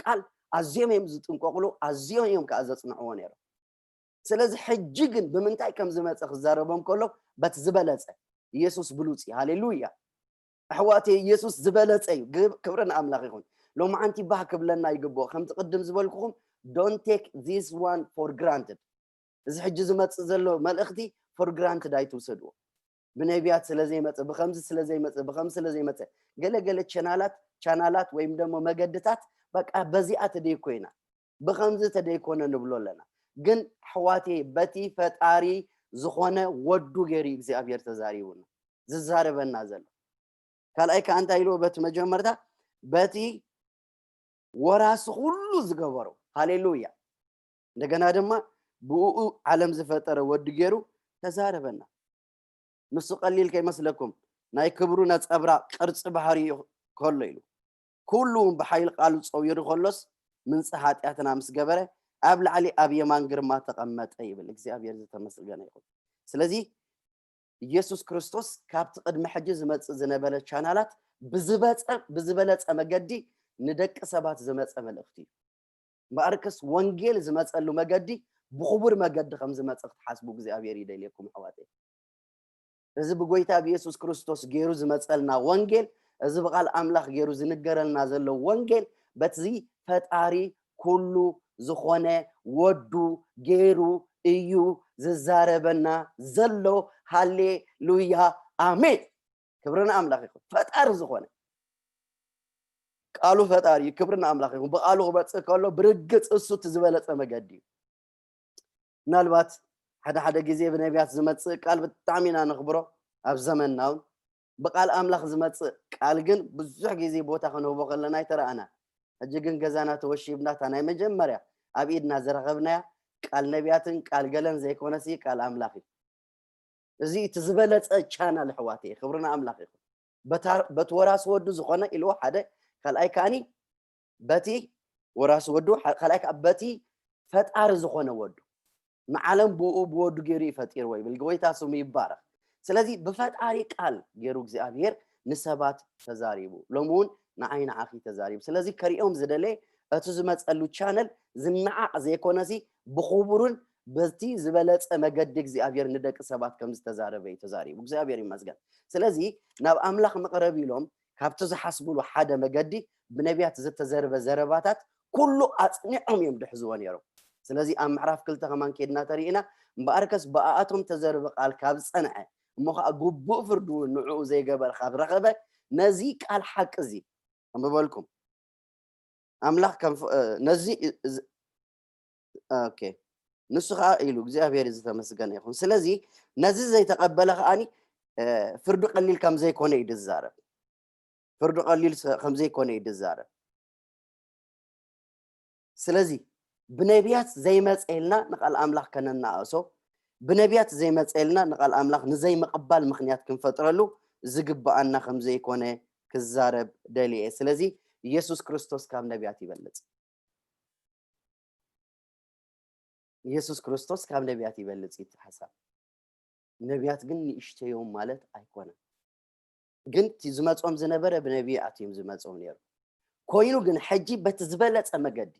ቃል ኣዝዮም እዮም ዝጥንቀቕሉ፣ ኣዝዮም እዮም ከዓ ዘፅንዕዎ ነይሮም። ስለዚ ሕጂ ግን ብምንታይ ከም ዝመፀ ክዛረቦም ከሎ፣ በቲ ዝበለፀ፣ ኢየሱስ ብሉፅ እዩ። ሃሌሉያ። ኣሕዋተይ፣ ኢየሱስ ዝበለፀ እዩ። ግብ- ክብሪ ንኣምላኽ ይኹን። ሎማዓንቲ ባህ ክብለና ይግብኦ። ከምቲ ቅድም ዝበልኩኹም፣ don't take this one for granted። እዚ ሕጂ ዝመፅእ ዘሎ መልእኽቲ for granted ኣይትውሰድዎ። ብነቢያት ስለ ዘይመፀ፣ ብኸምዚ ስለ ዘይመፀ፣ ብኸምዚ ስለ ዘይመፀ፣ ገለገለ ቸናላት ቻናላት ወይም ደሞ መገድታት፣ በቃ፣ በዚኣ ተደይኮይና፣ ብኸምዚ ተደይኮነ ንብሎ ኣለና። ግን ኣሕዋተይ፣ በቲ ፈጣሪ ዝኾነ ወዱ ገይሩ እግዚኣብሔር ተዛሪቡና፣ ዝዛረበና ዘሎ። ካልኣይ ከዓ እንታይ ኢልዎ? በቲ መጀመርታ፣ በቲ ወራሲ ኩሉ ዝገበሮ። ሃሌሉያ። እንደገና ድማ ብኡ ዓለም ዝፈጠረ ወዲ ገይሩ ተዛረበና። ንሱ ቀሊል ከይመስለኩም፣ ናይ ክብሩ ነጸብራቕ ቅርጺ ባህሪኡ ከሎ ኢሉ፣ ኩሉ እውን ብሓይሊ ቃሉ ጸዊሩ ከሎስ፣ ምንጻ ሓጢኣትና ምስ ገበረ፣ ኣብ ላዕሊ ኣብ የማን ግርማ ተቐመጠ ይብል። እግዚኣብሔር ዝተመስገነ ይኹን። ስለዚ ኢየሱስ ክርስቶስ ካብቲ ቅድሚ ሕጂ ዝመጽእ ዝነበረ ቻናላት ብዝበጸ- ብዝበለጸ መገዲ ንደቂ ሰባት ዝመጸ መልእኽቲ እዩ። እምበኣርከስ ወንጌል ዝመጸሉ መገዲ ብኽቡር መገዲ ከም ዝመጸ ክትሓስቡ እግዚኣብሔር ይደልየኩም ኣሕዋተይ። እዚ ብጎይታ ብኢየሱስ ክርስቶስ ገይሩ ዝመጸልና ወንጌል፣ እዚ ብቓል ኣምላኽ ገይሩ ዝንገረልና ዘሎ ወንጌል፣ በቲ ፈጣሪ ኩሉ ዝኾነ ወዱ ገይሩ እዩ ዝዛረበና ዘሎ። ሃሌሉያ፣ ኣሜን። ክብሪ ንኣምላኽ ይኹን። ፈጣሪ ዝኾነ ቃሉ ፈጣሪ እዩ። ክብሪ ንኣምላኽ ይኹን። ብቃሉ ክመጽእ ከሎ ብርግጽ እሱ እቲ ዝበለጸ መገዲ እዩ። ምናልባት ሓደ ሓደ ግዜ ብነቢያት ዝመጽእ ቃል ብጣዕሚ ኢና ነኽብሮ። ኣብ ዘመንና እውን ብቃል ኣምላኽ ዝመጽእ ቃል ግን ብዙሕ ግዜ ቦታ ክንህቦ ከለና ኣይተረኣና። ሕጂ ግን ገዛና ተወሺብና፣ እታ ናይ መጀመርያ ኣብ ኢድና ዝረኸብናያ ቃል ነቢያትን ቃል ገለን ዘይኮነሲ ቃል ኣምላኽ እዩ። እዚ እቲ ዝበለጸ ቻናል ኣሕዋተይ፣ ክብሪ ንኣምላኽ ይኹን። በታ- በቲ ወራሲ ወዱ ዝኾነ ኢልዎ ሓደ፣ ካልኣይ ከኣኒ በቲ ወራሲ ወዱ፣ ካ- ካልኣይ ከዓ በቲ ፈጣሪ ዝኾነ ወዱ። ንዓለም ብኡ ብወዱ ገይሩ እዩ ፈጢርዎ ይብል። ጎይታ ስሙ ይባረኽ። ስለዚ ብፈጣሪ ቃል ገይሩ እግዚኣብሔር ንሰባት ተዛሪቡ። ሎሚ እውን ንዓይ ንዓኺ ተዛሪቡ። ስለዚ ከሪኦም ዝደለየ እቲ ዝመፀሉ ቻነል ዝነዓቕ ዘይኮነሲ ብኽቡርን በቲ ዝበለፀ መገዲ እግዚኣብሔር ንደቂ ሰባት ከም ዝተዛረበ እዩ ተዛሪቡ። እግዚኣብሔር ይመስገን። ስለዚ ናብ ኣምላኽ መቕረብ ኢሎም ካብቲ ዝሓስብሉ ሓደ መገዲ ብነቢያት ዝተዘርበ ዘረባታት ኩሉ ኣፅኒዖም እዮም ድሕዝዎ ነይሮም። ስለዚ ኣብ ምዕራፍ ክልተ ከማን ከድና ተሪእና እምበኣርከስ ብኣኣቶም ተዘርበ ቃል ካብ ዝፀንዐ እሞ ከዓ ግቡእ ፍርዲ እውን ንዕኡ ዘይገበር ካብ ረኸበ ነዚ ቃል ሓቂ እዚ ኣንብበልኩም ኣምላኽ ከም ነዚ ኦኬ ንሱ ከዓ ኢሉ እግዚኣብሔር ዝተመስገነ ይኹን። ስለዚ ነዚ ዘይተቐበለ ከዓኒ ፍርዱ ቀሊል ከም ዘይኮነ እዩ ዝዛረብ። ፍርዱ ቀሊል ከም ዘይኮነ እዩ ዝዛረብ። ስለዚ ብነቢያት ዘይመፀልና ንቃል ኣምላኽ ከነናእሶ፣ ብነቢያት ዘይመፀልና ንቃል ኣምላኽ ንዘይምቕባል ምኽንያት ክንፈጥረሉ ዝግብኣና ከም ዘይኮነ ክዛረብ ደልየ። ስለዚ ኢየሱስ ክርስቶስ ካብ ነቢያት ይበልፅ። ኢየሱስ ክርስቶስ ካብ ነቢያት ይበልፅ እዩ እቲ ሓሳብ። ነቢያት ግን ንእሽተዮም ማለት ኣይኮነን። ግን እቲ ዝመጾም ዝነበረ ብነቢያት እዮም ዝመጾም ነይሩ። ኮይኑ ግን ሕጂ በቲ ዝበለጸ መገዲ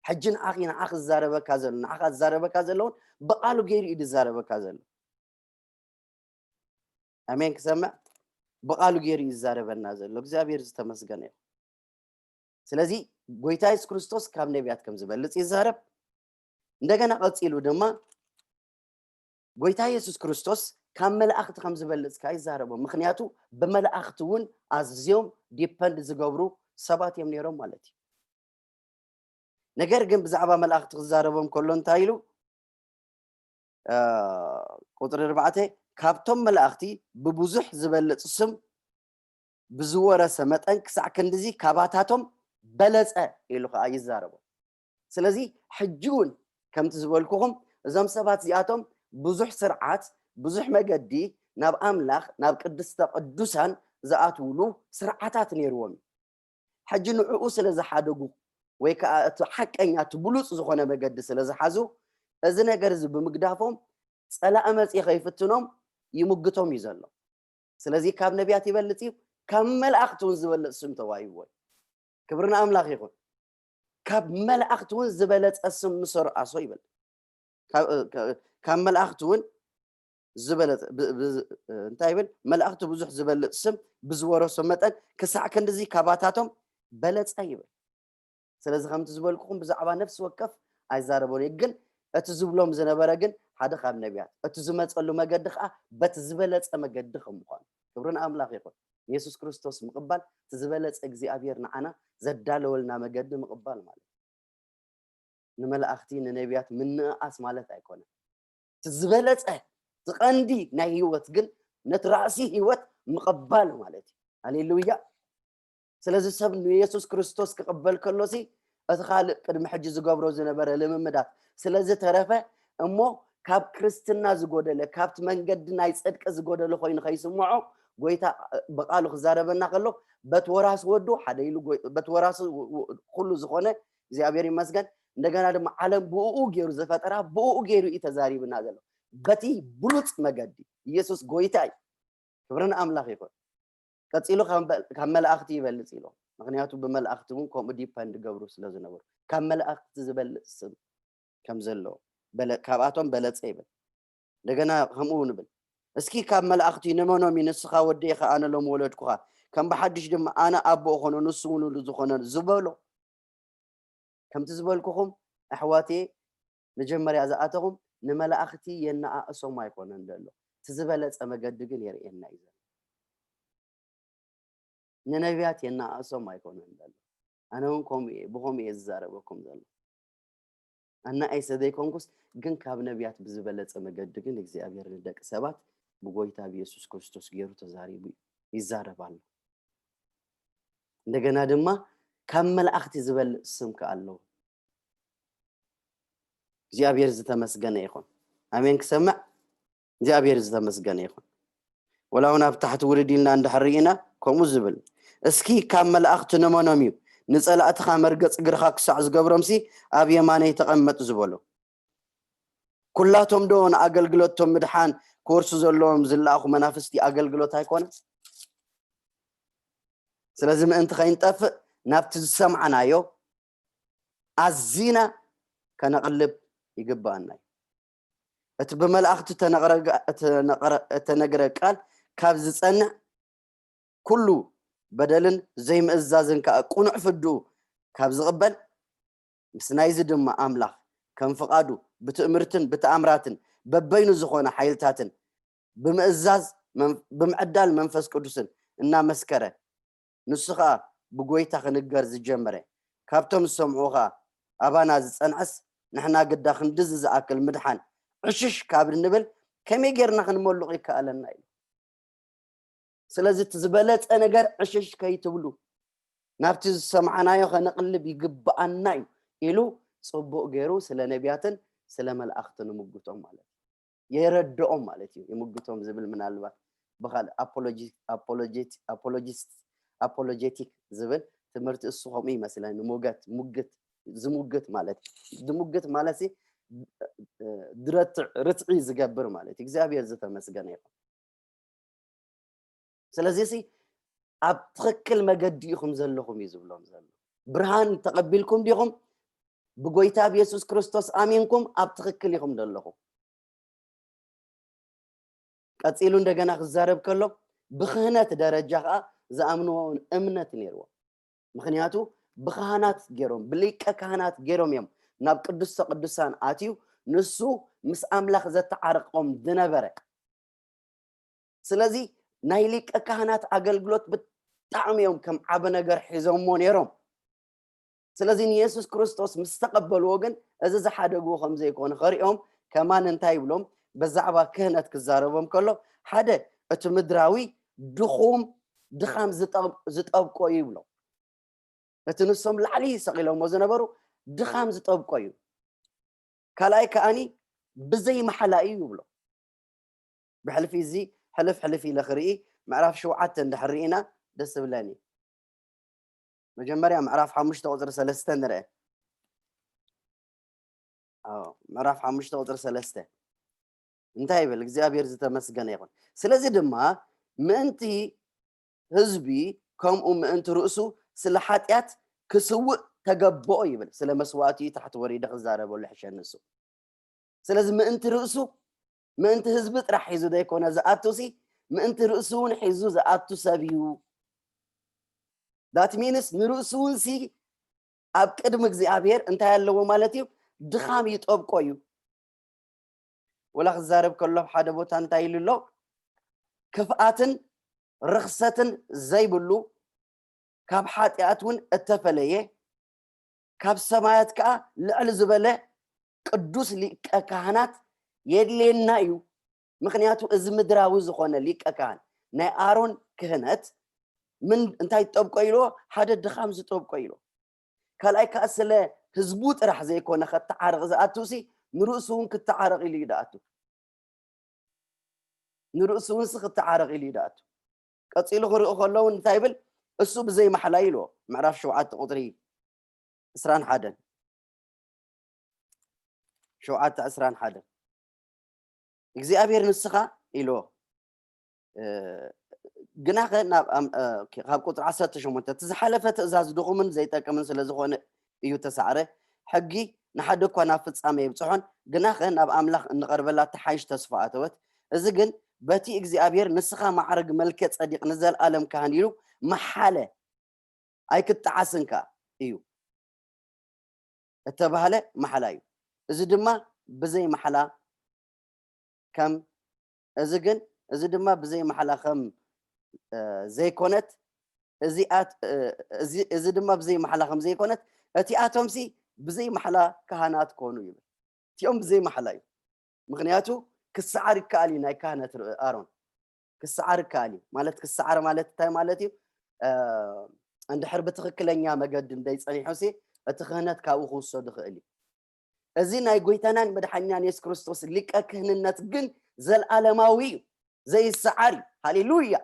ሕጂ ንዓኺ ንዓኺ ዝዛረበካ ዘሎ ንዓኻ ዝዛረበካ ዘለውን ብቃሉ ገይሩ እዩ ዝዛረበካ ዘሎ። ኣሜን። ክሰምዕ ብቃሉ ገይሩ እዩ ዝዛረበና ዘሎ። እግዚኣብሔር ዝተመስገነ እዩ። ስለዚ ጎይታ የሱስ ክርስቶስ ካብ ነቢያት ከም ዝበልጽ ይዛረብ። እንደገና ቀጺሉ ድማ ጎይታ የሱስ ክርስቶስ ካብ መላእኽቲ ከም ዝበልጽ ከኣ ይዛረቦም። ምኽንያቱ ብመላእኽቲ እውን ኣዝዮም ዲፐንድ ዝገብሩ ሰባት እዮም ነይሮም ማለት እዩ። ነገር ግን ብዛዕባ መላእኽቲ ክዛረቦም ከሎ እንታይ ኢሉ? ቁፅሪ ኣርባዕተ ካብቶም መላእኽቲ ብብዙሕ ዝበልፅ ስም ብዝወረሰ መጠን ክሳዕ ክንድዚ ካባታቶም በለፀ ኢሉ ከዓ ይዛረቦም። ስለዚ ሕጂ እውን ከምቲ ዝበልኩኹም እዞም ሰባት እዚኣቶም ብዙሕ ስርዓት ብዙሕ መገዲ ናብ ኣምላኽ ናብ ቅድስተ ቅዱሳን ዝኣትውሉ ስርዓታት ነይርዎም እዩ። ሕጂ ንዕኡ ስለ ዝሓደጉ ወይ ከዓ እቲ ሓቀኛ እቲ ብሉፅ ዝኾነ መገዲ ስለ ዝሓዙ እዚ ነገር እዚ ብምግዳፎም ፀላኢ መፂ ከይፍትኖም ይምግቶም እዩ ዘሎ። ስለዚ ካብ ነቢያት ይበልፅ እዩ፣ ካብ መላእኽቲ እውን ዝበልፅ ስም ተዋሂብዎ እዩ። ክብሪ ንኣምላኽ ይኹን። ካብ መላእኽቲ እውን ዝበለፀ ስም ምሰ ረኣሶ ይብል። ካብ መላእኽቲ እውን ዝበለፀ እንታይ ይብል? መላእኽቲ ብዙሕ ዝበልፅ ስም ብዝወረሶ መጠን ክሳዕ ክንድዚ ካባታቶም በለፀ ይብል። ስለዚ ከምቲ ዝበልኩኹም ብዛዕባ ነፍሲ ወከፍ ኣይዛረቦን እየ፣ ግን እቲ ዝብሎም ዝነበረ ግን ሓደ ካብ ነቢያት እቲ ዝመፀሉ መገዲ ከዓ በቲ ዝበለፀ መገዲ ከም ምዃኑ ክብሪ ንኣምላኽ ይኹን። የሱስ ክርስቶስ ምቕባል እቲ ዝበለፀ እግዚኣብሔር ንዓና ዘዳለወልና መገዲ ምቕባል ማለት እዩ። ንመላእኽቲ ንነቢያት ምንእኣስ ማለት ኣይኮነን። እቲ ዝበለፀ እቲ ቀንዲ ናይ ህይወት ግን ነቲ ራእሲ ህይወት ምቕባል ማለት እዩ። ሃሌሉያ። ስለዚ ሰብ ንየሱስ ክርስቶስ ክቕበል ከሎሲ እቲ ካልእ ቅድሚ ሕጂ ዝገብሮ ዝነበረ ልምምዳት ስለዝተረፈ እሞ ካብ ክርስትና ዝጎደለ ካብቲ መንገዲ ናይ ፅድቂ ዝጎደለ ኮይኑ ከይስምዖ ጎይታ ብቃሉ ክዛረበና ከሎ በቲ ወራሲ ወዱ ሓደ ኢሉ በቲ ወራሲ ኩሉ ዝኾነ እግዚኣብሔር ይመስገን። እንደገና ድማ ዓለም ብኡ ገይሩ ዝፈጠራ ብኡ ገይሩ እዩ ተዛሪብና ዘሎ በቲ ብሉፅ መገዲ። ኢየሱስ ጎይታ እዩ። ክብሪ ንኣምላኽ ይኹን። ቀፂሉ ካብ መላእኽቲ ይበልፅ ኢሎም። ምክንያቱ ብመላእኽቲ እውን ከምኡ ዲፐንድ ገብሩ ስለ ዝነበሩ ካብ መላእኽቲ ዝበልፅ ስም ከም ዘለዎ ካብኣቶም በለፀ ይብል። እንደገና ከምኡ ንብል እስኪ ካብ መላእኽቲ ንመኖም እዩ ንስኻ ወደይ ኸዓ ኣነ ሎም ወለድኩኻ ከም ብሓድሽ ድማ ኣነ ኣቦ እኾኖ ንሱ እውን ዝኾነ ዝበሎ። ከምቲ ዝበልኩኹም ኣሕዋቴ መጀመርያ ዝኣተኹም ንመላእኽቲ የነኣእሶም ኣይኮነን ዘሎ እቲ ዝበለፀ መገዲ ግን የርእየና እዩ ዘሎ። ንነቢያት የነኣእሶም ኣይኮነን ዘሎ። ኣነ እውን ከምኡ እየ ብኸምኡ እየ ዝዛረበኩም ዘሎ። ኣናኣይሰ ዘይኮንኩስ ግን ካብ ነቢያት ብዝበለፀ መገዲ ግን እግዚኣብሔር ንደቂ ሰባት ብጎይታ ብየሱስ ክርስቶስ ገይሩ ተዛሪቡ እዩ ይዛረብ ኣሎ። እንደገና ድማ ካብ መላእኽቲ ዝበልፅ ስም ከ ኣለዎ። እግዚኣብሔር ዝተመስገነ ይኹን። ኣሜን ክሰምዕ እግዚኣብሔር ዝተመስገነ ይኹን። ወላ እውን ኣብ ታሕቲ ውርድ ኢልና እንድሕር ርኢና ከምኡ ዝብል እስኪ ካብ መላእኽቲ ንመኖም እዩ ንጸላእትኻ መርገጽ እግርኻ ክሳዕ ዝገብሮምሲ ኣብ የማነይ ተቐመጥ ዝበሎ። ኩላቶም ዶ ንኣገልግሎቶም ምድሓን ክወርሱ ዘለዎም ዝለኣኹ መናፍስቲ ኣገልግሎት ኣይኮነ? ስለዚ ምእንቲ ከይንጠፍእ ናብቲ ዝሰምዓናዮ ኣዚና ከነቕልብ ይግባኣና እዩ። እቲ ብመላእኽቲ ተነግረ ቃል ካብ ዝጸንዕ ኩሉ በደልን ዘይምእዛዝን ከኣ ቅኑዕ ፍርድኡ ካብ ዝቕበል፣ ምስ ናይዚ ድማ ኣምላኽ ከም ፍቓዱ ብትእምርትን ብተኣምራትን በበይኑ ዝኾነ ሓይልታትን ብምእዛዝ መን- ብምዕዳል መንፈስ ቅዱስን እናመስከረ፣ ንሱ ኸኣ ብጎይታ ክንገር ዝጀመረ፣ ካብቶም ዝሰምዑ ኸኣ ኣባና ዝጸንዐስ፣ ንሕና ግዳ ክንድዚ ዝኣክል ምድሓን ዕሽሽ ካብ እንብል ከመይ ጌርና ክንመልቕ ይከኣለና? ኢሉ። ስለዚ እቲ ዝበለጸ ነገር ዕሽሽ ከይትብሉ፣ ናብቲ ዝሰማዕናዮ ከነቕልብ ይግብኣና እዩ ኢሉ ጽቡቕ ገይሩ ስለ ነቢያትን ስለ መላእኽትን ይምጉቶም ማለት እዩ። የረድኦም ማለት እዩ። ይምጉቶም ዝብል ምናልባት ብኻልእ ኣፖሎጂ ኣፖሎጂስት ኣፖሎጂቲክ ዝብል ትምህርቲ እሱ ከምኡ ይመስለኒ። ሞገት ሙግት ዝሙግት ማለት እዩ። ዝሙግት ማለት ሲ ድረትዕ ርትዒ ዝገብር ማለት እዩ። እግዚኣብሔር ዝተመስገነ ይኹን። ስለዚ ሲ ኣብ ትኽክል መገዲ ኢኹም ዘለኹም እዩ ዝብሎም ዘሎ። ብርሃን ተቐቢልኩም ዲኹም? ብጎይታ ብየሱስ ክርስቶስ ኣሚንኩም ኣብ ትኽክል ኢኹም ዘለኹም። ቀጺሉ እንደገና ክዛረብ ከሎ ብክህነት ደረጃ ከዓ ዝኣምንዎ እምነት ነይርዎም። ምክንያቱ ብካህናት ገይሮም ብሊቀ ካህናት ገይሮም እዮም ናብ ቅዱስተ ቅዱሳን ኣትዩ። ንሱ ምስ ኣምላኽ ዘተዓርቆም ዝነበረ። ስለዚ ናይ ሊቀ ካህናት ኣገልግሎት ብጣዕሚ እዮም ከም ዓቢ ነገር ሒዞምዎ ነይሮም። ስለዚ ንየሱስ ክርስቶስ ምስ ተቐበልዎ ግን እዚ ዝሓደግዎ ከም ዘይኮነ ከሪኦም ከማን እንታይ ይብሎም? ብዛዕባ ክህነት ክዛረቦም ከሎ ሓደ እቲ ምድራዊ ድኹም ድኻም ዝጠብ- ዝጠብቆ እዩ ይብሎም። እቲ ንሶም ላዕሊ ሰቒሎሞ ዝነበሩ ድኻም ዝጠብቆ እዩ። ካልኣይ ከኣኒ ብዘይ ማሕላ እዩ ይብሎ። ብሕልፊ እዚ ሕልፍ ሕልፍ ኢለ ክርኢ ምዕራፍ ሸውዓተ እንድሕር ርኢና ደስ ዝብለኒ። መጀመርያ ምዕራፍ ሓሙሽተ ቁፅሪ ሰለስተ ንርአ። ኣዎ፣ ምዕራፍ ሓሙሽተ ቁፅሪ ሰለስተ እንታይ ይብል? እግዚኣብሔር ዝተመስገነ ይኹን። ስለዚ ድማ ምእንቲ ህዝቢ ከምኡ ምእንቲ ርእሱ ስለ ሓጢኣት ክስውእ ተገብኦ ይብል። ስለ መስዋእቲ እዩ ታሕቲ ወሪደ ክዛረበሉ ሕሸ ንሱ። ስለዚ ምእንቲ ርእሱ ምእንቲ ህዝቢ ጥራሕ ሒዙ ዘይኮነ ዝኣቱ ሲ ምእንቲ ርእሱ እውን ሒዙ ዝኣቱ ሰብ እዩ። That means ንርእሱ እውን ሲ ኣብ ቅድሚ እግዚኣብሔር እንታይ ኣለዎ ማለት እዩ? ድኻም ይጠብቆ እዩ። ወላ ክዛረብ ከሎ ኣብ ሓደ ቦታ እንታይ ኢሉ ኣሎ? ክፍኣትን ርኽሰትን ዘይብሉ ካብ ሓጢኣት እውን እተፈለየ ካብ ሰማያት ከዓ ልዕል ዝበለ ቅዱስ ሊቀ ካህናት የድልየና እዩ። ምክንያቱ እዚ ምድራዊ ዝኾነ ሊቀ ካህን ናይ ኣሮን ክህነት ምን እንታይ ዝጠብቆ ኢልዎ? ሓደ ድኻም ዝጠብቆ ኢልዎ። ካልኣይ ከዓ ስለ ህዝቡ ጥራሕ ዘይኮነ ከተዓርቕ ዝኣቱ ሲ ንርእሱ እውን ክተዓረቕ ኢሉ እዩ ዝኣቱ። ንርእሱ እውን ሲ ክተዓረቕ ኢሉ እዩ ዝኣቱ። ቀፂሉ ክርኢ ከለዉ እንታይ ይብል? እሱ ብዘይ ማሕላ ኢልዎ። ምዕራፍ ሸውዓተ ቁፅሪ ዕስራን ሓደን ሸውዓተ ዕስራን ሓደን እግዚኣብሔር ንስኻ ኢልዎ። ግናኸ ናብ ኣም- እ፣ ካብ ቁፅሪ ዓሰርተ ሸሞንተ እቲ ዝሓለፈ ትእዛዝ ድኹምን ዘይጠቅምን ስለ ዝኾነ እዩ ተሳዕረ። ሕጊ ንሓደ እኳ ናብ ፍጻመ የብፅሖን፣ ግናኸ ናብ ኣምላኽ እንቐርበላ ተሓይሽ ተስፋ ኣተወት። እዚ ግን በቲ እግዚኣብሔር ንስኻ ማዕረግ መልከ ጸዲቕ ንዘለኣለም ካህን ኢሉ መሓለ ኣይክጠዓስን ከኣ እዩ እተባህለ መሓላ እዩ። እዚ ድማ ብዘይ መሓላ ከም እዚ ግን እዚ ድማ ብዘይ መሓላ ከም እ፣ ዘይኮነት እዚኣት እ፣ እዚ እዚ ድማ ብዘይ መሓላ ከም ዘይኮነት እቲኣቶምሲ ብዘይ መሓላ ካህናት ኮኑ ይብል። እቲኦም ብዘይ መሓላ እዩ። ምክንያቱ ክሰዓር ይከኣል እዩ ናይ ካህነት ር- ኣሮን ክሰዓር ይከኣል እዩ ማለት ክሰዓር ማለት እንታይ ማለት እዩ? እ፣ እንድሕር ብትኽክለኛ መገዲ እንደይጸኒሑ ሲ እቲ ክህነት ካብኡ ክውሰዱ ይኽእል እዩ። እዚ ናይ ጎይታናን መድሓኛን የሱስ ክርስቶስ ሊቀ ክህንነት ግን ዘለኣለማዊ እዩ፣ ዘይሰዓር እዩ። ሃሌሉያ።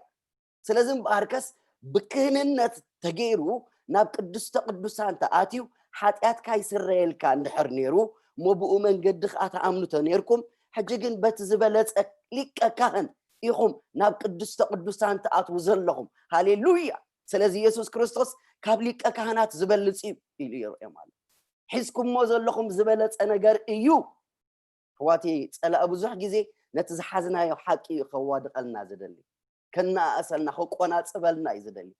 ስለዚ እምበኣርከስ ብክህንነት ተገይሩ ናብ ቅድስተ ቅዱሳን ተኣትዩ ሓጢኣትካ ይስረየልካ እንድሕር ነይሩ፣ እሞ ብኡ መንገዲ ከዓ ተኣምኑ ተነይርኩም፣ ሕጂ ግን በቲ ዝበለጸ ሊቀ ካህን ኢኹም ናብ ቅድስተ ቅዱሳን ትኣትዉ ዘለኹም። ሃሌሉያ! ስለዚ የሱስ ክርስቶስ ካብ ሊቀ ካህናት ዝበልጽ እዩ ኢሉ ይርእዮም ኣሎ። ሒዝኩሞ ዘለኹም ዝበለጸ ነገር እዩ። ኣሕዋተይ፣ ጸላኢ ብዙሕ ግዜ ነቲ ዝሓዝናዮ ሓቂ እዩ ከዋድቐልና ዝደሊ፣ ከነኣእሰልና፣ ከቆናጽበልና እዩ ዝደሊ።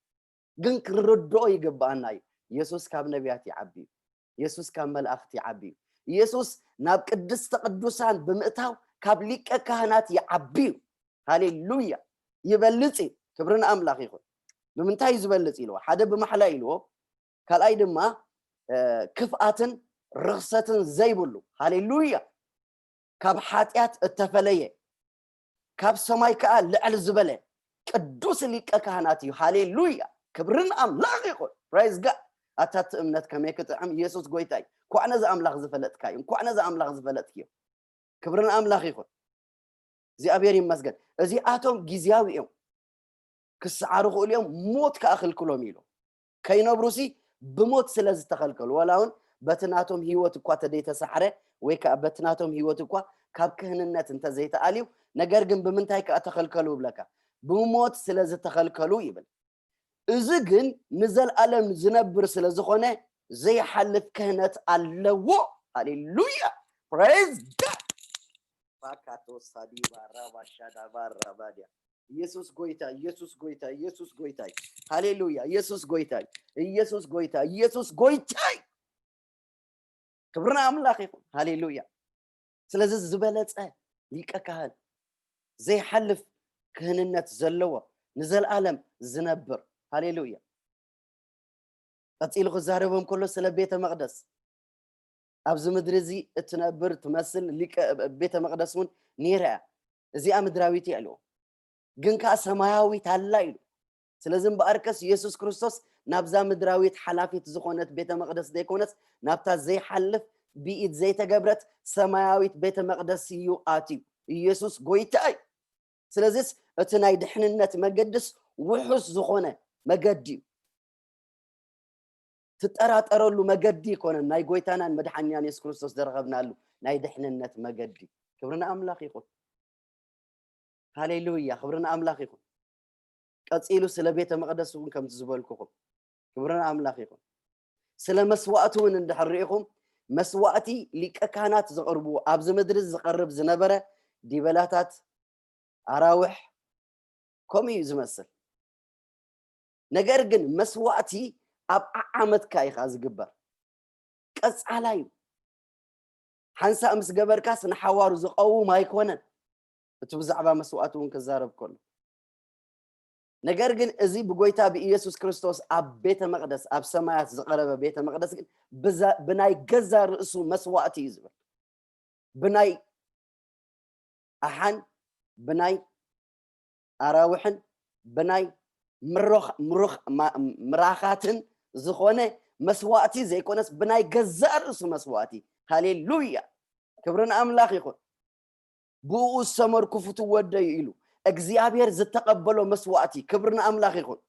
ግን ክንርድኦ ይግብኣና እዩ። የሱስ ካብ ነቢያት ይዓቢ እዩ። የሱስ ካብ መላእኽቲ ይዓቢ እዩ። የሱስ ናብ ቅድስተ ቅዱሳን ብምእታው ካብ ሊቀ ካህናት ይዓቢ እዩ። ሃሌሉያ! ይበልጽ እዩ። ክብሪ ንኣምላኽ ይኹን። ብምንታይ እዩ ዝበልጽ ኢልዎ? ሓደ ብማሕላ ኢልዎ፣ ካልኣይ ድማ እ፣ ክፍኣትን ርኽሰትን ዘይብሉ። ሃሌሉያ! ካብ ሓጢኣት እተፈለየ፣ ካብ ሰማይ ከኣ ልዕል ዝበለ ቅዱስ ሊቀ ካህናት እዩ። ሃሌሉያ! ክብርን ኣምላኽ ይኹን። ፕሬዝ ጋድ! ኣታ እቲ እምነት ከመይ ክጥዕም! ኢየሱስ ጎይታ እዩ። እንኳዕ ነዚ ኣምላኽ ዝፈለጥካዮ፣ እንኳዕ ነዚ ኣምላኽ ዝፈለጥክዮ። ክብርን ኣምላኽ ይኹን። እግዚኣብሔር ይመስገን። እዚኣቶም ግዝያዊ እዮም፣ ክሰዓሩ ክእሉ እዮም፣ ሞት ከኣ ክልክሎም ኢሉ። ከይነብሩሲ ብሞት ስለ ዝተኸልከሉ፣ ዋላ እውን በቲ ናቶም ህይወት እኳ ተደይተሳዕረ፣ ወይ ከኣ በቲ ናቶም ህይወት እኳ ካብ ክህንነት እንተዘይተኣልዩ፣ ነገር ግን ብምንታይ ከኣ ተኸልከሉ ይብለካ? ብሞት ስለ ዝተኸልከሉ ይብል። እዚ ግን ንዘልኣለም ዝነብር ስለ ዝኾነ ዘይሓልፍ ክህነት ኣለዎ። ሃሌሉያ! ፕሬዝ ጋድ! ባካቶ ሳዲባ ራባሻዳ ባራባዲያ። ኢየሱስ ጎይታ፣ ኢየሱስ ጎይታ፣ ኢየሱስ ጎይታ እዩ። ሃሌሉያ! ኢየሱስ ጎይታ እዩ። ኢየሱስ ጎይታ፣ ኢየሱስ ጎይታ እዩ። ክብሪ ንኣምላኽ ይኹን። ሃሌሉያ! ስለዚ ዝበለጸ ሊቀ ካህን፣ ዘይሓልፍ ክህንነት ዘለዎ፣ ንዘልኣለም ዝነብር። ሃሌሉያ! ቀጺሉ ክዛረቦም ከሎ ስለ ቤተ መቕደስ፣ ኣብዚ ምድሪ እዚ እትነብር ትመስል ሊቀ ቤተ መቕደስ እውን ነይራ እያ። እዚኣ ምድራዊት እያ ኢልዎ። ግን ከኣ ሰማያዊት ኣላ ኢሉ። ስለዚ እምበኣርከስ የሱስ ክርስቶስ ናብዛ ምድራዊት ሓላፊት ዝኾነት ቤተ መቕደስ ዘይኮነስ ናብታ ዘይሓልፍ ብኢድ ዘይተገብረት ሰማያዊት ቤተ መቕደስ እዩ ኣትዩ። ኢየሱስ ጎይታ እዩ። ስለዚስ እቲ ናይ ድሕንነት መገድስ ውሑስ ዝኾነ መገዲ እዩ። ትጠራጠረሉ መገዲ ይኮነን። ናይ ጎይታናን መድሓኒናን የሱስ ክርስቶስ ዝረኸብናሉ ናይ ድሕንነት መገዲ። ክብሪ ንኣምላኽ ይኹን። ሃሌሉያ፣ ክብሪ ንኣምላኽ ይኹን። ቀጺሉ ስለ ቤተ መቕደስ እውን ከምቲ ዝበልኩኹም፣ ክብሪ ንኣምላኽ ይኹን። ስለ መስዋእቲ እውን እንድሕር ርኢኹም፣ መስዋእቲ ሊቀ ካህናት ዘቕርብዎ፣ ኣብዚ ምድሪ ዝቐርብ ዝነበረ ዲበላታት፣ ኣራውሕ፣ ከምኡ እዩ ዝመስል። ነገር ግን መስዋእቲ ኣብ ዓዓመትካ ኢኻ ዝግበር። ቀጻላይ እዩ። ሓንሳእ ምስ ገበርካስ ንሓዋሩ ዝቐውም ኣይኮነን። እቲ ብዛዕባ መስዋእቲ እውን ክዛረብ ከሎ። ነገር ግን እዚ ብጎይታ ብኢየሱስ ክርስቶስ ኣብ ቤተ መቕደስ፣ ኣብ ሰማያት ዝቐረበ ቤተ መቕደስ ግን ብዛ-፣ ብናይ ገዛ ርእሱ መስዋእቲ እዩ ዝብል። ብናይ ኣሓን፣ ብናይ ኣራውሕን፣ ብናይ ምሮኽ-፣ ምሮኽ-፣ ማ-፣ ምራኻትን ዝኾነ መስዋእቲ ዘይኮነስ ብናይ ገዛ ርእሱ መስዋእቲ። ሃሌሉያ! ክብሪ ንኣምላኽ ይኹን። ብኡ ዝሰመርኩ ፍትው ወደይ ኢሉ እግዚኣብሔር ዝተቐበሎ መስዋእቲ። ክብሪ ንኣምላኽ ይኹን።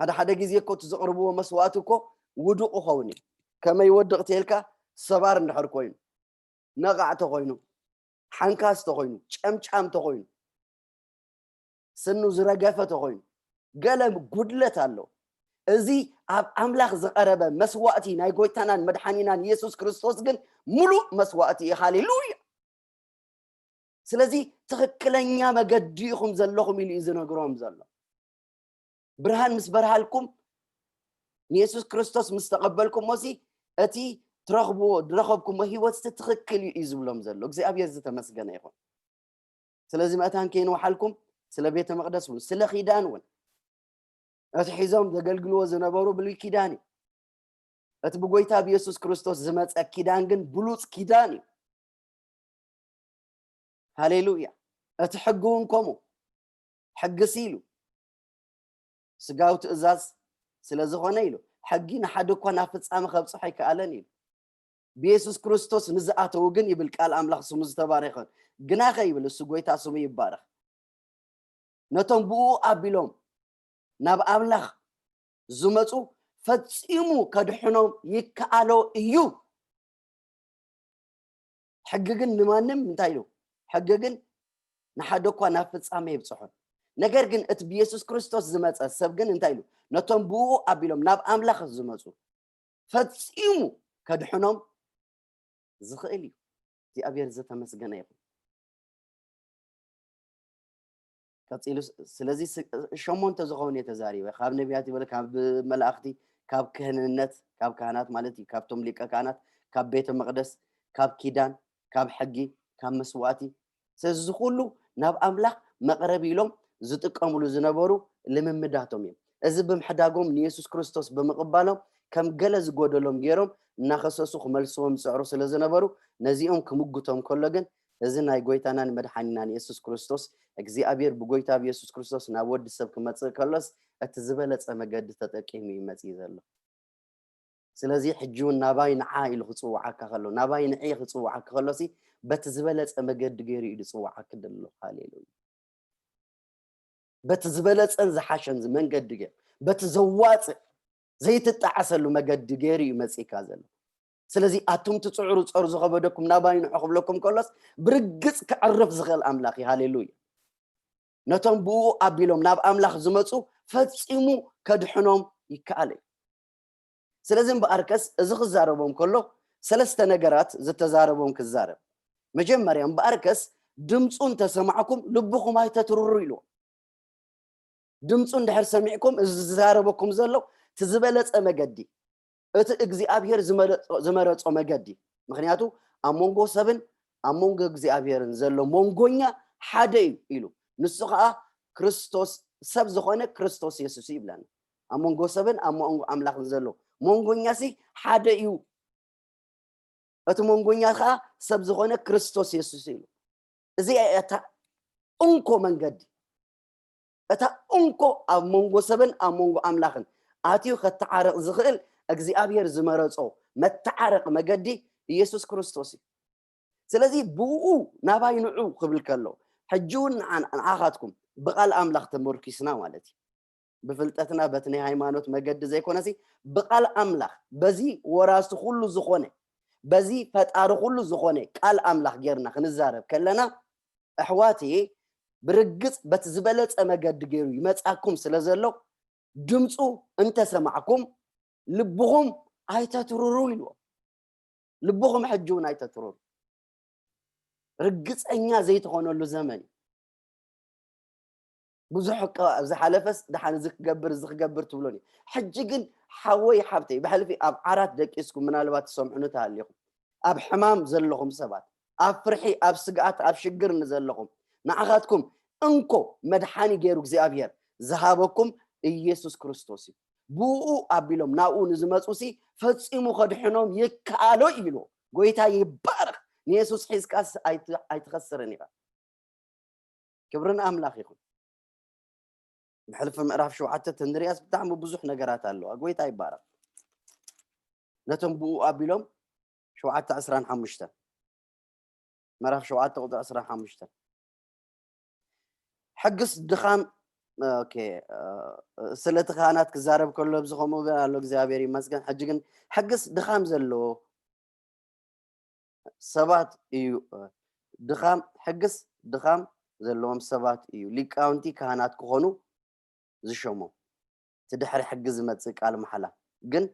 ሓደ ሓደ ግዜ እኮ እቲ ዘቕርብዎ መስዋእቲ እኮ ውዱቕ ይኸውን እዩ። ከመይ ይወድቕ ተልካ፣ ሰባር እንድሕር ኮይኑ፣ ነቓዕ ተኾይኑ፣ ሓንካስ ተኾይኑ፣ ጨምጫም ተኾይኑ፣ ስኑ ዝረገፈ ተኾይኑ፣ ገለ ጉድለት ኣሎ። እዚ ኣብ ኣምላኽ ዝቐረበ መስዋእቲ ናይ ጎይታናን መድሓኒናን ኢየሱስ ክርስቶስ ግን ምሉእ መስዋእቲ እዩ። ሃሌሉያ! ስለዚ ትኽክለኛ መገዲ ኢኹም ዘለኹም ኢሉ እዩ ዝነግሮም ዘሎ። ብርሃን ምስ በርሃልኩም፣ ንየሱስ ክርስቶስ ምስ ተቐበልኩሞሲ፣ እቲ ትረኽብዎ፣ ዝረኸብኩሞ ህይወት እቲ ትኽክል እዩ፣ እዩ ዝብሎም ዘሎ። እግዚኣብሔር ዝተመስገነ ይኹን። ስለዚ መታን ከይንወሓልኩም፣ ስለ ቤተ መቕደስ እውን፣ ስለ ኪዳን እውን፣ እቲ ሒዞም ዘገልግልዎ ዝነበሩ ብሉይ ኪዳን እዩ። እቲ ብጎይታ ብየሱስ ክርስቶስ ዝመጸ ኪዳን ግን ብሉጽ ኪዳን እዩ። ሃሌሉያ። እቲ ሕጊ እውን ከምኡ። ሕጊ ሲ ኢሉ ስጋዊ ትእዛዝ ስለ ዝኾነ ኢሉ፣ ሕጊ ንሓደ እኳ ናብ ፍጻመ ከብጽሖ ኣይከኣለን ኢሉ። ብየሱስ ክርስቶስ ንዝኣተዉ ግን ይብል ቃል ኣምላኽ፣ ስሙ ዝተባረኸ ይኹን። ግናኸ ይብል፣ እሱ ጎይታ ስሙ ይባረኽ። ነቶም ብኡ ኣቢሎም ናብ ኣምላኽ ዝመፁ ፈፂሙ ከድሕኖም ይከኣሎ እዩ። ሕጊ ግን ንማንም እንታይ ኢሉ? ሕጊ ግን ንሓደ እኳ ናብ ፍጻሜ ይብፅሖ። ነገር ግን እቲ ብየሱስ ክርስቶስ ዝመፀ ሰብ ግን እንታይ ኢሉ? ነቶም ብኡ ኣቢሎም ናብ ኣምላኽ ዝመፁ ፈፂሙ ከድሕኖም ዝኽእል እዩ። እግዚኣብሔር ዝተመስገነ ይኹን። ቀፂሉ ስ- ስለዚ ስ- ሸሞንተ ዝኸውን እየ ተዛሪበ። ካብ ነቢያት ይበል፣ ካብ መላእኽቲ፣ ካብ ክህንነት፣ ካብ ካህናት ማለት እዩ፣ ካብቶም ሊቀ ካህናት፣ ካብ ቤተ መቅደስ፣ ካብ ኪዳን፣ ካብ ሕጊ፣ ካብ መስዋዕቲ። ስለዚ እዚ ኩሉ ናብ ኣምላኽ መቕረቢ ኢሎም ዝጥቀምሉ ዝነበሩ ልምምዳቶም እዮም። እዚ ብምሕዳጎም ንየሱስ ክርስቶስ ብምቕባሎም ከም ገለ ዝጎደሎም ገይሮም እናኸሰሱ ክመልስዎም ዝፅዕሩ ስለ ዝነበሩ ነዚኦም ክምጉቶም ከሎ ግን እዚ ናይ ጎይታናን መድሓኒናን የሱስ ክርስቶስ እግዚኣብሔር ብጎይታ ብየሱስ ክርስቶስ ናብ ወዲ ሰብ ክመፅእ ከሎስ እቲ ዝበለፀ መገዲ ተጠቂሙ እዩ መፅኡ ዘሎ። ስለዚ ሕጂ እውን ናባይ ንዓ ኢሉ ክፅውዓካ ከሎ ናባይ ንዒ ክፅውዓካ ከሎሲ በቲ ዝበለፀ መገዲ ገይሩ እዩ ዝፅውዓኪ ዘሎ። ሃሌሉያ። በቲ ዝበለፀን ዝሓሸን መንገዲ ገይሩ በቲ ዘዋፅእ ዘይትጣዓሰሉ መገዲ ገይሩ እዩ መፂካ ዘሎ። ስለዚ ኣቱም ትፅዕሩ ፀሩ ዝኸበደኩም ናባይ ንዑ ክብለኩም ከሎስ ብርግፅ ክዕርፍ ዝኽእል ኣምላኽ እዩ። ሃሌሉያ። ነቶም ብኡ ኣቢሎም ናብ ኣምላኽ ዝመፁ ፈፂሙ ከድሕኖም ይከኣል እዩ። ስለዚ እምበኣርከስ እዚ ክዛረቦም ከሎ ሰለስተ ነገራት ዝተዛረቦም ክዛረብ። መጀመርያ እምበኣርከስ ድምፁ እንተሰማዕኩም ልብኹም ኣይተትርሩ ኢልዎ። ድምፁ እንድሕር ሰሚዕኩም እዚ ዝዛረበኩም ዘሎ እቲ ዝበለፀ መገዲ እቲ እግዚኣብሔር ዝመረፆ መገዲ። ምክንያቱ ኣብ መንጎ ሰብን ኣብ መንጎ እግዚኣብሔርን ዘሎ መንጎኛ ሓደ እዩ ኢሉ። ንሱ ከዓ ክርስቶስ ሰብ ዝኾነ ክርስቶስ የሱስ ይብለና። ኣብ መንጎ ሰብን ኣብ መንጎ ኣምላኽን ዘሎ መንጎኛ ሲ ሓደ እዩ። እቲ መንጎኛ ከዓ ሰብ ዝኾነ ክርስቶስ የሱስ እዩ። እዚ እታ እንኮ መንገዲ እታ እንኮ ኣብ መንጎ ሰብን ኣብ መንጎ ኣምላኽን ኣትዩ ከተዓረቕ ዝኽእል እግዚኣብሔር ዝመረጾ መተዓረቕ መገዲ ኢየሱስ ክርስቶስ እዩ። ስለዚ ብኡ ናባይ ንዑ ክብል ከሎ ሕጂ እውን ንዓን- ንዓኻትኩም ብቓል ኣምላኽ ተመርኪስና ማለት እዩ። ብፍልጠትና በቲ ናይ ሃይማኖት መገዲ ዘይኮነሲ ብቓል ኣምላኽ በዚ ወራሲ ኩሉ ዝኾነ በዚ ፈጣሪ ኩሉ ዝኾነ ቃል ኣምላኽ ጌርና ክንዛረብ ከለና ኣሕዋትየ ብርግፅ በቲ ዝበለፀ መገዲ ገይሩ ይመፃኩም ስለ ዘሎ ድምፁ እንተሰማዕኩም ልብኹም ኣይተትርሩ ኢልዎም። ልብኹም ሕጂ እውን ኣይተትርሩ። ርግፀኛ ዘይትኾነሉ ዘመን እዩ። ብዙሕ እኮ ኣብ ዝሓለፈስ ደሓን እዚ ክገብር እዚ ክገብር ትብሎን እዩ። ሕጂ ግን ሓወይ ሓብተይ ብሕልፊ ኣብ ዓራት ደቂስኩም ምናልባት ትሰምዑኒ ተሃሊኹም ኣብ ሕማም ዘለኹም ሰባት ኣብ ፍርሒ ኣብ ስግኣት ኣብ ሽግር ንዘለኹም ንዓኻትኩም እንኮ መድሓኒ ገይሩ እግዚኣብሔር ዝሃበኩም ኢየሱስ ክርስቶስ እዩ። ብኡ ኣቢሎም ናብኡ ንዝመፁ ሲ ፈፂሙ ከድሕኖም ይከኣሎ እዩ ኢልዎ። ጎይታ ይባረኽ። ንየሱስ ሒዝካስ ኣይት- ኣይትኸስርን ኢኻ። ክብሪ ንኣምላኽ ይኹን። ብሕልፊ ምዕራፍ ሸውዓተ ተንሪያስ ብጣዕሚ ብዙሕ ነገራት ኣለዋ። ጎይታ ይባረኽ። ነቶም ብኡ ኣቢሎም ሸውዓተ ዕስራን ሓሙሽተን ምዕራፍ ሸውዓተ ቁፅሪ ዕስራን ሓሙሽተን ሕግስ ድኻም ኦኬ፣ እ፣ ስለቲ ካህናት ክዛረብ ከሎ ኣብዚ ከምኡ ኣሎ እግዚኣብሔር ይመስገን። ሕጂ ግን ሕግስ ድኻም ዘለዎ ሰባት እዩ። ድኻም ሕግስ ድኻም ዘለዎም ሰባት እዩ ሊቃውንቲ ካህናት ክኾኑ ዝሸሞም። እቲ ድሕሪ ሕጊ ዝመጽእ ቃል ማሕላ ግን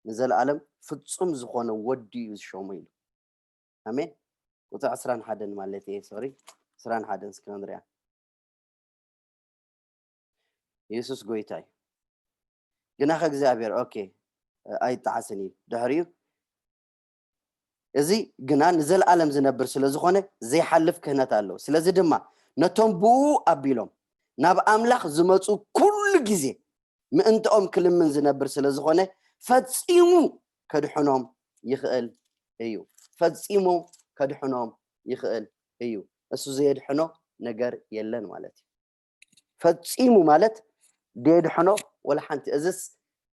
ንዘለኣለም ፍጹም ዝኾነ ወዲ እዩ ዝሸሞ ኢሉ። ኣሜን። ቁፅሪ ዕስራን ሓደን ማለት እየ ሶሪ፣ ዕስራን ሓደን እስከ ንሪኣ። ኢየሱስ ጎይታ እዩ። ግናኸ እግዚኣብሔር ኦኬ ኣይጠዓስን እዩ። ድሕሪኡ እዚ ግና ንዘለኣለም ዝነብር ስለ ዝኾነ ዘይሓልፍ ክህነት ኣለዎ። ስለዚ ድማ ነቶም ብኡ ኣቢሎም ናብ ኣምላኽ ዝመፁ ኩሉ ግዜ ምእንትኦም ክልምን ዝነብር ስለ ዝኾነ ፈፂሙ ከድሕኖም ይኽእል እዩ። ፈፂሙ ከድሕኖም ይኽእል እዩ። እሱ ዘየድሕኖ ነገር የለን ማለት እዩ። ፈፂሙ ማለት ደየድሕኖ ወላ ሓንቲ። እዝስ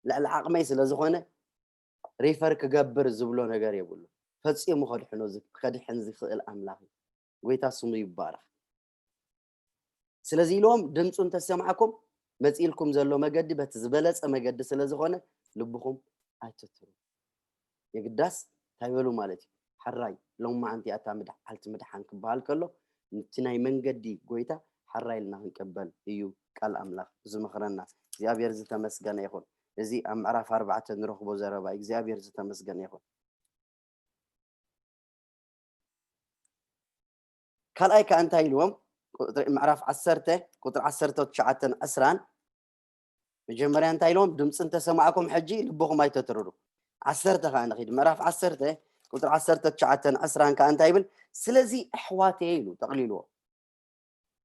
ልዕሊ ዓቕመይ ስለ ዝኾነ ሪፈር ክገብር ዝብሎ ነገር የብሉ። ፈፂሙ ከድሕኖ ዝ- ከድሕን ዝኽእል ኣምላኽ እዩ። ጎይታ ስሙ ይባረኽ። ስለዚ ኢልዎም ድምፁ እንተሰማዕኩም መፂእልኩም ዘሎ መገዲ በቲ ዝበለፀ መገዲ ስለ ዝኾነ ልብኹም ኣይትትሩ። የግዳስ እንታይ በሉ ማለት እዩ? ሕራይ ሎማዓንቲ ኣታ ምድሓልቲ ምድሓን ክበሃል ከሎ፣ ነቲ ናይ መንገዲ ጎይታ ሕራይ ኢልና ክንቅበል እዩ ቃል ኣምላኽ ዝመኽረና። እግዚኣብሔር ዝተመስገነ ይኹን። እዚ ኣብ ምዕራፍ ኣርባዕተ ንረኽቦ ዘረባ እዩ። እግዚኣብሔር ዝተመስገነ ይኹን። ካልኣይ ከዓ እንታይ ኢልዎም? ቁጥሪ ምዕራፍ ዓሰርተ ቁጥሪ ዓሰርተ ትሽዓተን ዕስራን፣ መጀመርያ እንታይ ኢልዎም? ድምፂ እንተሰማዕኩም ሕጂ ልብኹም ኣይተትርሩ። ዓሰርተ ከዓ ንኺድ። ምዕራፍ ዓሰርተ ቁጥሪ ዓሰርተ ትሽዓተን ዕስራን ከዓ እንታይ ይብል? ስለዚ ኣሕዋተይ ኢሉ ጠቕሊልዎ።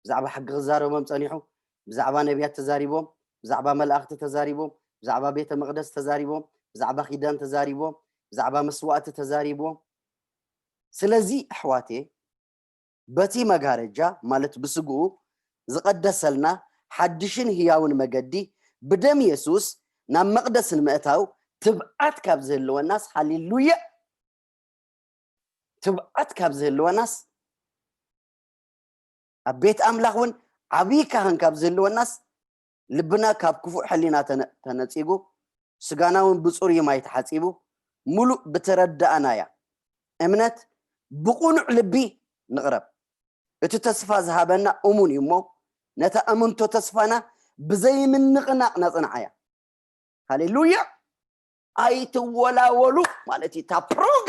ብዛዕባ ሕጊ ክዛረቦም ጸኒሑ። ብዛዕባ ነቢያት ተዛሪቦም፣ ብዛዕባ መላእኽቲ ተዛሪቦም፣ ብዛዕባ ቤተ መቕደስ ተዛሪቦም፣ ብዛዕባ ኪዳን ተዛሪቦም፣ ብዛዕባ መስዋእቲ ተዛሪቦም። ስለዚ ኣሕዋቴ፣ በቲ መጋረጃ ማለት ብስግኡ ዝቐደሰልና ሓድሽን ህያውን መገዲ ብደም የሱስ ናብ መቕደስ ንምእታው ትብዓት ካብ ዝህልወናስ፣ ሃሌሉያ፣ ትብዓት ካብ ዝህልወናስ፣ ኣብ ቤት ኣምላኽ እውን ዓብዪ ካህን ካብ ዝህልወናስ፣ ልብና ካብ ክፉእ ሕሊና ተነ-፣ ተነጺጉ፣ ስጋና እውን ብጽሩይ ማይ ተሓጺቡ፣ ምሉእ ብተረዳእናያ እምነት ብቕኑዕ ልቢ ንቕረብ። እቲ ተስፋ ዝሃበና እሙን እዩ እሞ፣ ነታ እምንቶ ተስፋና ብዘይምንቕናቕ ነጽንዓያ። ሃሌሉያ! ኣይትወላወሉ ማለት እዩ። እታ ፕሮጋ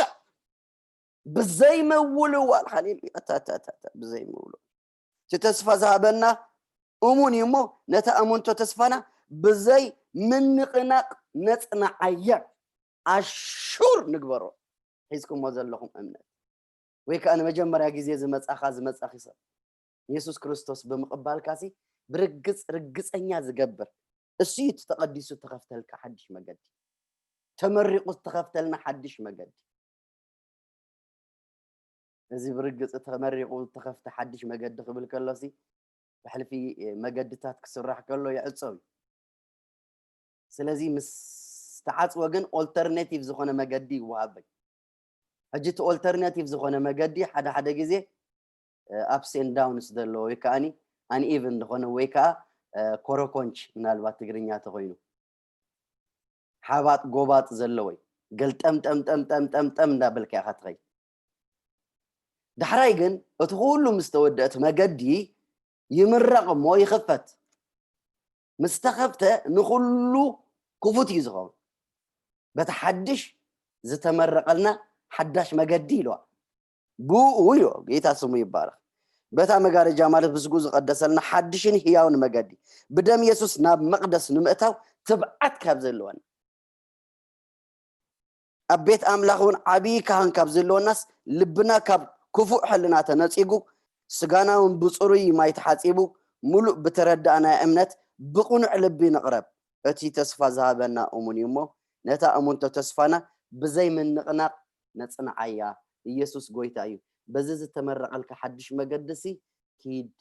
ብዘይምውልዋል፣ ሃሌሉያ፣ እታ፣ እታ፣ እታ፣ እታ፣ ብዘይምውልዋል። እቲ ተስፋ ዝሃበና እሙን እዩ እሞ፣ ነታ እሙንቶ ተስፋና ብዘይ ምንቕናቕ ነጽንዓያ። ኣሹር ንግበሮ። ሒዝኩሞ ዘለኹም እምነት፣ ወይ ከኣ ንመጀመርያ ግዜ ዝመጻኻ፣ ዝመጻኺ ሰብ፣ የሱስ ክርስቶስ ብምቕባልካሲ ብርግጽ፣ ርግጸኛ ዝገብር፣ እሱ እዩ እቲ ተቐዲሱ እተኸፍተልካ ሓድሽ መገዲ። ተመሪቑ ዝተኸፍተልና ሓድሽ መገዲ። እዚ ብርግጽ ተመሪቑ ዝተኸፍተ ሓድሽ መገዲ ክብል ከሎሲ፣ ብሕልፊ መገድታት ክስራሕ ከሎ ይዕጸው እዩ። ስለዚ ምስ ተዓጽወ ግን ኦልተርኔቲቭ ዝኾነ መገዲ ይወሃበኝ። ሕጂ እቲ ኦልተርኔቲቭ ዝኾነ መገዲ ሓደ ሓደ ግዜ፣ እ፣ ኣፕስ ኤንድ ዳውንስ ዘለዎ ወይ ከኣኒ ኣንኢቨን ዝኾነ ወይ ከኣ፣ እ፣ ኮረኮንች ምናልባት ትግርኛ ተኾይኑ። ሓባጥ ጎባጥ ዘለዎ ወይ ገልጠም ጠም ጠም ጠም ጠም ጠም እንዳበልካ ኢኻ ትኸይድ። ዳሕራይ ግን እቲ ኩሉ ምስ ተወደአ እቲ መገዲ ይምረቕ እሞ ይኽፈት። ምስ ተኸፍተ ንኹሉ ክፉት እዩ ዝኸውን። በቲ ሓድሽ ዝተመረቐልና ሓዳሽ መገዲ ኢልዋ። ብኡ ኢልዎ፣ ጌታ ስሙ ይባረኽ። በታ መጋረጃ ማለት ብስግኡ ዝቐደሰልና ሓድሽን ህያውን መገዲ ብደም የሱስ ናብ መቕደስ ንምእታው ትብዓት ካብ ዘለወና፣ ኣብ ቤት ኣምላኽ እውን ዓብዪ ካህን ካብ ዘለወናስ፣ ልብና ካብ ክፉእ ሕልና ተነጺጉ፣ ስጋና እውን ብጽሩይ ማይ ተሓጺቡ፣ ምሉእ ብተረዳእናዮ እምነት ብቕኑዕ ልቢ ንቕረብ። እቲ ተስፋ ዝሃበና እሙን እዩ እሞ፣ ነታ እሙንቶ ተስፋና ብዘይ ምንቕናቕ ነጽንዓያ። ኢየሱስ ጎይታ እዩ። በዚ ዝተመረቐልካ ሓድሽ መገድሲ ኪድ።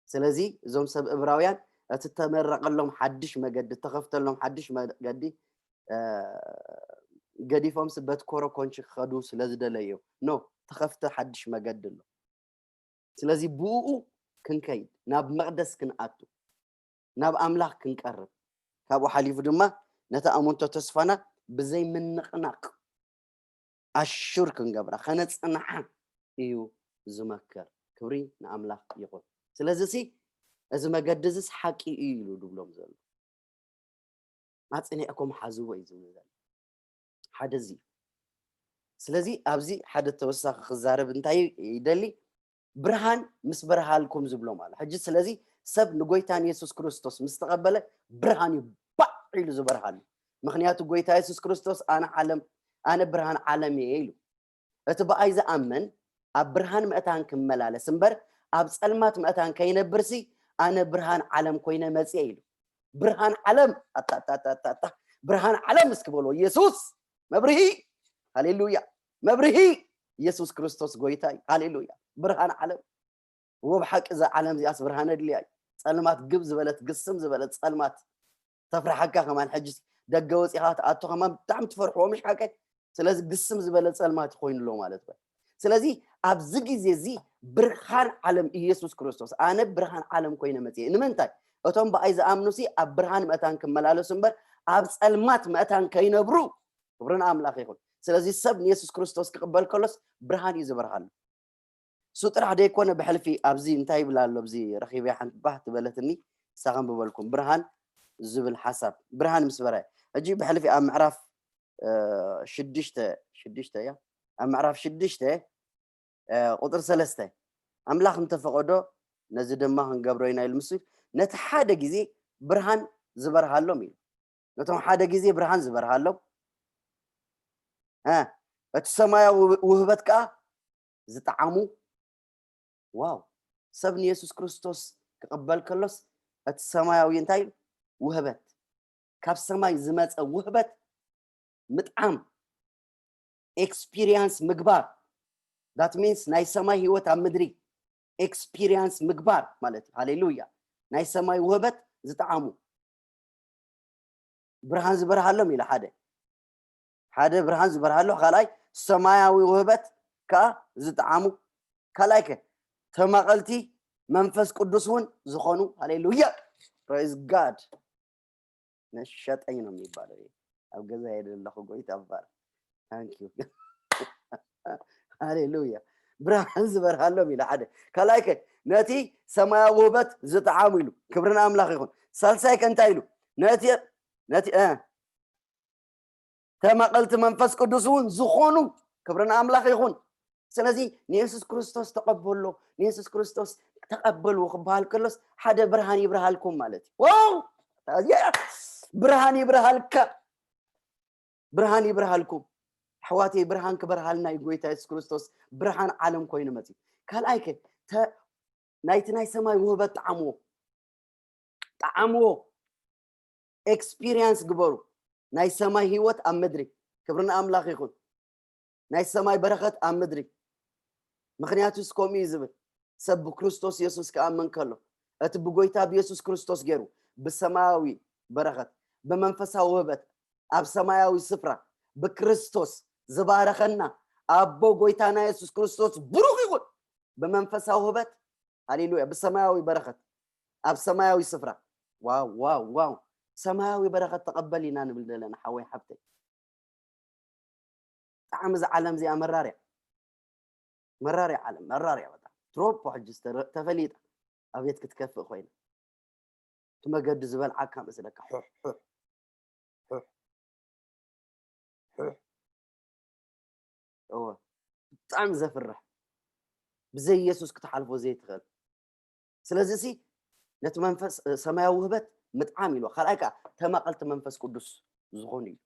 ስለዚ እዞም ሰብ እብራውያን እቲ ተመረቐሎም ሓድሽ መገዲ፣ ተኸፍተሎም ሓድሽ መገዲ፣ እ፣ ገዲፎምስ በት ኮረኮንች ክኸዱ ስለ ዝደለዩ፣ ኖ፣ ተኸፍተ ሓድሽ መገዲ ኣሎ። ስለዚ ብኡ ክንከይድ፣ ናብ መቕደስ ክንኣቱ፣ ናብ ኣምላኽ ክንቀርብ፣ ካብኡ ሓሊፉ ድማ ነታ ኣሙንቶ ተስፋና ብዘይ ምንቕናቕ ኣሹር ክንገብራ፣ ከነጽንዓ እዩ ዝመከር። ክብሪ ንኣምላኽ ይኹን። ስለዚ ሲ፣ እዚ መገዲ እዚስ ሓቂ እዩ ኢሉ ድብሎም ዘሎ። ኣጽኒዕኩም ሓዝዎ እዩ ዝብል ዘሎ። ሓደ እዚ እዩ። ስለዚ ኣብዚ ሓደ ተወሳኺ ክዛረብ እንታይ ይደሊ? ብርሃን ምስ በርሃልኩም ዝብሎም ኣሎ። ሕጂ ስለዚ ሰብ ንጎይታ ንየሱስ ክርስቶስ ምስ ተቐበለ ብርሃን እዩ ባዕ ኢሉ ዝበርሃሉ። ምኽንያቱ ጎይታ የሱስ ክርስቶስ ኣነ ዓለም፣ ኣነ ብርሃን ዓለም እየ ኢሉ። እቲ ብኣይ ዝኣምን ኣብ ብርሃን መእታን ክመላለስ እምበር ኣብ ጸልማት መእታን ከይነብርሲ ኣነ ብርሃን ዓለም ኮይነ መጽየ ኢሉ። ብርሃን ዓለም፣ ኣታታታታታ፣ ብርሃን ዓለም እስኪ በሎ። ኢየሱስ መብርሂ፣ ሃሌሉያ፣ መብርሂ። ኢየሱስ ክርስቶስ ጎይታ እዩ። ሃሌሉያ። ብርሃን ዓለም። እዎ ብሓቂ እዛ ዓለም እዚኣስ ብርሃን ኣድልያ እዩ። ጸልማት ግብ ዝበለት፣ ግስም ዝበለት ጸልማት ተፍርሓካ ከማን። ሕጂ ደገ ወጺኻ ትኣቱ ከማን ብጣዕሚ ትፈርሕዎ፣ ምሽ ሓቀይ? ስለዚ ግስም ዝበለ ጸልማት ኮይኑ ኣሎ ማለት እዩ። ስለዚ ኣብዚ ግዜ እዚ ብርሃን ዓለም ኢየሱስ ክርስቶስ፣ ኣነ ብርሃን ዓለም ኮይነ መጽየ። ንምንታይ? እቶም ብኣይ ዝኣምኑሲ ኣብ ብርሃን መእታን ክመላለሱ እምበር ኣብ ጸልማት መእታን ከይነብሩ። ክብሪ ንኣምላኽ ይኹን። ስለዚ ሰብ ንየሱስ ክርስቶስ ክቕበል ከሎስ ብርሃን እዩ ዝበርሃሉ። እሱ ጥራሕ ደይኮነ ብሕልፊ ኣብዚ እንታይ ይብል ኣሎ? ኣብዚ ረኺበ ሓንቲ ባህ ትበለትኒ፣ ንሳ ከንብበልኩም። ብርሃን ዝብል ሓሳብ፣ ብርሃን ምስ በረ። ሕጂ ብሕልፊ ኣብ ምዕራፍ ሽዱሽተ ሽዱሽተ እያ ኣብ ምዕራፍ ሽዱሽተ ቁጥር ሰለስተ ኣምላኽ እንተፈቐዶ ነዚ ድማ ክንገብሮ ኢና ኢሉ ምስ ነቲ ሓደ ግዜ ብርሃን ዝበርሃሎም ኢሉ። ነቶም ሓደ ግዜ ብርሃን ዝበርሃሎም እቲ ሰማያዊ ውህበት ከዓ ዝጠዓሙ። ዋው! ሰብ ንየሱስ ክርስቶስ ክቕበል ከሎስ እቲ ሰማያዊ እንታይ ውህበት፣ ካብ ሰማይ ዝመፀ ውህበት ምጥዓም፣ ኤክስፒሪየንስ ምግባር። That means ናይ ሰማይ ህይወት ኣብ ምድሪ ኤክስፒሪየንስ ምግባር ማለት እዩ። ሃሌሉያ! ናይ ሰማይ ውህበት ዝጠዓሙ፣ ብርሃን ዝበርሃሎም ኢለ ሓደ ሓደ ብርሃን ዝበርሃሎ፣ ካልኣይ ሰማያዊ ውህበት ከዓ ዝጠዓሙ፣ ካልኣይ ከ ተማቐልቲ መንፈስ ቅዱስ እውን ዝኾኑ። ሃሌሉያ! Praise God! ነሸጠኝ ነው የሚባለው። ኣብ ገዛ የደለኹ ጎይታ እባል። Thank you። ሃሌሉያ! ብርሃን ዝበርሃሎም ኢለ ሓደ፣ ካልኣይ ከ ነቲ ሰማያዊ ውህበት ዝጠዓሙ ኢሉ። ክብሪ ንኣምላኽ ይኹን። ሳልሳይ ከ እንታይ ኢሉ? ነቲ ነቲ ተማቐልቲ መንፈስ ቅዱስ እውን ዝኾኑ። ክብሪ ንኣምላኽ ይኹን። ስለዚ ንየሱስ ክርስቶስ ተቐበሎ፣ ንየሱስ ክርስቶስ ተቐበልዎ ክበሃል ከሎስ ሓደ ብርሃን ይብርሃልኩም ማለት እዩ። ዋው! ብርሃን ይብርሃልካ፣ ብርሃን ይብርሃልኩም። ኣሕዋተይ፣ ብርሃን ክበርሃልና እዩ ጎይታ የሱስ ክርስቶስ ብርሃን ዓለም ኮይኑ መፅዩ። ካልኣይ ከ ናይቲ ናይ ሰማይ ውህበት ጠዓምዎ፣ ጠዓምዎ፣ ኤክስፒሪየንስ ግበሩ። ናይ ሰማይ ህይወት ኣብ ምድሪ። ክብሪ ንኣምላኽ ይኹን። ናይ ሰማይ በረኸት ኣብ ምድሪ። ምኽንያቱስ ከምኡ እዩ ዝብል፣ ሰብ ብክርስቶስ የሱስ ክኣምን ከሎ፣ እቲ ብጎይታ ብየሱስ ክርስቶስ ገይሩ ብሰማያዊ በረኸት፣ ብመንፈሳዊ ውህበት ኣብ ሰማያዊ ስፍራ ብክርስቶስ ዝባረኸና ኣቦ ጎይታና የሱስ ክርስቶስ ብሩኽ ይኹን። ብመንፈሳዊ ውህበት፣ ሃሌሉያ፣ ብሰማያዊ በረኸት ኣብ ሰማያዊ ስፍራ። ዋው ዋው ዋው! ሰማያዊ በረኸት ተቐበል ኢና ንብል ዘለና ሓወይ ሓብተይ። ጣዕሚ እዛ ዓለም እዚኣ መራርያ፣ መራርያ ዓለም፣ መራርያ በጣም። ትሮፖ ሕጂ ዝተረ- ተፈሊጣ ኣቤት ክትከፍእ ኮይና። እቲ መገዲ ዝበልዓካ መስለካ። ሑሕ ሑሕ ሑሕ ሑሕ። እወ፣ ብጣዕሚ ዘፍርሕ፣ ብዘይ የሱስ ክትሓልፎ ዘይትኽእል። ስለዚ ሲ ነቲ መንፈስ ሰማያዊ ውህበት ምጥዓም ኢሉ። ካልኣይ ከዓ ተማቐልቲ መንፈስ ቅዱስ ዝኾኑ እዩ።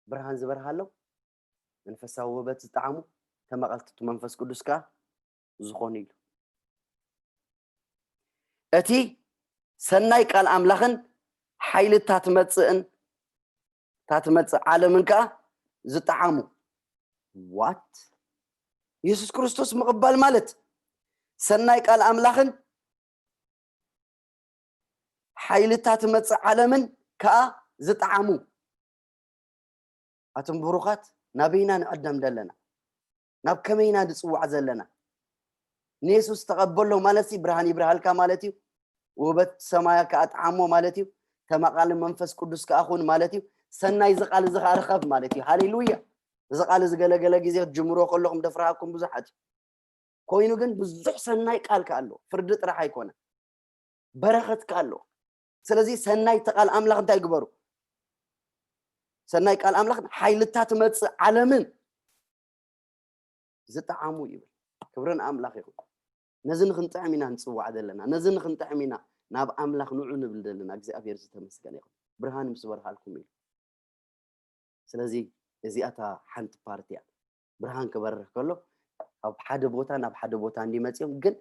ብርሃን ዝበርሃሎም መንፈሳዊ ውህበት ዝጠዓሙ ተማቐልቲ መንፈስ ቅዱስ ከዓ ዝኾኑ ኢሉ። እቲ ሰናይ ቃል ኣምላኽን ሓይሊ እታ ትመጽእን እታ ትመጽእ ዓለምን ከዓ ዝጠዓሙ። ዋት? የሱስ ክርስቶስ ምቕባል ማለት ሰናይ ቃል ኣምላኽን ሓይሊ እታ ትመጽእ ዓለምን ከዓ ዝጠዓሙ። ኣቶም ብሩኻት፣ ናበይና ንዕደም ዘለና? ናብ ከመይና ንጽዋዕ ዘለና? ንየሱስ ተቐበሎ ማለት ሲ ብርሃን ይብርሃልካ ማለት እዩ። ውህበት ሰማያ ከኣ ጠዓሞ ማለት እዩ። ተማቓሊ መንፈስ ቅዱስ ከኣ ኩን ማለት እዩ። ሰናይ እዚ ቃል እዚ ከኣ ርኸብ ማለት እዩ። ሃሌሉያ! እዚ ቃል እዚ ገለገለ ግዜ ክትጅምርዎ ከለኹም ደፍርሃኩም ብዙሓት እዩ። ኮይኑ ግን ብዙሕ ሰናይ ቃል ከኣ ኣሎ። ፍርዲ ጥራሕ ኣይኮነ፣ በረኸት ከኣ ኣሎ። ስለዚ ሰናይ እቲ ቃል ኣምላኽ እንታይ ግበሩ? ሰናይ ቃል ኣምላኽን ሓይልታ ትመጽእ ዓለምን ዝጠዓሙ ይብል። ክብሪ ንኣምላኽ ይኹን። ነዚ ንክንጥዕም ኢና ንጽዋዕ ዘለና። ነዚ ንክንጥዕም ኢና ናብ ኣምላኽ ንዑ ንብል ዘለና። እግዚኣብሔር ዝተመስገነ ይኹን። ብርሃን ምስ በርሃልኩም ኢሉ። ስለዚ እዚኣታ ሓንቲ ፓርቲ እያ። ብርሃን ክበርህ ከሎ ኣብ ሓደ ቦታ ናብ ሓደ ቦታ እንዲመፅኦም ግን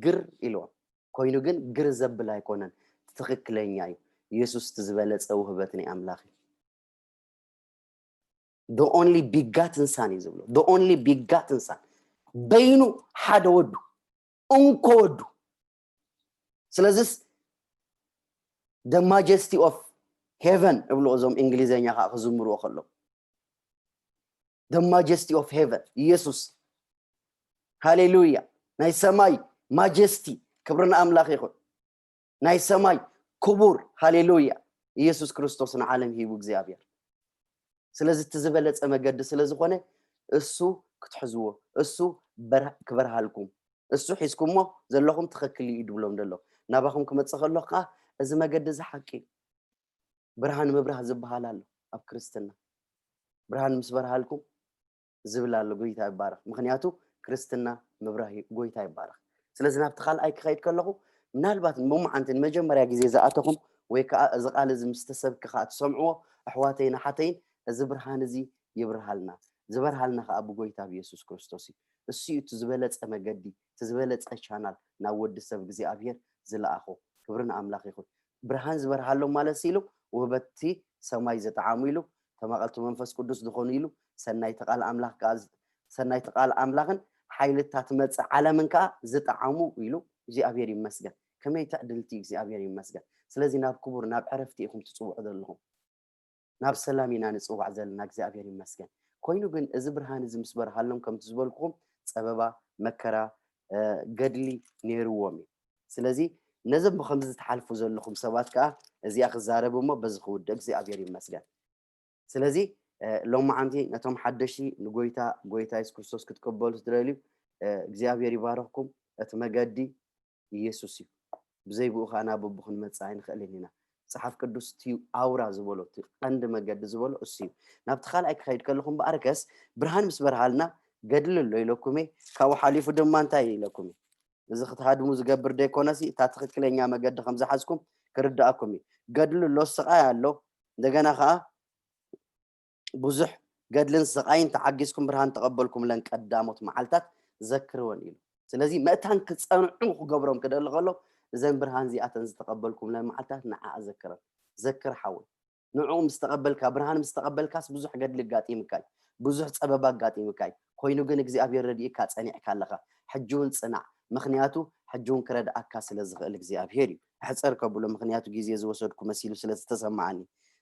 ግር ኢልዎም። ኮይኑ ግን ግር ዘብል ኣይኮነን። ትኽክለኛ እዩ። ኢየሱስ እቲ ዝበለፀ ውህበት ናይ ኣምላኽ እዩ። The only begotten son እዩ ዝብሎ። The only begotten son፣ በይኑ ሓደ ወዱ፣ እንኮ ወዱ። ስለዚስ the majesty of heaven እብሎ እዞም እንግሊዘኛ ከዓ ክዝምርዎ ከሎ፣ the majesty of heaven፣ ኢየሱስ። ሃሌሉያ! ናይ ሰማይ ማጀስቲ፣ ክብሪ ንኣምላኽ ይኹን። ናይ ሰማይ ክቡር፣ ሃሌሉያ፣ ኢየሱስ ክርስቶስ ንዓለም ሂቡ እግዚኣብሔር። ስለዚ እቲ ዝበለጸ መገዲ ስለ ዝኾነ እሱ ክትሕዝዎ፣ እሱ በርህ- ክበርሃልኩም፣ እሱ ሒዝኩሞ ዘለኹም ትኽክል እዩ ድብሎም ደሎ። ናባኹም ክመጽእ ከሎ ከዓ እዚ መገዲ እዚ ሓቂ እዩ። ብርሃን ምብራህ ዝበሃል ኣሎ ኣብ ክርስትና። ብርሃን ምስ በርሃልኩም ዝብል ኣሎ። ጎይታ ይባረኽ። ምኽንያቱ ክርስትና ምብራህ እዩ። ጎይታ ይባረኽ። ስለዚ ናብቲ ካልኣይ ክኸይድ ከለኹ ምናልባት መማዓንቲ ንመጀመርያ ግዜ ዝኣተኹም ወይ ከዓ እዚ ቃል እዚ ምስ ተሰብክ ከዓ ትሰምዕዎ ኣሕዋተይን ኣሓተይን እዚ ብርሃን እዚ ይብርሃልና። ዝበርሃልና ከዓ ብጎይታ ብየሱስ ክርስቶስ እዩ። እሱ እዩ እቲ ዝበለጸ መገዲ፣ እቲ ዝበለጸ ቻናል ናብ ወዲ ሰብ እግዚኣብሔር ዝለኣኾ። ክብሪ ንኣምላኽ ይኹን። ብርሃን ዝበርሃሎም ማለት ኢሉ ውህበቲ ሰማይ ዝጠዓሙ ኢሉ ተማቐልቲ መንፈስ ቅዱስ ዝኾኑ ኢሉ ሰናይቲ ቃል ኣምላኽ ከዓ ሰናይቲ ቃል ኣምላኽን ሓይልታት መጽእ ዓለምን ከዓ ዝጠዓሙ ኢሉ እግዚኣብሔር ይመስገን። ከመይ ትዕድልቲ እግዚኣብሔር ይመስገን። ስለዚ ናብ ክቡር ናብ ዕረፍቲ ኢኹም ትጽውዑ ዘለኹም። ናብ ሰላም ኢና ንጽዋዕ ዘለና እግዚኣብሔር ይመስገን። ኮይኑ ግን እዚ ብርሃን እዚ ምስ በርሃሎም ከምቲ ዝበልኩኹም ጸበባ መከራ ገድሊ ነይርዎም እዩ። ስለዚ ነዞም ብከምዚ ትሓልፉ ዘለኹም ሰባት ከዓ እዚኣ ክዛረብ እሞ በዚ ክውድእ እግዚኣብሔር ይመስገን። ስለዚ ሎማዓንቲ ነቶም ሓደሽቲ ንጎይታ ጎይታ የሱስ ክርስቶስ ክትቅበሉ ትደልዩ እግዚኣብሔር ይባረኽኩም። እቲ መገዲ ኢየሱስ እዩ። ብዘይ ብኡ ከዓ ናብ ኣቦ ክንመጽእ ኣይንኽእልን ኢና። መጽሓፍ ቅዱስ እቲ ኣውራ ዝበሎ እቲ ቀንዲ መገዲ ዝበሎ እሱ እዩ። ናብቲ ካልኣይ ክኸይድ ከለኹም በኣርከስ ብርሃን ምስ በርሃልና ገድሊ ኣሎ ኢለኩም እየ። ካብኡ ሓሊፉ ድማ እንታይ ኢለኩም እየ? እዚ ክትሃድሙ ዝገብር ደይኮነሲ እታ ትኽክለኛ መገዲ ከም ዝሓዝኩም ክርድኣኩም እዩ። ገድሊ ኣሎ፣ ስቓይ ኣሎ፣ እንደገና ከዓ ብዙሕ ገድልን ስቓይን ተዓጊዝኩም ብርሃን ተቐበልኩምለን ቀዳሞት መዓልታት ዘክርወን ኢሉ። ስለዚ መእታን ክጸንዑ ክገብሮም ክደሊ ከሎ እዘን ብርሃን እዚኣተን ዝተቐበልኩምለን መዓልታት ንዓ ዘክረን። ዘክር ሓወይ፣ ንዕኡ ምስ ተቐበልካ፣ ብርሃን ምስ ተቐበልካስ ብዙሕ ገድሊ ኣጋጢምካ እዩ፣ ብዙሕ ጸበባ ኣጋጢምካ እዩ። ኮይኑ ግን እግዚኣብሔር ረድኢካ ጸኒዕካ ኣለኻ። ሕጂ እውን ጽናዕ፣ ምኽንያቱ ሕጂ እውን ክረድኣካ ስለ ዝኽእል እግዚኣብሔር እዩ። ሕጸር ከብሎ ምኽንያቱ ግዜ ዝወሰድኩ መሲሉ ስለ ዝተሰማዓኒ።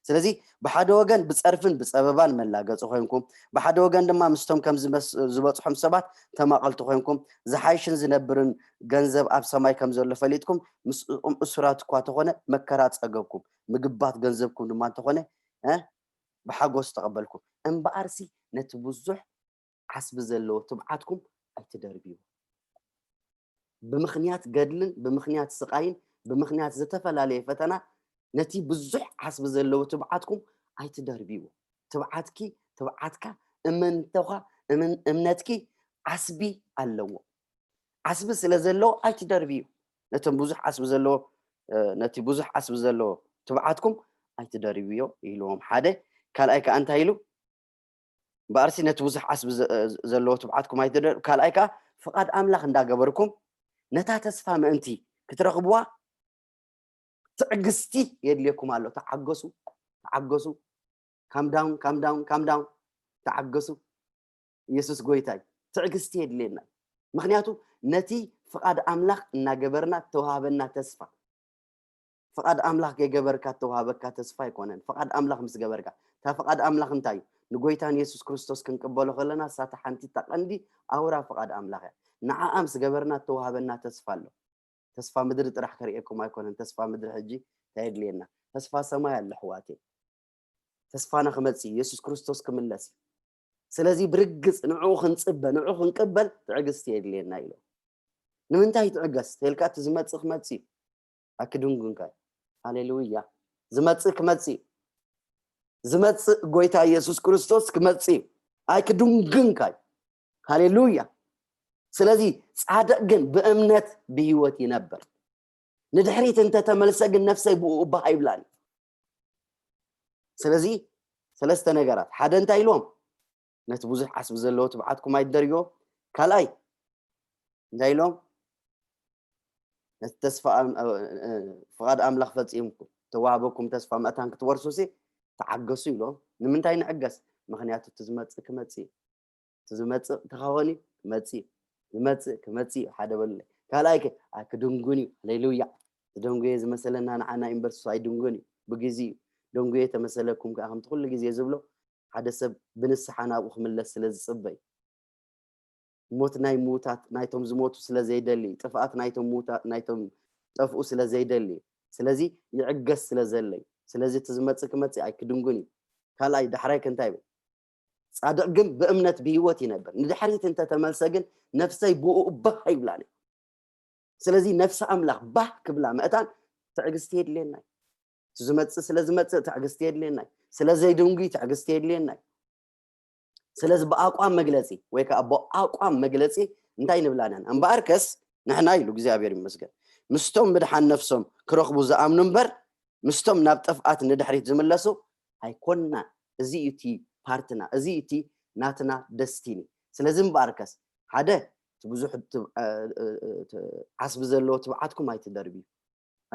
ስለዚ ብሓደ ወገን ብጸርፍን ብጸበባን መላገጺ ኮይንኩም፣ ብሓደ ወገን ድማ ምስቶም ከም ዝበጽሖም ሰባት ተማቐልቲ ኮይንኩም፣ ዝሓይሽን ዝነብርን ገንዘብ ኣብ ሰማይ ከም ዘሎ ፈሊጥኩም፣ ምስኦም እሱራት እኳ ተኾነ መከራ ጸገብኩም፣ ምግባት ገንዘብኩም ድማ እንተኾነ ብሓጎስ ተቐበልኩም። እምበኣርሲ ነቲ ብዙሕ ዓስቢ ዘለዎ ትብዓትኩም ኣይትደርብዩ። ብምኽንያት ገድልን ብምኽንያት ስቓይን ብምኽንያት ዝተፈላለየ ፈተና ነቲ ብዙሕ ዓስቢ ዘለዎ ትብዓትኩም ኣይትደርብይዎ። ትብዓትኪ ትብዓትካ እምንቶኻ እምነትኪ ዓስቢ ኣለዎ። ዓስቢ ስለ ዘለዎ ኣይትደርብዩ። ነቶም ብዙሕ ዓስቢ ዘለዎ ነቲ ብዙሕ ዓስቢ ዘለዎ ትብዓትኩም ኣይትደርብዮ ኢልዎም ሓደ። ካልኣይ ከዓ እንታይ ኢሉ? እምበኣርሲ ነቲ ብዙሕ ዓስቢ ዘለዎ ትብዓትኩም ኣይትደር ካልኣይ ከዓ ፍቓድ ኣምላኽ እንዳገበርኩም ነታ ተስፋ ምእንቲ ክትረኽብዋ ትዕግስቲ የድልየኩም ኣሎ። ተዓገሱ፣ ተዓገሱ። ካምዳውን ካምዳውን ካምዳውን። ተዓገሱ። ኢየሱስ ጎይታይ። ትዕግስቲ የድልየና። ምክንያቱ ነቲ ፍቓድ ኣምላኽ እናገበርና ተዋሃበና ተስፋ ፍቓድ ኣምላኽ ከይገበርካ እተዋሃበካ ተስፋ ኣይኮነን። ፍቓድ ኣምላኽ ምስ ገበርካ፣ እታ ፍቓድ ኣምላኽ እንታይ እዩ? ንጎይታ ንየሱስ ክርስቶስ ክንቅበሎ ከለና፣ እሳተ ሓንቲ እታ ቀንዲ ኣውራ ፍቓድ ኣምላኽ እያ። ንዓኣ ምስ ገበርና እተዋሃበና ተስፋ ኣሎ። ተስፋ ምድሪ ጥራሕ ከርእየኩም ኣይኮነን። ተስፋ ምድሪ ሕጂ እንታይ የድልየና? ተስፋ ሰማይ ኣሎ ኣሕዋተይ። ተስፋና ክመጽእ እዩ። የሱስ ክርስቶስ ክምለስ እዩ። ስለዚ ብርግጽ ንዕኡ ክንጽበ፣ ንዕኡ ክንቅበል ትዕግስቲ የድልየና ኢሉ። ንምንታይ ትዕገስ ተልካ? እቲ ዝመጽእ ክመጽእ እዩ። ኣክድንጉንካ እዩ። ሃሌሉያ። ዝመጽእ ክመጽእ እዩ። ዝመጽእ ጎይታ ኢየሱስ ክርስቶስ ክመጽእ እዩ። ኣይክድንጉንካ እዩ። ሃሌሉያ። ስለዚ ጻድቕ ግን ብእምነት ብህይወት ይነብር። ንድሕሪት እንተተመልሰ ግን ነፍሰይ ብኡ እባ ኣይብላን። ስለዚ ሰለስተ ነገራት፣ ሓደ እንታይ ኢሎም? ነቲ ብዙሕ ዓስቢ ዘለዎ ትብዓትኩም ኣይትደርብዮ። ካልኣይ እንታይ ኢሎም? ነቲ ተስፋ ፍቓድ ኣምላኽ ፈጺምኩም ተዋህበኩም ተስፋ መእታን ክትወርሱሲ ተዓገሱ ኢሎም። ንምንታይ ንዕገስ? ምኽንያቱ እቲ ዝመጽእ ክመጽእ እዩ። እቲ ዝመጽእ ተኻወኒ ክመጽእ እዩ። ዝመጽእ ክመጽእ እዩ። ሓደ በሉለይ። ካልኣይ ከ ኣይክድንጉን እዩ። ሃሌሉያ። ዝደንጉየ ዝመሰለና ንዓና ዩኒቨርሲቲ ኣይድንጉን እዩ። ብግዜ እዩ። ደንጉየ ተመሰለኩም ከዓ ከምቲ ኩሉ ግዜ ዝብሎ ሓደ ሰብ ብንስሓ ናብኡ ክምለስ ስለ ዝጽበ እዩ። ሞት ናይ ምዉታት ናይቶም ዝሞቱ ስለ ዘይደሊ እዩ። ጥፍኣት ናይቶም ምዉታት ናይቶም ጠፍኡ ስለ ዘይደሊ እዩ። ስለዚ ይዕገስ ስለ ዘለይ፣ ስለዚ እቲ ዝመጽእ ክመጽእ ኣይክድንጉን እዩ። ካልኣይ ዳሕራይ ከ እንታይ ይብል? ጻድቕ ግን ብእምነት ብህይወት ይነብር። ንድሕሪት እንተተመልሰ ግን ነፍሰይ ብኡ ባህ ኣይብላን እዩ። ስለዚ ነፍሲ ኣምላኽ ባህ ክብላ ምእታን ትዕግስቲ የድልየና እዩ። እቲ ዝመጽእ ስለ ዝመጽእ ትዕግስቲ የድልየና እዩ። ስለ ዘይድንጉይ ትዕግስቲ የድልየና እዩ። ስለዚ ብኣቋም መግለጺ ወይ ከዓ ብኣቋም መግለጺ እንታይ ንብላና እምበኣርከስ ንሕና ኢሉ እግዚኣብሔር ይመስገን ምስቶም ምድሓን ነፍሶም ክረኽቡ ዝኣምኑ እምበር ምስቶም ናብ ጥፍኣት ንድሕሪት ዝምለሱ ኣይኮንና። እዚ እዩ እቲ ፓርትና፣ እዚ እዩ እቲ ናትና ደስቲኒ። ስለዚ እምበኣርከስ ሓደ እቲ ብዙሕ ዓስቢ ዘለዎ ትብዓትኩም ኣይትደርብዩ።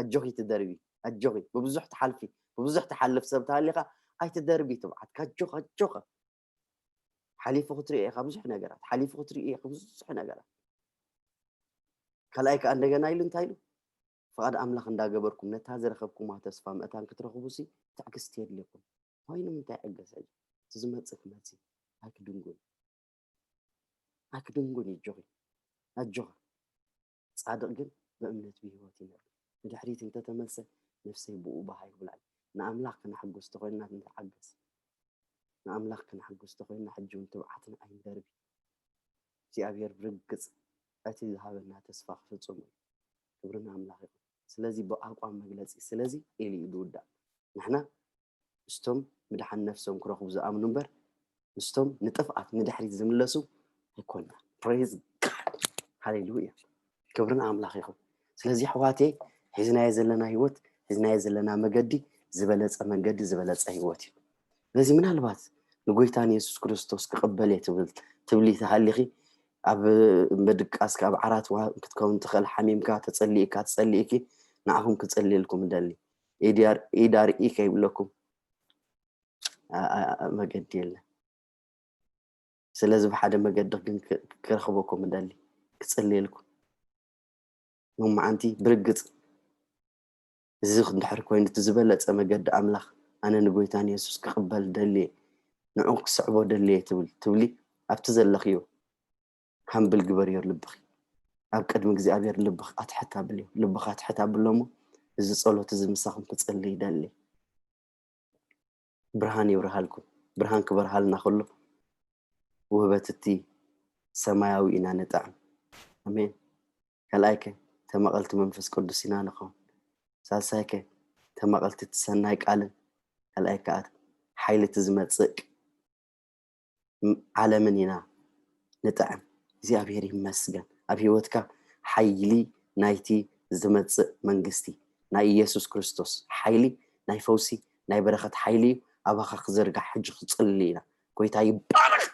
ኣጆኺ ትደርቢ፣ ኣጆኺ ብብዙሕ ትሓልፊ፣ ብብዙሕ ትሓልፍ ሰብ ተሃሊኻ ኣይትደርቢ ትብዓትካ። ኣጆኻ ኣጆኻ ሓሊፉ ክትሪኦ ኢኻ ብዙሕ ነገራት፣ ሓሊፉ ክትሪኦ ኢኻ ብዙሕ ነገራት። ካልኣይ ከዓ እንደገና ኢሉ እንታይ ኢሉ? ፍቓድ ኣምላኽ እንዳገበርኩም ነታ ዝረኸብኩማ ተስፋ ምእታን ክትረኽቡ ሲ ትዕግስቲ የድልየኩም። ኮይኑ ምንታይ ዕገሰ? እቲ ዝመጽእ ክመጽእ ኣይክድንጉን ኣይክድንጉን ይጆኺ ኣጆኻ። ጻድቕ ግን ብእምነት ብህይወት ይነብር። ንድሕሪት እንተተመልሰ ነፍሰይ ብኡ ባህ ይብላል። ንኣምላኽ ክነሐጉስ ተኾይንና ንተዓገስ። ንኣምላኽ ክነሐጉስ ተኾይንና ሕጂ እውን ትብዓትና ኣይንደርቢ። እግዚኣብሔር ብርግጽ እቲ ዝሃበና ተስፋ ክፍጽሙ እዩ። ክብሪ ንኣምላኽ ይኹን። ስለዚ ብኣቋም መግለጺ ስለዚ ኢሉ እዩ ዝውዳእ። ንሕና ምስቶም ምድሓን ነፍሶም ክረኽቡ ዝኣምኑ እምበር ምስቶም ንጥፍኣት ንድሕሪት ዝምለሱ ኣይኮንና። Praise God. ሃሌሉያ። ክብርን ኣምላኽ ይኹን። ስለዚ ኣሕዋተይ ሒዝናዮ ዘለና ህይወት ሒዝናዮ ዘለና መገዲ ዝበለፀ መንገዲ ዝበለፀ ህይወት እዩ። ስለዚ ምናልባት ንጎይታ ንየሱስ ክርስቶስ ክቕበል እየ ትብል ትብሊ ተሃሊኺ ኣብ ምድቃስካ ኣብ ዓራት ክትከውን ትኽእል ሓሚምካ ተፀሊእካ ትፀሊእኪ ንዓኹም ክፀልየልኩም እደሊ ኢድ ኣር- ኢድ ኣርኢ ከይብለኩም ኣ- ኣ- ኣ- መገዲ የለን። ስለዚ ብሓደ መገዲ ግን ክ- ክረኽበኩም እደሊ ክፅልየልኩም መማዓንቲ ብርግፅ እዚ እንድሕር ኮይኑ እቲ ዝበለፀ መገዲ ኣምላኽ ኣነ ንጎይታ ንየሱስ ክቕበል ደልየ ንዑ ክስዕቦ ደልየ ትብል ትብሊ ኣብቲ ዘለኽዮ ሃምብል ግበርዮ ልብኺ ኣብ ቅድሚ እግዚኣብሔር ልብኺ ኣትሕት ኣብልዮ ልብኻ ኣትሕት ኣብሎ እሞ እዚ ጸሎት እዚ ምሳኹም ክጽሊ ይደሊ። ብርሃን ይብርሃልኩም። ብርሃን ክበርሃልና ከሎ ውህበት እቲ ሰማያዊ ኢና ንጥዕም። ኣሜን። ካልኣይከ ተመቐልቲ መንፈስ ቅዱስ ኢና ንኸውን። ሳልሳይከ ተመቐልቲ እቲ ሰናይ ቃልን ካልኣይ ከኣ ሓይሊ እቲ ዝመጽእ ዓለምን ኢና ንጥዕም። እግዚኣብሔር ይመስገን ኣብ ህይወትካ ሓይሊ ናይቲ ዝመጽእ መንግስቲ ናይ ኢየሱስ ክርስቶስ ሓይሊ ናይ ፈውሲ ናይ በረኸት ሓይሊ እዩ። ኣባኻ ክዘርጋሕ ሕጂ ክጽሊ ኢና። ጎይታ ይባረኽ።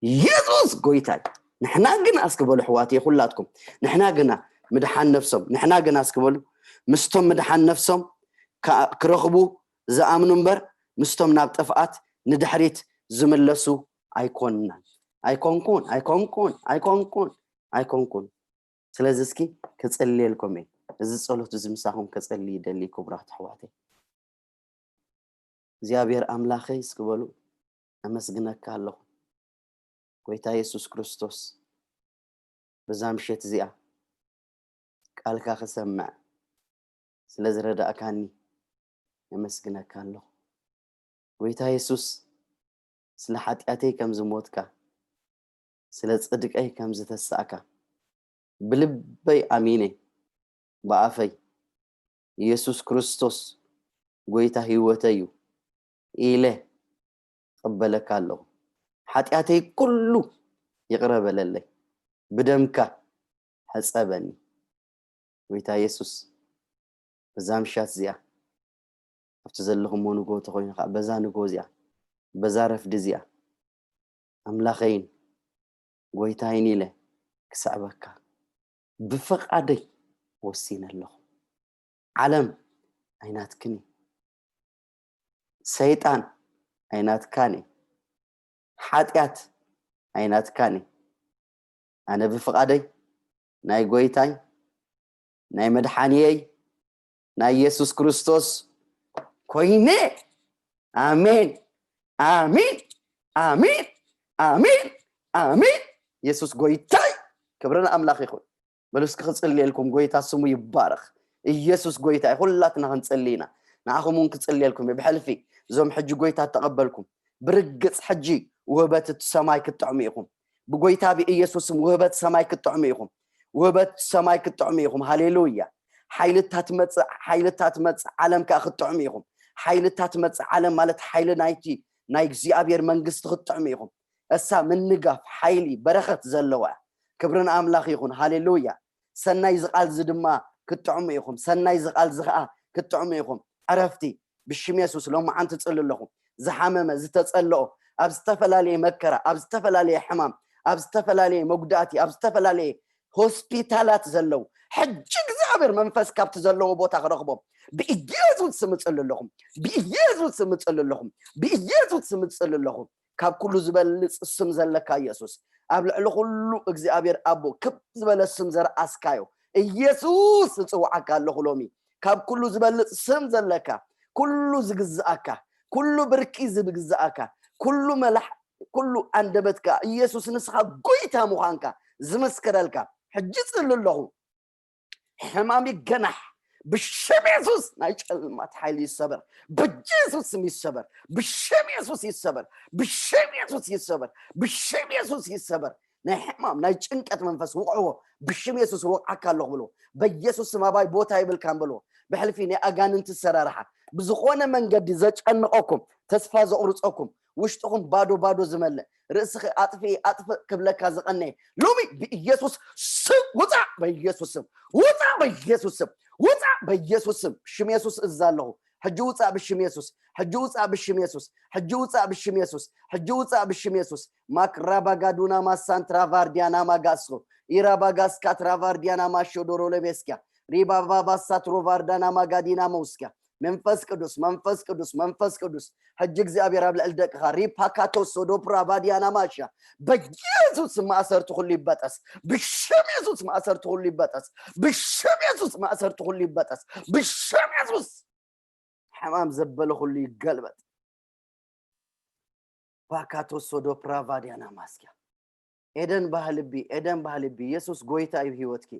ኢየሱስ ጎይታ እዩ። ንሕና ግን ኣስኪ በሉ ኣሕዋት ኩላትኩም ንሕና ግና ምድሓን ነፍሶም ንሕና ግና ኣስኪ በሉ ምስቶም ምድሓን ነፍሶም ክረኽቡ ዝኣምኑ እምበር ምስቶም ናብ ጥፍኣት ንድሕሪት ዝምለሱ ኣይኮንናን። ኣይኮንኩን ኣይኮንኩን ኣይኮንኩን ኣይኮንኩን። ስለዚ እስኪ ክጽልየልኩም እየ። እዚ ጸሎት እዚ ምሳኹም ከጸሊ ይደሊ ክቡራት ኣሕዋተይ። እግዚኣብሔር ኣምላኸይ እስኪ በሉ ኣመስግነካ ኣለኹ ጎይታ የሱስ ክርስቶስ በዛ ምሸት እዚኣ ቃልካ ክሰምዕ ስለ ዝረዳእካኒ የመስግነካ ኣለኹ። ጎይታ የሱስ ስለ ሓጢኣተይ ከም ዝሞትካ ስለ ጽድቀይ ከም ዝተሳእካ ብልበይ ኣሚነ ብኣፈይ ኢየሱስ ክርስቶስ ጎይታ ህይወተይ እዩ ኢለ እቕበለካ ኣለኹ። ሓጢኣተይ ኩሉ ይቕረ በለለይ፣ ብደምካ ሕጸበኒ። ጎይታ የሱስ በዛ ምሻት እዚኣ ኣብቲ ዘለኹሞ ንጎ ተኾይኑ ከዓ በዛ ንጎ እዚኣ በዛ ረፍዲ እዚኣ ኣምላኸይን ጎይታይን ኢለ ክስዕበካ ብፍቓደይ ወሲነ ኣለኹ። ዓለም ኣይናትክን እዩ። ሰይጣን ኣይናትካን እዩ። ሓጢኣት ኣይናትካን እዩ። ኣነ ብፍቓደይ ናይ ጎይታይ ናይ መድሓንየይ ናይ ኢየሱስ ክርስቶስ ኮይነ ኣሜን ኣሜን ኣሜን ኣሜን ኣሜን። ኢየሱስ ጎይታይ ክብሪ ንኣምላኽ ይኹን። በሉ እስኪ ክጽልየልኩም ጎይታ ስሙ ይባረኽ። ኢየሱስ ጎይታ እዩ። ኩላትና ክንጽሊ ኢና። ንዓኹም እውን ክጽልየልኩም እዩ። ብሕልፊ እዞም ሕጂ ጎይታ እተቐበልኩም፣ ብርግጽ ሕጂ ውህበት እቲ ሰማይ ክትጥዕሙ ኢኹም። ብጎይታ ብኢየሱስ ስም ውህበት ሰማይ ክትጥዕሙ ኢኹም። ውህበት ሰማይ ክትጥዕሙ ኢኹም። ሃሌሉያ። ሓይልታ ትመጽእ፣ ሓይልታ ትመጽእ ዓለም ከኣ ክትጥዕሙ ኢኹም። ሓይልታ ትመጽእ ዓለም ማለት ሓይሊ ናይቲ ናይ እግዚኣብሔር መንግስቲ ክትጥዕሙ ኢኹም። እሳ ምንጋፍ፣ ሓይሊ፣ በረኸት ዘለዋ እያ። ክብሪ ንኣምላኽ ይኹን። ሃሌሉያ። ሰናይ ዝቃል እዚ ድማ ክትጥዕሙ ኢኹም። ሰናይ ዝቃል እዚ ኸኣ ክትጥዕሙ ኢኹም። ዕረፍቲ ብሽም የሱስ ሎማዓንቲ ጽሊ ኣለኹ። ዝሓመመ፣ ዝተጸልኦ፣ ኣብ ዝተፈላለየ መከራ፣ ኣብ ዝተፈላለየ ሕማም፣ ኣብ ዝተፈላለየ መጉዳእቲ፣ ኣብ ዝተፈላለየ ሆስፒታላት ዘለዉ፣ ሕጂ እግዚኣብሔር መንፈስ ካብቲ ዘለዎ ቦታ ክረኽቦም ብኢየሱስ ስም እጽሊ ኣለኹም። ብኢየሱስ ስም እጽሊ ኣለኹም። ብኢየሱስ ስም እጽሊ ኣለኹም። ካብ ኩሉ ዝበልጽ ስም ዘለካ ኢየሱስ፣ ኣብ ልዕሊ ኩሉ እግዚኣብሔር ኣቦ ክብ ዝበለ ስም ዘርኣስካዮ ኢየሱስ እጽውዓካ ኣለኹ ሎሚ። ካብ ኩሉ ዝበልጽ ስም ዘለካ፣ ኩሉ ዝግዝኣካ፣ ኩሉ ብርኪ ዝግዝኣካ፣ ኩሉ መላሕ፣ ኩሉ ኣንደበትካ ኢየሱስ ንስኻ ጎይታ ምዃንካ ዝምስክረልካ ሕጂ ጽሊ ኣለኹ። ሕማም ይገናሕ ብሽም የሱስ። ናይ ጨልማት ሓይሊ ይሰበር ብጀሱስ ስም ይሰበር። ብሽም የሱስ ይሰበር። ብሽም የሱስ ይሰበር። ብሽም የሱስ ይሰበር። ናይ ሕማም ናይ ጭንቀት መንፈስ ውቕዕዎ። ብሽም የሱስ ወቕዓካ ኣለኹ ብሎ። በኢየሱስ ስም ኣባይ ቦታ ይብልካን በልዎ። ብሕልፊ ናይ ኣጋንንቲ ሰራርሓ ብዝኾነ መንገዲ ዘጨንቐኩም፣ ተስፋ ዘቑርፀኩም፣ ውሽጥኹም ባዶ ባዶ ዝመልእ፣ ርእስኺ ኣጥፍኢ ኣጥፍእ ክብለካ ዝቐነየ ሎሚ ብኢየሱስ ስም ውፃእ። በኢየሱስ ስም ውፃእ። በኢየሱስ ስም ውፃእ። በኢየሱስ ስም ሽም የሱስ እዛ ኣለኹ። ሕጂ ውፃእ ብሽም የሱስ። ሕጂ ውፃእ ብሽም የሱስ። ሕጂ ውፃእ ብሽም የሱስ። ሕጂ ውፃእ ብሽም የሱስ። ማክራባጋዱና ማሳንትራ ቫርዲያና ማጋስኮ ኢራባጋስካ ትራቫርዲያና ማሾዶሮ ለቤስኪያ ሪባባባሳ ትሮቫርዳና ማጋዲና መውስኪያ መንፈስ ቅዱስ መንፈስ ቅዱስ መንፈስ ቅዱስ ሕጂ እግዚኣብሔር ኣብ ልዕሊ ደቅኻ ሪፓካቶሶ ዶፕራቫዲያና ማሻ በኢየሱስ ስም ማእሰርቲ ኩሉ ይበጠስ። ብሽም የሱስ ማእሰርቲ ኩሉ ይበጠስ። ብሽም የሱስ ማእሰርቲ ኩሉ ይበጠስ። ብሽም የሱስ ሕማም ዘበለ ኩሉ ይገልበጥ። ፓካቶሶ ዶፕራቫዲያና ማስኪያ ኤደን ባህልቢ ኤደን ባህልቢ ኢየሱስ ጎይታ እዩ ህይወትኪ።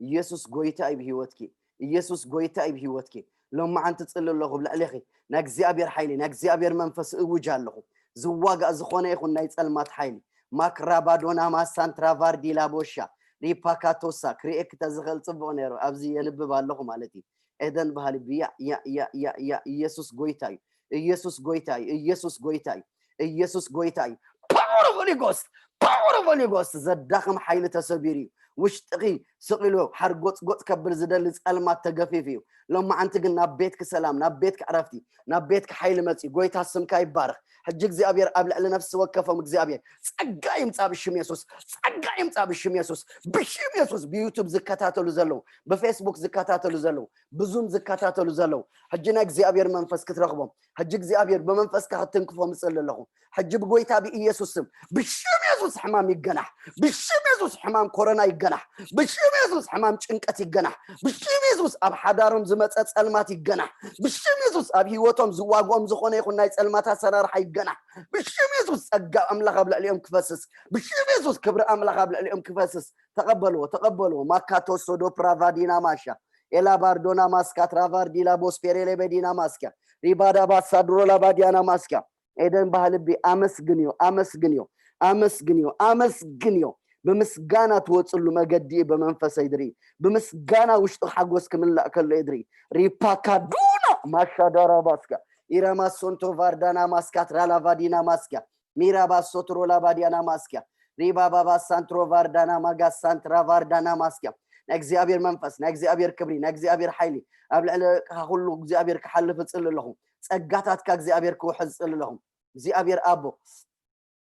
ኢየሱስ ጎይታ እዩ ህይወትኪ። ኢየሱስ ጎይታ እዩ ህይወትኪ። ሎማዓንቲ ጽሊ ኣለኹ ብልዕሌኺ ናይ እግዚኣብሔር ሓይሊ ናይ እግዚኣብሔር መንፈስ እውጅ ኣለኹ። ዝዋጋእ ዝኾነ ይኹን ናይ ጸልማት ሓይሊ ማክራባዶና ማሳንትራቫርዲ ላቦሻ ሪፓካቶሳ ክሪኤክ ተዝኽእል ጽቡቕ ነይሩ። ኣብዚ የንብብ ኣለኹ ማለት እዩ። ኤደን ባህልቢ ያ ያ ያ ያ ኢየሱስ ጎይታ እዩ። ኢየሱስ ጎይታ እዩ። ኢየሱስ ጎይታ እዩ። ኢየሱስ ጎይታ እዩ። Power of Holy Ghost, power of Holy Ghost ዘዳኽም ሓይሊ ተሰቢሩ እዩ። ውሽጥኺ ስቕ ኢሉ ሓርጎጽጎጽ ከብል ዝደሊ ጸልማት ተገፊፉ እዩ። ሎማዓንቲ ግን ናብ ቤትኪ ሰላም፣ ናብ ቤትኪ ዕረፍቲ፣ ናብ ቤትኪ ሓይሊ መጺኡ። ጎይታ ስምካ ይባረኽ። ሕጂ እግዚኣብሔር ኣብ ልዕሊ ነፍሲ ወከፎም እግዚኣብሔር ጸጋ ይምጻእ ብሽም የሱስ። ጸጋ ይምጻእ ብሽም የሱስ። ብሽም የሱስ ብዩቱብ ዝከታተሉ ዘለዉ፣ ብፌስቡክ ዝከታተሉ ዘለዉ፣ ብዙም ዝከታተሉ ዘለዉ ሕጂ ናይ እግዚኣብሔር መንፈስ ክትረኽቦም ሕጂ እግዚኣብሔር ብመንፈስካ ክትንክፎም እጽሊ ኣለኹ። ሕጂ ብጎይታ ብኢየሱስ ስም ብሽም የሱስ ሕማም ይገናሕ። ብሽም የሱስ ሕማም ኮሮና ይገናሕ። ብሽም የሱስ ሕማም ጭንቀት ይገናሕ። ብሽም የሱስ ኣብ ሓዳሮም ዝመጸ ጸልማት ይገናሕ። ብሽም የሱስ ኣብ ህይወቶም ዝዋግኦም ዝኾነ ይኹን ናይ ጸልማት ኣሰራርሓ ይገናሕ። ብሽም የሱስ ጸጋ ኣምላኽ ኣብ ልዕሊኦም ክፈስስ። ብሽም የሱስ ክብሪ ኣምላኽ ኣብ ልዕሊኦም ክፈስስ። ተቐበልዎ ተቐበልዎ። ማካቶሶ ዶፕራቫዲና ማሻ ኤላ ባርዶና ማስካ ትራቫርዲላ ቦስፔሬሌ በዲና ማስካ ሪባዳ ባሳድሮ ላባዲያና ማስካ ኤደን ባህልቢ ኣመስግንዮ ኣመስግንዮ ኣመስግንዮ ኣመስግንዮ። ብምስጋና ትወፅሉ መገዲ እዩ ብመንፈሰይ ድርኢ። ብምስጋና ውሽጡ ሓጎስ ክምላእ ከሎ እዩ ድርኢ። ሪፓካዱና ማሻዳራ ባስካ ኢራማሶንቶ ቫርዳና ማስካ ትራላቫዲና ማስካ ሚራ ባሶትሮ ላባዲያና ማስኪያ ሪባ ባባ ሳንትሮ ቫርዳና ማጋ ሳንትራ ቫርዳና ማስኪያ ናይ እግዚኣብሔር መንፈስ ናይ እግዚኣብሔር ክብሪ ናይ እግዚኣብሔር ሓይሊ ኣብ ልዕሊ ደቅኻ ኩሉ እግዚኣብሔር ክሓልፍ እጽሊ ኣለኹ። ጸጋታትካ እግዚኣብሔር ክውሕዝ እጽሊ ኣለኹ። እግዚኣብሔር ኣቦ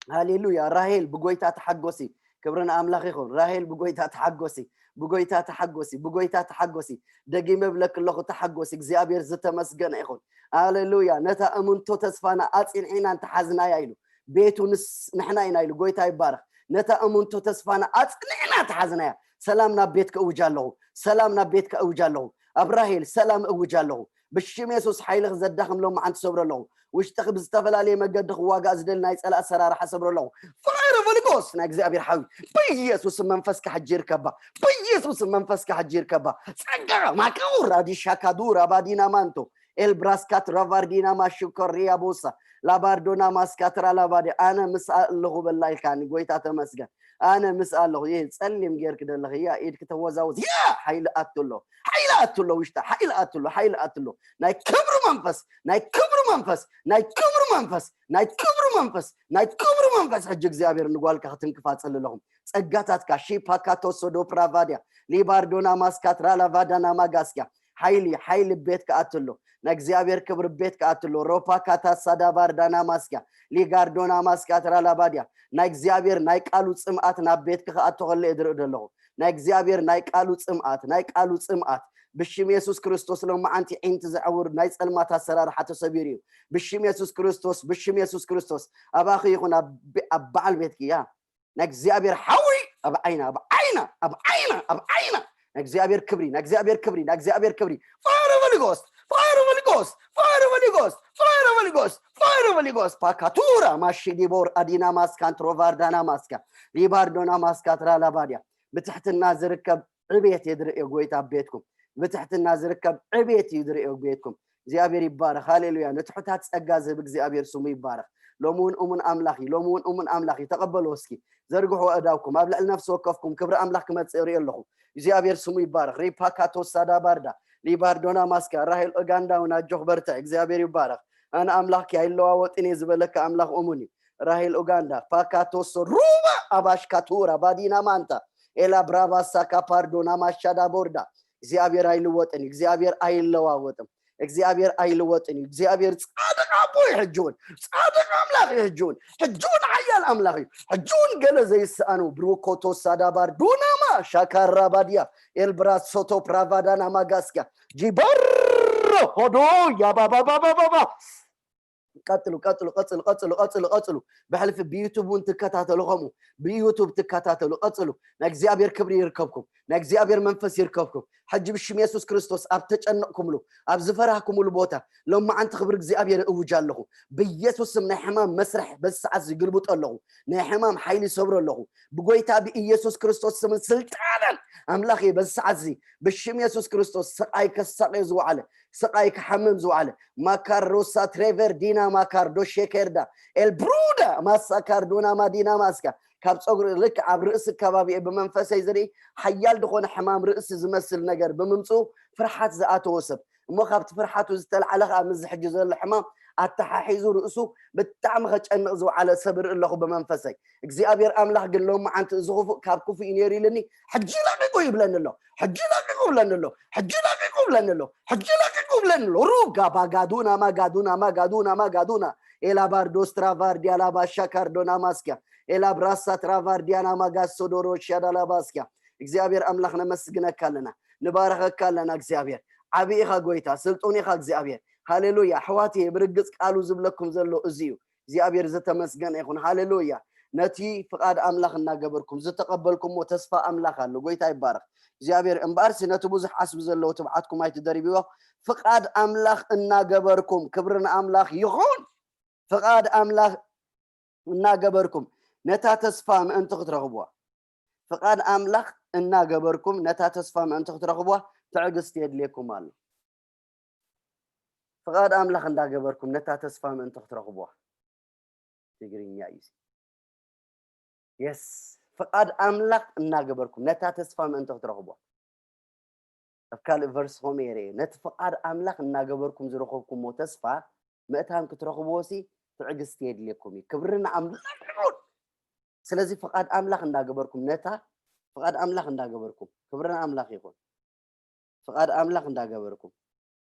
ሃሌሉያ። ራሄል ብጎይታ ተሓጎሲ። ክብሪ ንኣምላኽ ይኹን። ራሄል ብጎይታ ተሓጎሲ። ብጎይታ ተሓጎሲ። ብጎይታ ተሓጎሲ። ደጊመ እብለኪ ኣለኹ ተሓጎሲ። እግዚኣብሔር ዝተመስገነ ይኹን። ሃሌሉያ። ነታ እምንቶ ተስፋና ኣጽኒዕና እንተሓዝናያ ኢሉ ቤቱ ንስ ንሕና ኢና ኢሉ ጎይታ ይባረኽ። ነታ እምንቶ ተስፋና ኣጽኒዕና ተሓዝናያ። ሰላም ናብ ቤትካ እውጅ ኣለኹ። ሰላም ናብ ቤትካ እውጅ ኣለኹ። ኣብ ራሄል ሰላም እውጅ ኣለኹ። ብሽም የሱስ ሓይልኽ ዘዳኽም ሎማዓንቲ ሰብሮ ኣለኹ። ውሽጥኽ ብዝተፈላለየ መገዲ ክዋጋእ ዝደሊ ናይ ጸላእ ኣሰራርሓ ሰብሮ ኣለኹ። Fire of Holy Ghost ናይ እግዚኣብሔር ሓዊ ብኢየሱስ መንፈስካ ሕጂ ይርከባ። ብኢየሱስ መንፈስካ ሕጂ ይርከባ። ጸጋ ማካው ራዲሻካ ዱራ ባዲና ማንቶ ኤልብራስካት ራቫርዲና ማሹኮሪያ ቦሳ ላባርዶና ማስካትራ ላባዲ ኣነ ምስ ኣለኹ በላ ኢልካኒ። ጎይታ ተመስገን። ኣነ ምስ ኣለኹ። ይህ ጸሊም ጌርክ ደለኽ እያ ኢድክ ተወዛወዝ። ያ ሓይሊ ኣትሎ። ሓይሊ ኣትሎ ውሽጣ። ሓይሊ ኣትሎ። ሓይሊ ኣትሎ። ናይ ክብሪ መንፈስ። ናይ ክብሪ መንፈስ። ናይ ክብሪ መንፈስ። ናይ ክብሪ መንፈስ። ናይ ክብሪ መንፈስ። ሕጂ እግዚኣብሔር ንጓልካ ክትንክፋ ጸልለኹም። ጸጋታትካ ሺፓካቶሶ ዶፕራቫድያ ሊባርዶና ማስካትራ ላቫዳና ማጋስኪያ ሓይሊ ሓይሊ ቤት ከኣትሎ ናይ እግዚኣብሔር ክብሪ ቤት ከኣትሎ ሮፓ ካታሳዳ ባርዳና ማስኪያ ሊጋርዶና ማስካትራ ላባድያ ናይ እግዚኣብሔር ናይ ቃሉ ጽምኣት ናብ ቤትክ ከኣቶ ከለ እየ ዝርኢ ዘለኹ። ናይ እግዚኣብሔር ናይ ቃሉ ጽምኣት ናይ ቃሉ ጽምኣት ብሽም የሱስ ክርስቶስ ሎማዓንቲ ዒንቲ ዘዕውር ናይ ጸልማት ኣሰራርሓ ተሰቢሩ እዩ። ብሽም የሱስ ክርስቶስ ብሽም የሱስ ክርስቶስ ኣባኺ ይኹን ኣብ በዓል ቤትኪ እያ። ናይ እግዚኣብሔር ሓዊ ኣብ ዓይና ኣብ ዓይና ኣብ ዓይና ኣብ ዓይና ናይ እግዚኣብሔር ክብሪ ናይ እግዚኣብሔር ክብሪ ናይ እግዚኣብሔር ክብሪ Fire of Holy Ghost Fire of Holy Ghost Fire of Holy Ghost Fire of Holy Ghost Fire of Holy Ghost ፓካቱራ ማሺ ዲቦር ኣዲና ማስካን ትሮቫርዳና ማስካ ሊባርዶና ማስካ ትራላባድያ ብትሕትና ዝርከብ ዕቤት እየ ዝርእዮ ጎይታ ኣብ ቤትኩም ብትሕትና ዝርከብ ዕቤት እዩ ዝርእዮ ቤትኩም እግዚኣብሔር ይባረክ ሃሌሉያ ንትሑታት ጸጋ ዝህብ እግዚኣብሔር ስሙ ይባረክ ሎሚ እውን እሙን ኣምላኽ እዩ ሎሚ እውን እሙን ኣምላኽ እዩ ተቐበልዎ እስኪ ዘርግሑ ኣእዳውኩም ኣብ ልዕሊ ነፍሲ ወከፍኩም ክብሪ ኣምላኽ ክመጽእ እርኢ ኣለኹ እግዚኣብሔር ስሙ ይባረክ ሪፓካቶሳ ዳባርዳ ሊባርዶና ማስካ ራሄል ኦጋንዳ እውን ኣጆኽ በርትዕ እግዚኣብሔር ይባረክ ኣነ ኣምላኽኪ ኣይለዋወጥን እየ ዝበለካ ኣምላኽ እሙን እዩ ራሄል ኡጋንዳ ፓካቶሶ ሩባ ኣባሽካቱራ ባዲና ማንታ ኤላ ብራባሳ ካፓርዶና ማሻዳ ቦርዳ እግዚኣብሔር ኣይልወጥን እዩ እግዚኣብሔር ኣይለዋወጥም እግዚኣብሔር ኣይልወጥን እዩ እግዚኣብሔር ጻድቅ ኣቦ እዩ ሕጂ እውን ጻድቅ ኣምላኽ እዩ ሕጂ እውን ሕጂ እውን ሓያል ኣምላኽ እዩ ሕጂ እውን ገለ ዘይሰኣኑ ብሩኮቶ ሳዳባር ዱናማ ሻካራ ባድያ ኤልብራሶቶ ፕራቫዳና ማጋስኪያ ጂባር ሆዶ ያባባባባባ ቀጥሉ ቀጥሉ ቀጥሉ ቀጥሉ ቀጥሉ ቀጥሉ ብሕልፊ ብዩቱብ እውን ትከታተሉ ከምኡ ብዩቱብ ትከታተሉ ቀጥሉ ናይ እግዚኣብሔር ክብሪ ይርከብኩም ናይ እግዚኣብሔር መንፈስ ይርከብኩም ሕጂ ብሽም የሱስ ክርስቶስ ኣብ ተጨነቕኩምሉ ኣብ ዝፈራህኩምሉ ቦታ ሎማዓንቲ ክብሪ እግዚኣብሔር እውጅ ኣለኹ ብኢየሱስ ስም ናይ ሕማም መስርሕ በዚ ሰዓት ዝግልብጦ ኣለኹ ናይ ሕማም ሓይሊ ሰብሮ ኣለኹ ብጎይታ ብኢየሱስ ክርስቶስ ስምን ስልጣንን ኣምላኽ እየ በዚ ሰዓት እዚ ብሽም የሱስ ክርስቶስ ስቃይ ከሳቅዮ ዝወዓለ ስቃይ ክሓምም ዝወዓለ ማካር ሮሳ ትሬቨር ዲና ማካር ዶሼኬርዳ ኤልብሩዳ ማሳካር ዶና ማዲና ማስካ ካብ ፀጉሪ ልክ ኣብ ርእሲ ከባቢ ብመንፈሰይ ዝርኢ ሓያል ዝኾነ ሕማም ርእሲ ዝመስል ነገር ብምምፅኡ ፍርሓት ዝኣተዎ ሰብ እሞ ካብቲ ፍርሓቱ ዝተልዓለ ከዓ ምዚ ሕጂ ዘሎ ሕማም ኣተሓሒዙ ርእሱ ብጣዕሚ ከጨንቕ ዝወዓለ ሰብ ርኢ ኣለኹ ብመንፈሰይ እግዚኣብሔር ኣምላኽ ግን ሎማዓንቲ እዚ ክፉእ ካብ ክፉእ እዩ ነይሩ ኢልኒ ሕጂ ለቂቁ ይብለኒ ኣሎ ሕጂ ለቂቁ ብለኒ ኣሎ ሕጂ ለቂቁ ብለኒ ኣሎ ሕጂ ለቂቁ ብለኒ ኣሎ ሩጋ ባጋዱና ማጋዱና ማጋዱና ማጋዱና ኤላባርዶስትራ ቫርዲያ ላባሻ ካርዶና ማስኪያ ኤላብራሳ ትራቫርዲያና ማጋሶዶሮ ሻዳላባስኪያ እግዚኣብሔር ኣምላኽ ነመስግነካ ኣለና ንባረኸካ ኣለና እግዚኣብሔር ዓብዪ ኢኻ ጎይታ ስልጡን ኢኻ እግዚኣብሔር ሃሌሉያ ኣሕዋት እየ ብርግፅ ቃሉ ዝብለኩም ዘሎ እዚ እዩ እግዚኣብሔር ዝተመስገነ ይኹን ሃሌሉያ ነቲ ፍቓድ ኣምላኽ እናገበርኩም ዝተቐበልኩሞ ተስፋ ኣምላኽ ኣሎ ጎይታ ይባረኽ እግዚኣብሔር እምበኣርሲ ነቲ ብዙሕ ዓስቢ ዘለዎ ትብዓትኩም ኣይትደርብዎ ፍቓድ ኣምላኽ እናገበርኩም ክብሪ ንኣምላኽ ይኹን ፍቓድ ኣምላኽ እናገበርኩም ነታ ተስፋ ምእንቲ ክትረኽብዋ ፍቓድ ኣምላኽ እናገበርኩም ነታ ተስፋ ምእንቲ ክትረኽብዋ ትዕግስቲ የድልየኩም ኣሎ ፍቓድ ኣምላኽ እንዳገበርኩም ነታ ተስፋ ምእንቲ ክትረኽብዋ ትግርኛ እዩ የስ ፍቓድ ኣምላኽ እናገበርኩም ነታ ተስፋ ምእንቲ ክትረኽብዋ ኣብ ካልእ ቨርስ ኾም የርእየ ነቲ ፍቓድ ኣምላኽ እናገበርኩም ዝረኸብኩሞ ተስፋ ምእታን ክትረኽብዎ ሲ ትዕግስቲ የድልየኩም እዩ ክብሪ ንኣምላኽ ይኹን ስለዚ ፍቓድ ኣምላኽ እንዳገበርኩም ነታ ፍቓድ ኣምላኽ እንዳገበርኩም ክብሪ ንኣምላኽ ይኹን ፍቓድ ኣምላኽ እንዳገበርኩም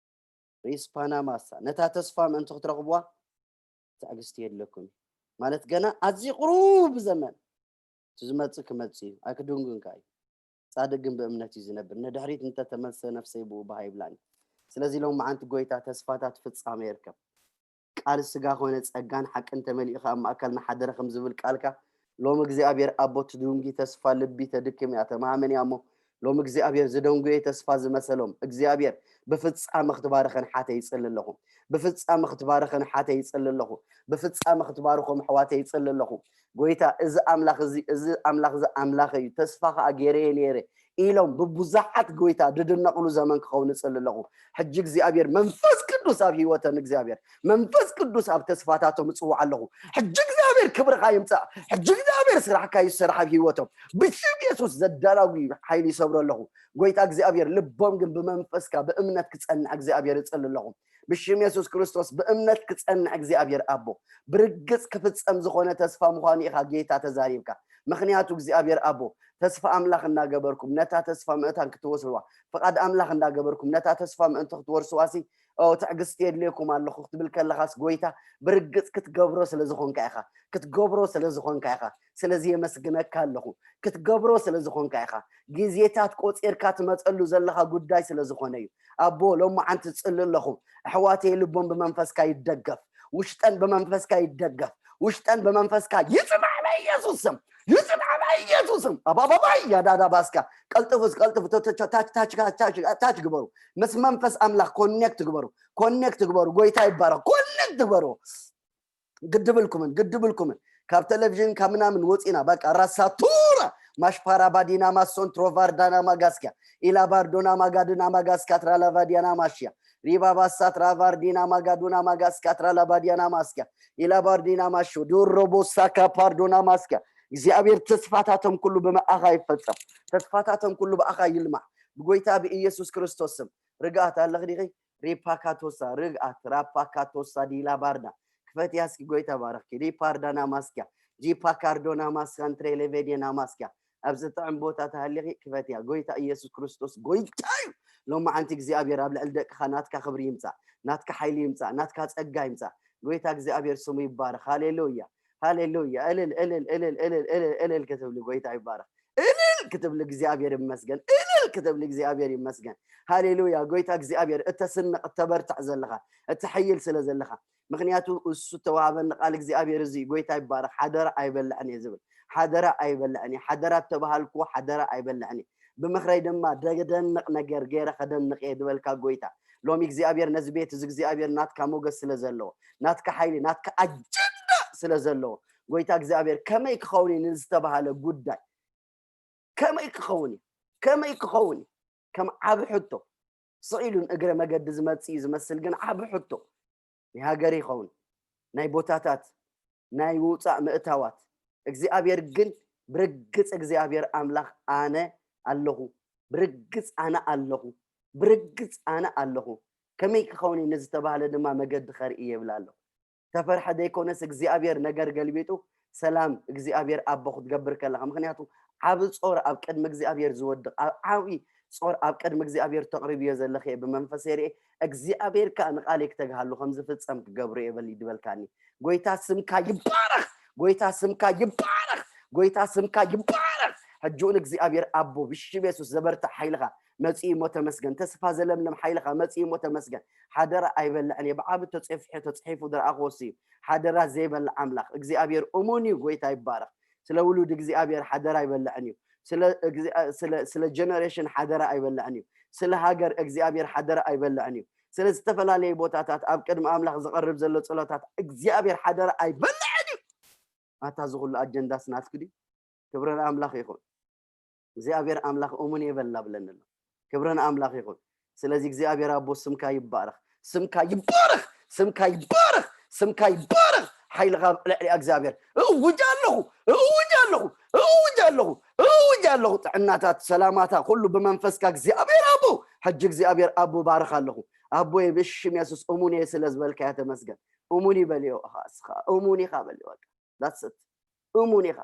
ሪስፓና ማሳ ነታ ተስፋ ምእንቲ ክትረኽብዋ ትዕግስቲ የድለኩም እዩ ማለት ገና ኣዝዩ ቅሩብ ዘመን እቲ ዝመፅእ ክመፅእ እዩ ኣይክድንጉንካ እዩ ጻድቅ ግን ብእምነት እዩ ዝነብር ንድሕሪት እንተተመልሰ ነፍሰይ ብኡ ባህ ይብላኒ ስለዚ ሎም መዓንቲ ጎይታ ተስፋታት ፍጻመ ይርከብ ቃል ስጋ ኮነ ጸጋን ሓቅን ተመሊእኻ ኣብ ማእከልና ሓደረ ከም ዝብል ቃልካ ሎም እግዚኣብሔር ኣቦ ትድንጉ ተስፋ ልቢ ተድክም እያ ተማመን እያ እሞ ሎም እግዚኣብሔር ዝደንጉየ ተስፋ ዝመሰሎም እግዚኣብሔር ብፍጻመ ክትባርኸን ሓተ ይጽሊ ኣለኹ። ብፍጻመ ክትባርኸን ሓተ ይጽሊ ኣለኹ። ብፍጻመ ክትባርኾም ኣሕዋተ ይጽሊ ኣለኹ። ጎይታ፣ እዚ ኣምላኽ እዚ፣ እዚ ኣምላኽ እዚ ኣምላኽ እዩ፣ ተስፋ ኸኣ ገይረ እየ ነይረ ኢሎም ብብዙሓት ጎይታ ዝድነቕሉ ዘመን ክኸውን እጽሊ ኣለኹ። ሕጂ እግዚኣብሔር መንፈስ ቅዱስ ኣብ ህይወቶም፣ እግዚኣብሔር መንፈስ ቅዱስ ኣብ ተስፋታቶም እጽውዕ ኣለኹ። ሕጂ እግዚኣብሔር ክብርኻ ይምጻእ። ሕጂ እግዚኣብሔር ስራሕካ ይሰርሕ ኣብ ህይወቶም። ብስም የሱስ ዘዳላዊ ሓይሊ ይሰብሮ ኣለኹ። ጎይታ እግዚኣብሔር ልቦም ግን ብመንፈስካ ብእምነት ክጸንዕ እግዚኣብሔር እጽሊ ኣለኹ። ብሽም የሱስ ክርስቶስ ብእምነት ክጸንዕ እግዚኣብሔር ኣቦ፣ ብርግጽ ክፍጸም ዝኾነ ተስፋ ምዃኑ ኢኻ ጌታ ተዛሪብካ። ምኽንያቱ እግዚኣብሔር ኣቦ፣ ተስፋ ኣምላኽ እናገበርኩም ነታ ተስፋ ምእንታን ክትወርስዋ፣ ፍቓድ ኣምላኽ እናገበርኩም ነታ ተስፋ ምእንቲ ክትወርስዋሲ፣ ኦ፣ ትዕግስቲ የድልየኩም ኣለኹ ክትብል ከለኻስ፣ ጎይታ፣ ብርግጽ ክትገብሮ ስለ ዝኾንካ ኢኻ፣ ክትገብሮ ስለ ዝኾንካ ኢኻ። ስለዚ የመስግነካ ኣለኹ፣ ክትገብሮ ስለ ዝኾንካ ኢኻ። ግዜታት ቆጺርካ ትመጸሉ ዘለኻ ጉዳይ ስለ ዝኾነ እዩ። ኣቦ፣ ሎማዓንቲ እጽሊ ኣለኹ፣ ኣሕዋተይ ልቦም ብመንፈስካ ይደገፍ፣ ውሽጠን ብመንፈስካ ይደገፍ፣ ውሽጠን ብመንፈስካ ይጽናዕ በኢየሱስ ስም፣ ይጽናዕ በኢየሱስ ስም። ኣባባባይ ያዳዳ ባስካ፣ ቀልጥፉ፣ ቀልጥፉ፣ ተ-፣ ተ-፣ ታች፣ ታች፣ ታች፣ ታች፣ ታች ግበሩ። ምስ መንፈስ ኣምላኽ ኮኔክት ግበሩ፣ ኮኔክት ግበሩ። ጎይታ ይባረኽ። ኮኔክት ግበሩ። ግድብልኩምን፣ ግድብልኩምን። ካብ ቴሌቪዥን ካብ ምናምን ወፂና፣ በቃ፣ ራሳቱራ ማሽፓራ ባዲና ማሶን ትሮቫርዳና ማጋስኪያ ኢላ ባርዶና ማጋድና ማጋስካ ትራላቫዲያና ማሽያ ሪባባሳ ትራቫርዲና ማጋዱና ማጋስካ ትራላቫዲያና ማስኪያ ኢላ ባርዲና ማሾ ዱሮ ቦሳካ ፓርዶና ማስኪያ። እግዚኣብሔር ተስፋታቶም ኩሉ ብመኣኻ ይፈጸም። ተስፋታቶም ኩሉ ብኣኻ ይልማዕ። ብጎይታ ብኢየሱስ ክርስቶስ ስም። ርግኣት ኣለኽ ዲኺ? ሪፓካቶሳ ርግኣት ራፓካቶሳ ዲላ ባርዳ። ክፈትያ እስኪ፣ ጎይታ ባረኽኪ። ሪፓርዳና ማስኪያ ጂፓካርዶና ማስካንትሬ ሌቬዴና ማስኪያ። ኣብ ዝጥዕም ቦታ ተሃሊኺ ክፈትያ። ጎይታ ኢየሱስ ክርስቶስ ጎይታ እዩ። ሎማዓንቲ እግዚኣብሔር ኣብ ልዕሊ ደቅኻ ናትካ ክብሪ ይምጻእ፣ ናትካ ሓይሊ ይምጻእ፣ ናትካ ጸጋ ይምጻእ። ጎይታ እግዚኣብሔር ስሙ ይባረኽ። ሃሌሉያ፣ ሃሌሉያ። እልል፣ እልል፣ እልል፣ እልል፣ እልል፣ እልል ክትብሊ ጎይታ ይባረኽ። እልል ክትብሊ እግዚኣብሔር ይመስገን። እልል ክትብሊ እግዚኣብሔር ይመስገን። ሃሌሉያ። ጎይታ እግዚኣብሔር እተስንቕ፣ እተበርትዕ ዘለኻ፣ እትሕይል ስለ ዘለኻ። ምኽንያቱ እሱ እተዋህበኒ ቃል እግዚኣብሔር እዚ እዩ። ጎይታ ይባረኽ። ሓደራ ኣይበልዕን እየ ዝብል። ሓደራ ኣይበልዕን እየ። ሓደራ እተባሃልኩዎ ሓደራ ኣይበልዕን እየ። ብምኽረይ ድማ ደደንቕ ነገር ገይረ ከደንቕ እየ ዝበልካ ጎይታ፣ ሎሚ እግዚኣብሔር ነዚ ቤት እዚ እግዚኣብሔር ናትካ ሞገስ ስለ ዘለዎ፣ ናትካ ሓይሊ፣ ናትካ ኣጀንዳ ስለ ዘለዎ፣ ጎይታ እግዚኣብሔር ከመይ ክኸውን እዩ ንዝተባሃለ ጉዳይ፣ ከመይ ክኸውን እዩ? ከመይ ክኸውን እዩ? ከም ዓቢ ሕቶ፣ ስቕ ኢሉ ንእግረ መገዲ ዝመጽእ እዩ ዝመስል፣ ግን ዓቢ ሕቶ። ናይ ሃገር ይኸውን፣ ናይ ቦታታት፣ ናይ ምውጻእ ምእታዋት። እግዚኣብሔር ግን ብርግጽ እግዚኣብሔር ኣምላኽ ኣነ ኣለኹ፣ ብርግጽ ኣነ ኣለኹ፣ ብርግጽ ኣነ ኣለኹ። ከመይ ክኸውን እዩ ንዝተባህለ ድማ መገዲ ከርኢ ይብል ኣሎ። ተፈርሐ ዘይኮነስ እግዚኣብሔር ነገር ገልቢጡ ሰላም እግዚኣብሔር ኣቦ ክትገብር ከለኻ፣ ምኽንያቱ ዓቢ ጾር ኣብ ቅድሚ እግዚኣብሔር ዝወድቕ፣ ዓ-፣ ዓቢ ጾር ኣብ ቅድሚ እግዚኣብሔር ተቕርብዮ ዘለኺ እየ ብመንፈሰይ ርእየ። እግዚኣብሔር ከኣ ንቓለይ ክተግሃሉ ከም ዝፍጸም ክገብሮ እየ በሊ ድበልካኒ። ጎይታ ስምካ ይባረኽ፣ ጎይታ ስምካ ይባረኽ፣ ጎይታ ስምካ ይባረኽ። ሕጂ እውን እግዚኣብሔር ኣቦ ብሽም የሱስ ዘበርትዕ ሓይልኻ መጺኡ እሞ ተመስገን። ተስፋ ዘለምልም ሓይልኻ መጺኡ እሞ ተመስገን። ሓደራ ኣይበልዕን እየ። ብዓቢ ተጸፊሑ፣ ተጽሒፉ ዝረኣኽዎ እሱ እዩ። ሓደራ ዘይበልዕ ኣምላኽ እግዚኣብሔር እሙን እዩ። ጎይታ ይባረኽ። ስለ ውሉድ እግዚኣብሔር ሓደራ ኣይበልዕን እዩ። ስለ፣ ስለ፣ ስለ ጀነሬሽን ሓደራ ኣይበልዕን እዩ። ስለ ሃገር እግዚኣብሔር ሓደራ ኣይበልዕን እዩ። ስለ ዝተፈላለዩ ቦታታት ኣብ ቅድሚ ኣምላኽ ዝቐርብ ዘሎ ጸሎታት እግዚኣብሔር ሓደራ ኣይበልዕን እዩ። ኣታ እዚ ኩሉ ኣጀንዳስ ናትኩ ድዩ? ክብሪ ንኣምላኽ ይኹን። እግዚኣብሔር ኣምላኽ እሙን እየ በል እናብለኒ ኣሎ። ክብሪ ንኣምላኽ ይኹን። ስለዚ እግዚኣብሔር ኣቦ ስምካ ይባረኽ፣ ስምካ ይባረኽ፣ ስምካ ይባረኽ፣ ስምካ ይባረኽ። ሓይልኻ ኣብ ልዕሊኣ እግዚኣብሔር እውጅ ኣለኹ፣ እውጅ ኣለኹ፣ እውጅ ኣለኹ፣ እውጅ ኣለኹ። ጥዕናታት፣ ሰላማታ፣ ኩሉ ብመንፈስካ እግዚኣብሔር ኣቦ፣ ሕጂ እግዚኣብሔር ኣቦ ባርኽ ኣለኹ። ኣቦየ ብሽም የሱስ እሙን እየ ስለ ዝበልካዮ ተመስገን። እሙን ይበልዮ እስኻ፣ እሙን ኢኻ በልዮ በቃ። That's it። እሙን ኢኻ።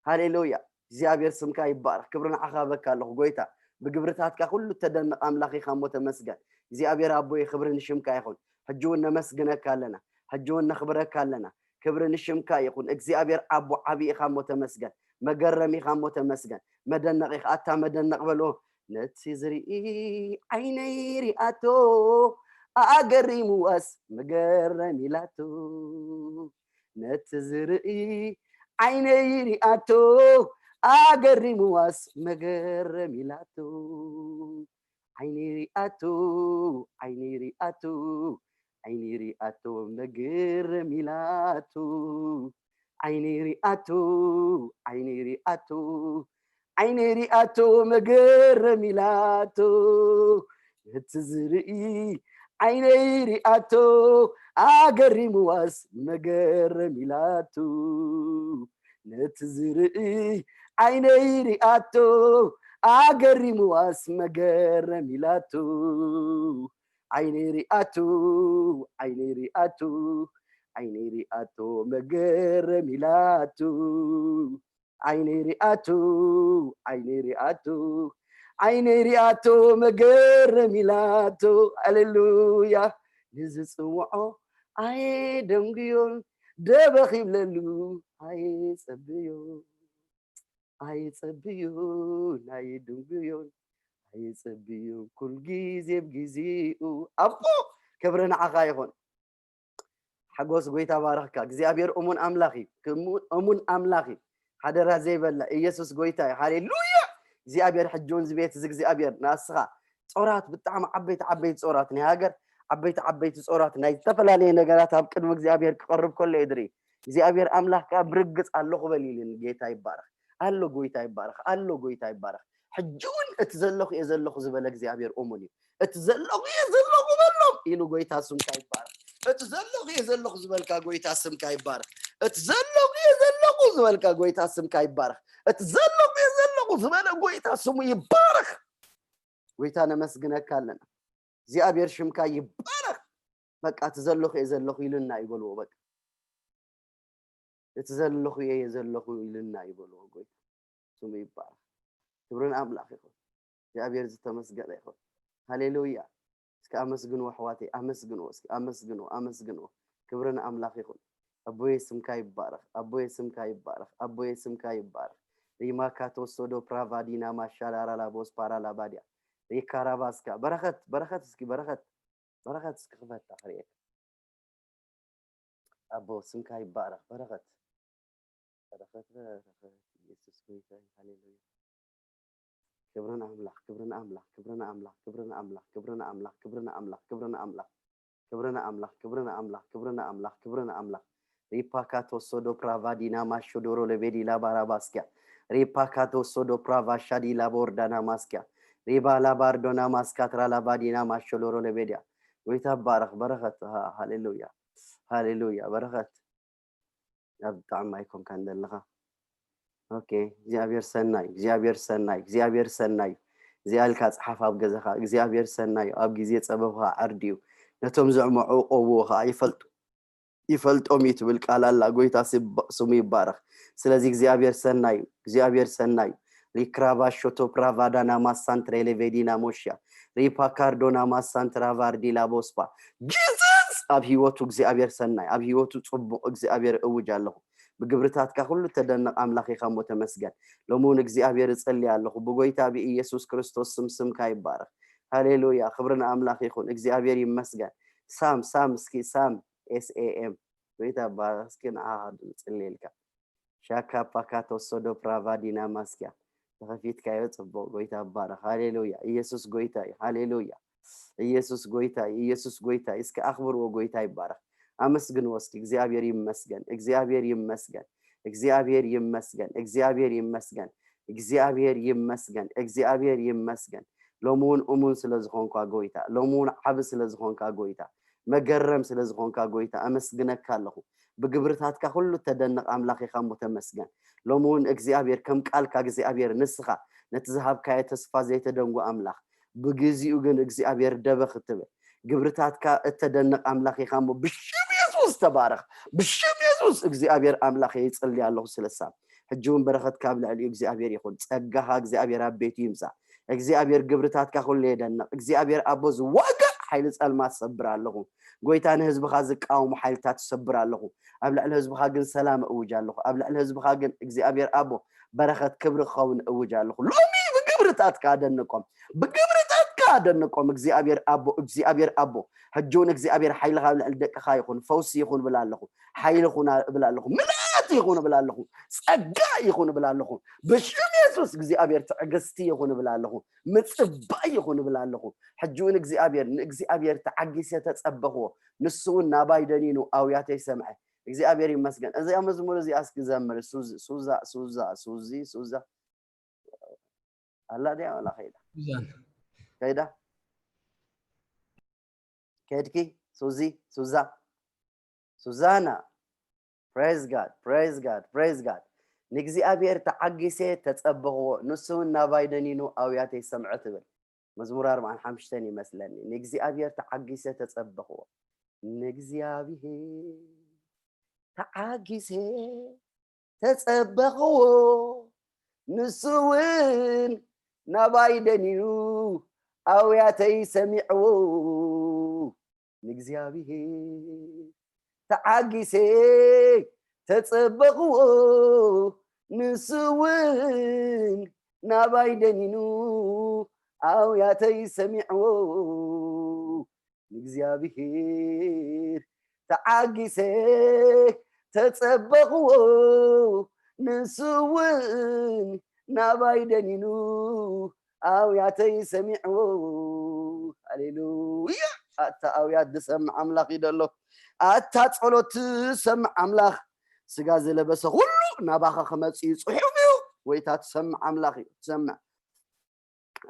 ሃሌሉያ። እግዚኣብሔር ስምካ ይባረኽ። ክብሪ ንዓኻ በካ ኣለኹ ጎይታ። ብግብርታትካ ኩሉ ተደንቕ ኣምላኽ ኢኻ እሞ ተመስገን። እግዚኣብሔር ኣቦይ ክብሪ ንሽምካ ይኹን። ሕጂ እውን ነመስግነካ ኣለና። ሕጂ እውን ነኽብረካ ኣለና። ክብሪ ንሽምካ ይኹን። እግዚኣብሔር ኣቦ ዓቢ ኢኻ እሞ ተመስገን። መገረም ኢኻ እሞ ተመስገን። መደነቕ ኢኻ። ኣታ መደነቕ በልዎ። ነቲ ዝርኢ ዓይነይ ሪኣቶ ኣገሪምዋስ መገረም ኢላቶ። ነቲ ዝርኢ ዓይነይ ሪኣቶ ኣገሪምዋስ መገረም ኢላቶ። ዓይነይ ሪኣቶ ዓይነይ ሪኣቶ ዓይነይ ሪኣቶ መገረም ኢላቶ ዓይነይ ሪኣቶ ዓይነይ ሪኣቶ ዓይነይ ሪኣቶ መገረም ኢላቶ ነቲ ዝርኢ ዓይነይ ሪኣቶ ኣገሪምዋስ መገረም ኢላቶ ነቲ ዝርኢ ዓይነይ ሪኣቶ ኣገሪምዋስ መገረም ኢላቶ ዓይነይ ሪኣቶ ዓይነይ ሪኣቶ ዓይነይ ሪኣቶ መገረም ኢላቶ ዓይነይ ሪኣቶ ዓይነይ ሪኣቶ ዓይነይ ሪኣቶ መገረም ኢላቶ ሃሌሉያ ንዝፅውዖ ኣየ ደንጉዮን ደበኽ ይብለሉ ኣየ ፀብዮ ኣይጸብዩን ኣይድንጉዩን ኣይጸብዩን ኩል ግዜ ብግዜኡ ኣቦ ክብሪ ንዓኻ ይኹን ሓጎስ ጎይታ ባረኽካ እግዚኣብሔር እሙን ኣምላኽ እዩ እሙን ኣምላኽ እዩ ሓደራ ዘይበላ ኢየሱስ ጎይታ እዩ ሃሌሉያ እግዚኣብሔር ሕጂ እውን ዝቤት እዚ እግዚኣብሔር ንኣስኻ ጾራት ብጣዕሚ ዓበይቲ ዓበይቲ ጾራት ናይ ሃገር ዓበይቲ ዓበይቲ ጾራት ናይ ዝተፈላለየ ነገራት ኣብ ቅድሚ እግዚኣብሔር ክቐርብ ከሎ እየ ዝርኢ እግዚኣብሔር ኣምላኽ ከዓ ብርግፅ ኣለኹ በል ኢሉኒ ጌታ ይባረኽ ኣሎ ጎይታ ይባረኽ ኣሎ ጎይታ ይባረኽ ሕጂ እውን እቲ ዘለኹ እየ ዘለኹ ዝበለ እግዚኣብሔር እሙን እዩ እቲ ዘለኹ እየ ዘለኹ በሎም ኢሉ ጎይታ ስምካ ይባረኽ እቲ ዘለኹ እየ ዘለኹ ዝበልካ ጎይታ ስምካ ይባረኽ እቲ ዘለኹ እየ ዘለኹ ዝበልካ ጎይታ ስምካ ይባረኽ እቲ ዘለኹ እየ ዘለኹ ዝበለ ጎይታ ስሙ ይባረኽ ጎይታ ነመስግነካ ኣለና እግዚኣብሔር ሽምካ ይባረኽ በቃ እቲ ዘለኹ እየ ዘለኹ ኢሉና ይበልዎ በቃ እቲ ዘለኹ እየ ዘለኹ ኢልና ይበልዎ ጎይታ ስሙ ይባረኽ ክብርን ኣምላኽ ይኹን እግዚኣብሔር ዝተመስገነ ይኹን ሃሌሉያ እስኪ ኣመስግንዎ ኣሕዋተይ ኣመስግንዎ እስኪ ኣመስግንዎ ኣመስግንዎ ክብርን ኣምላኽ ይኹን ኣቦየ ስምካ ይባረኽ ኣቦየ ስምካ ይባረኽ ኣቦየ ስምካ ይባረኽ ሪማካ ተወሰዶ ፕራቫዲና ማሻላራ ላቦስ ፓራ ላባዲያ ሪካራባስካ በረኸት በረኸት እስኪ በረኸት በረኸት እስኪ ክፈታ ክርእየካ ኣቦ ስምካ ይባረኽ በረኸት በረኸት በረኸት ኢየሱስ ጎይታ ሃሌሉያ ክብርን ኣምላኽ ክብርን ኣምላኽ ክብርን ኣምላኽ ክብርን ኣምላኽ ክብርን ኣምላኽ ክብርን ኣምላኽ ክብርን ኣምላኽ ክብርን ኣምላኽ ክብርን ኣምላኽ ክብርን ኣምላኽ ክብርን ኣምላኽ ሪፓካቶ ሶዶ ፕራቫዲና ማሾዶሮ ለቤዲ ላባራባስኪያ ሪፓካቶ ሶዶ ፕራቫሻዲ ላቦርዳና ማስኪያ ሪባ ላባርዶና ማስካትራ ላባዲና ማሾዶሮ ለቤዲያ ጎይታ ባረኽ በረኸት ሃሌሉያ ሃሌሉያ በረኸት ኣብ ብጣዕሚ ኣይኮንካን ዘለኻ ኦኬ እግዚኣብሔር ሰናይ እግዚኣብሔር ሰናይ እግዚኣብሔር ሰናይ እዚኣ ኢልካ ፀሓፍ ኣብ ገዛኻ እግዚኣብሔር ሰናይ ኣብ ግዜ ፀበብኻ ዓርዲ እዩ ነቶም ዝዕመዑ ቀብዎ ከዓ ይፈልጡ ይፈልጦም እዩ ትብል ቃል ኣላ ጎይታ ስሙ ይባረኽ ስለዚ እግዚኣብሔር ሰናይ እግዚኣብሔር ሰናይ ሪክራቫ ሾቶ ፕራቫዳና ማሳንትሬ ሌቬዲና ሞሽያ ሪፓካርዶና ማሳንትራ ቫርዲላ ቦስፓ ጂሰስ ኣብ ህይወቱ እግዚኣብሔር ሰናይ ኣብ ህይወቱ ፅቡቕ እግዚኣብሔር እውጅ ኣለኹ ብግብርታትካ ኩሉ ተደንቕ ኣምላኽ ኢኻ እሞ ተመስገን ሎሚ እውን እግዚኣብሔር እጸሊ ኣለኹ ብጎይታ ብኢየሱስ ክርስቶስ ስም ስምካ ይባረኽ ሃሌሉያ ክብሪ ንኣምላኽ ይኹን እግዚኣብሔር ይመስገን ሳም ሳም እስኪ ሳም ኤስኤኤም ጎይታ ባረኽ እስኪ ንዓኻ ጽልየልካ ሻካ ፓካቶ ሶዶ ፕራቫ ዲና ማስኪያ ተኸፊትካዮ ጽቡቕ ጎይታ ባረኽ ሃሌሉያ ኢየሱስ ጎይታ እዩ ሃሌሉያ ኢየሱስ ጎይታ እዩ ኢየሱስ ጎይታ እዩ እስኪ ኣኽብርዎ ጎይታ ይባረኽ ኣመስግንዎ እስኪ እግዚኣብሔር ይመስገን እግዚኣብሔር ይመስገን እግዚኣብሔር ይመስገን እግዚኣብሔር ይመስገን እግዚኣብሔር ይመስገን እግዚኣብሔር ይመስገን ሎሚ እውን እሙን ስለ ዝኾንኳ ጎይታ ሎሚ እውን ዓቢ ስለ ዝኾንካ ጎይታ መገረም ስለ ዝኾንካ ጎይታ ኣመስግነካ ኣለኹ ብግብርታትካ ኩሉ ተደንቕ ኣምላኽ ኢኻ እሞ ተመስገን ሎሚ እውን እግዚኣብሔር ከም ቃልካ እግዚኣብሔር ንስኻ ነቲ ዝሃብካዮ ተስፋ ዘይተደንጉ ኣምላኽ ብግዚኡ ግን እግዚኣብሔር ደበኽ እትብል ግብርታትካ እተደንቕ ኣምላኽ ኢኻ እሞ ብሽም የሱስ ተባረኽ ብሽም የሱስ እግዚኣብሔር ኣምላኽ ይጽሊ ኣለኹ ስለሳ ሕጂ እውን በረኸትካ ኣብ ልዕሊኡ እግዚኣብሔር ይኹን ጸጋኻ እግዚኣብሔር ኣብ ቤቱ ይምጻእ እግዚኣብሔር ግብርታትካ ኩሉ የደንቕ እግዚኣብሔር ኣቦ ዝዋጋእ ሓይሊ ጸልማት ሰብር ኣለኹ ጎይታ ንህዝብኻ ዝቃወሙ ሓይልታት ሰብር ኣለኹ ኣብ ልዕሊ ህዝብኻ ግን ሰላም እውጅ ኣለኹ ኣብ ልዕሊ ህዝብኻ ግን እግዚኣብሔር ኣቦ በረኸት ክብሪ ክኸውን እውጅ ኣለኹ ሎሚ ብግብርታትካ ኣደንቆም ብግብርታትካ ኣደንቆም እግዚኣብሔር ኣቦ እግዚኣብሔር ኣቦ ሕጂ እውን እግዚኣብሔር ሓይልኻ ኣብ ልዕሊ ደቅኻ ይኹን ፈውሲ ይኹን እብል ኣለኹ ሓይሊ ኹና እብል ኣለኹ ምልኣ ምሕረት ይኹን እብል ኣለኹ። ጸጋ ይኹን እብል ኣለኹ። ብሽም የሱስ እግዚኣብሔር ትዕግስቲ ይኹን እብል ኣለኹ። ምጽባይ ይኹን እብል ኣለኹ። ሕጂ እውን እግዚኣብሔር፣ ንእግዚኣብሔር ተዓጊሰ ተጸበኽዎ፣ ንሱ እውን ናባይ ደኒኑ ኣውያተይ ሰምዐ። እግዚኣብሔር ይመስገን። እዚኣ መዝሙር እዚኣ እስኪ ዘምር። ሱዝ-፣ ሱዛ፣ ሱዛ፣ ሱዚ፣ ሱዛ። ኣላ ድያ ዋላ ከይዳ? ሱዛን። ከይዳ? ከድኪ? ሱዚ፣ ሱዛ። ሱዛና። Praise God, praise God, praise God. ንእግዚኣብሔር ተዓጊሰ ተጸበኽዎ፣ ንሱ እውን ናባይ ደኒኑ ኣውያተይ ሰምዐ ትብል። መዝሙር ኣርባዓን ሓሙሽተን ይመስለኒ። ንእግዚኣብሔር ተዓጊሰ ተጸበኽዎ። ንእግዚኣብሔር ተዓጊሰ ተጸበኽዎ፣ ንሱ እውን ናባይ ደኒኑ ኣውያተይ ሰሚዕዎ። ንእግዚኣብሔር ተዓጊሰ ተጸበኽዎ፣ ንሱ እውን ናባይ ደኒኑ ኣውያተይ ሰሚዕዎ። ንእግዚኣብሔር ተዓጊሰ ተጸበኽዎ፣ ንሱ እውን ናባይ ደኒኑ ኣውያተይ ሰሚዕዎ። ሃሌሉያ! ኣታ ኣውያት ዝሰምዕ ኣምላኽ እዩ ዘሎ። ኣታ ጸሎት ዝሰምዕ ኣምላኽ፣ ስጋ ዝለበሰ ኩሉ ናባኻ ክመጽእ እዩ፣ ጽሑፍ እዩ። ወይታ ትሰምዕ ኣምላኽ እዩ፣ ትሰምዕ።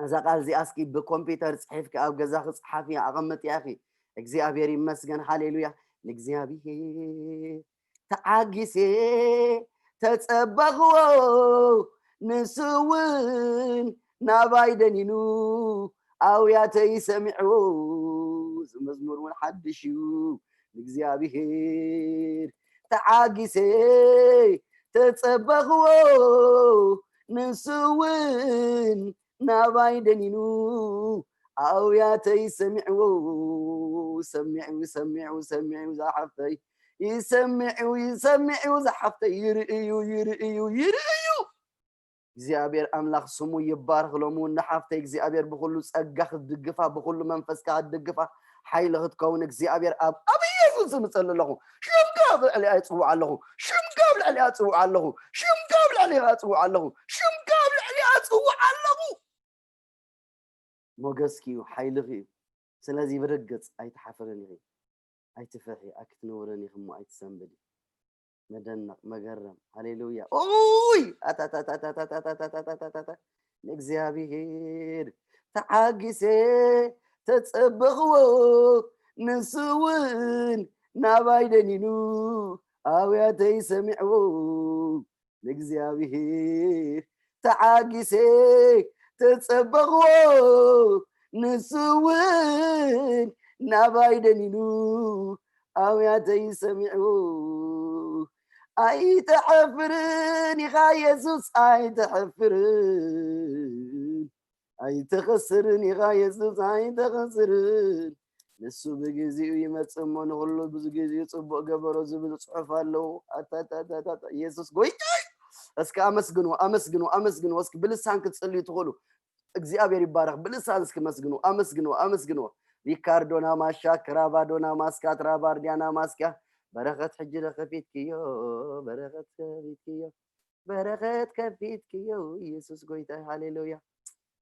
እዛ ቃል እዚኣ እስኪ ብኮምፒውተር ጽሒፍኪ ኣብ ገዛኺ ጸሓፊ፣ ኣቐምጥያ ኢኺ። እግዚኣብሔር ይመስገን፣ ሃሌሉያ። ንእግዚኣብሔር ተዓጊሴ ተጸበኽዎ፣ ንሱ እውን ናባይ ደኒኑ ኣውያተይ ሰሚዕዎ። እዚ መዝሙር እውን ሓድሽ እዩ። ንእግዚኣብሔር ተዓጊሴ ተጸበኽዎ፣ ንሱ እውን ናባይ ደኒኑ ኣውያተይ ሰሚዕዎ። ሰሚዑ፣ ሰሚዑ፣ ሰሚዑ ዝሓፍተይ፣ ይሰሚዑ፣ ይሰሚዑ ዝሓፍተይ፣ ይርእዩ፣ ይርእዩ፣ ይርእዩ። እግዚኣብሔር ኣምላኽ ስሙ ይባረኽ። ሎሚ እውን ንሓፍተይ እግዚኣብሔር ብኹሉ ጸጋ ክትድግፋ፣ ብኹሉ መንፈስካ ክትድግፋ፣ ሓይሊ ክትከውን እግዚኣብሔር ኣብ፣ ኣብ ኢየሱስ ስም እጸሊ ኣለኹ። ሽምካ ኣብ ልዕሊኣ ይጽውዕ ኣለኹ። ሽምካ ኣብ ልዕሊኣ ጽውዕ ኣለኹ። ሽምካ ኣብ ልዕሊኣ ጽውዕ ኣለኹ። ሽምካ ኣብ ልዕሊኣ ጽውዕ ኣለኹ። ሞገስኪ እዩ፣ ሓይልኺ እዩ። ስለዚ ብርግጽ ኣይትሓፍርን ኢኺ። ኣይትፍርሒ፣ ኣይክትነውርን ኢኺ እሞ ኣይትሰንብዲ። መደነቕ፣ መገረም። ሃሌሉያ። ኡይ! ኣታታታታታታታታታታታ። ንእግዚኣብሔር ተዓጊሰ ተጸበኽዎ፣ ንሱ እውን ናባይ ደኒኑ ኣውያተይ ሰሚዕዎ። ንእግዚኣብሔር ተዓጊሰ ተጸበኽዎ፣ ንሱ እውን ናባይ ደኒኑ ኣውያተይ ሰሚዕዎ። ኣይትሐፍርን ኢኻ የሱስ፣ ኣይትሐፍርን፣ ኣይትኸስርን ኢኻ የሱስ፣ ኣይትኸስርን። ንሱ ብግዚኡ ይመጽእ እሞ ንኹሉ ብግዚኡ ጽቡቕ ገበሮ ዝብል ጽሑፍ ኣለዎ። ኣታታታታ፣ የሱስ ጎይታ እዩ። እስኪ ኣመስግንዎ፣ ኣመስግንዎ፣ ኣመስግንዎ። እስኪ ብልሳን ክትጽልዩ ትኽእሉ። እግዚኣብሔር ይባረኽ። ብልሳን እስኪ መስግንዎ፣ ኣመስግንዎ፣ ኣመስግንዎ። ሪካርዶና ማሻ፣ ክራባዶና ማስካ፣ ትራባርዲያና ማስካ። በረኸት ሕጂ ዶ ከፊትክዮ፣ በረኸት ከፊትክዮ፣ በረኸት ከፊትክዮ። ኢየሱስ ጎይታ፣ ሃሌሉያ።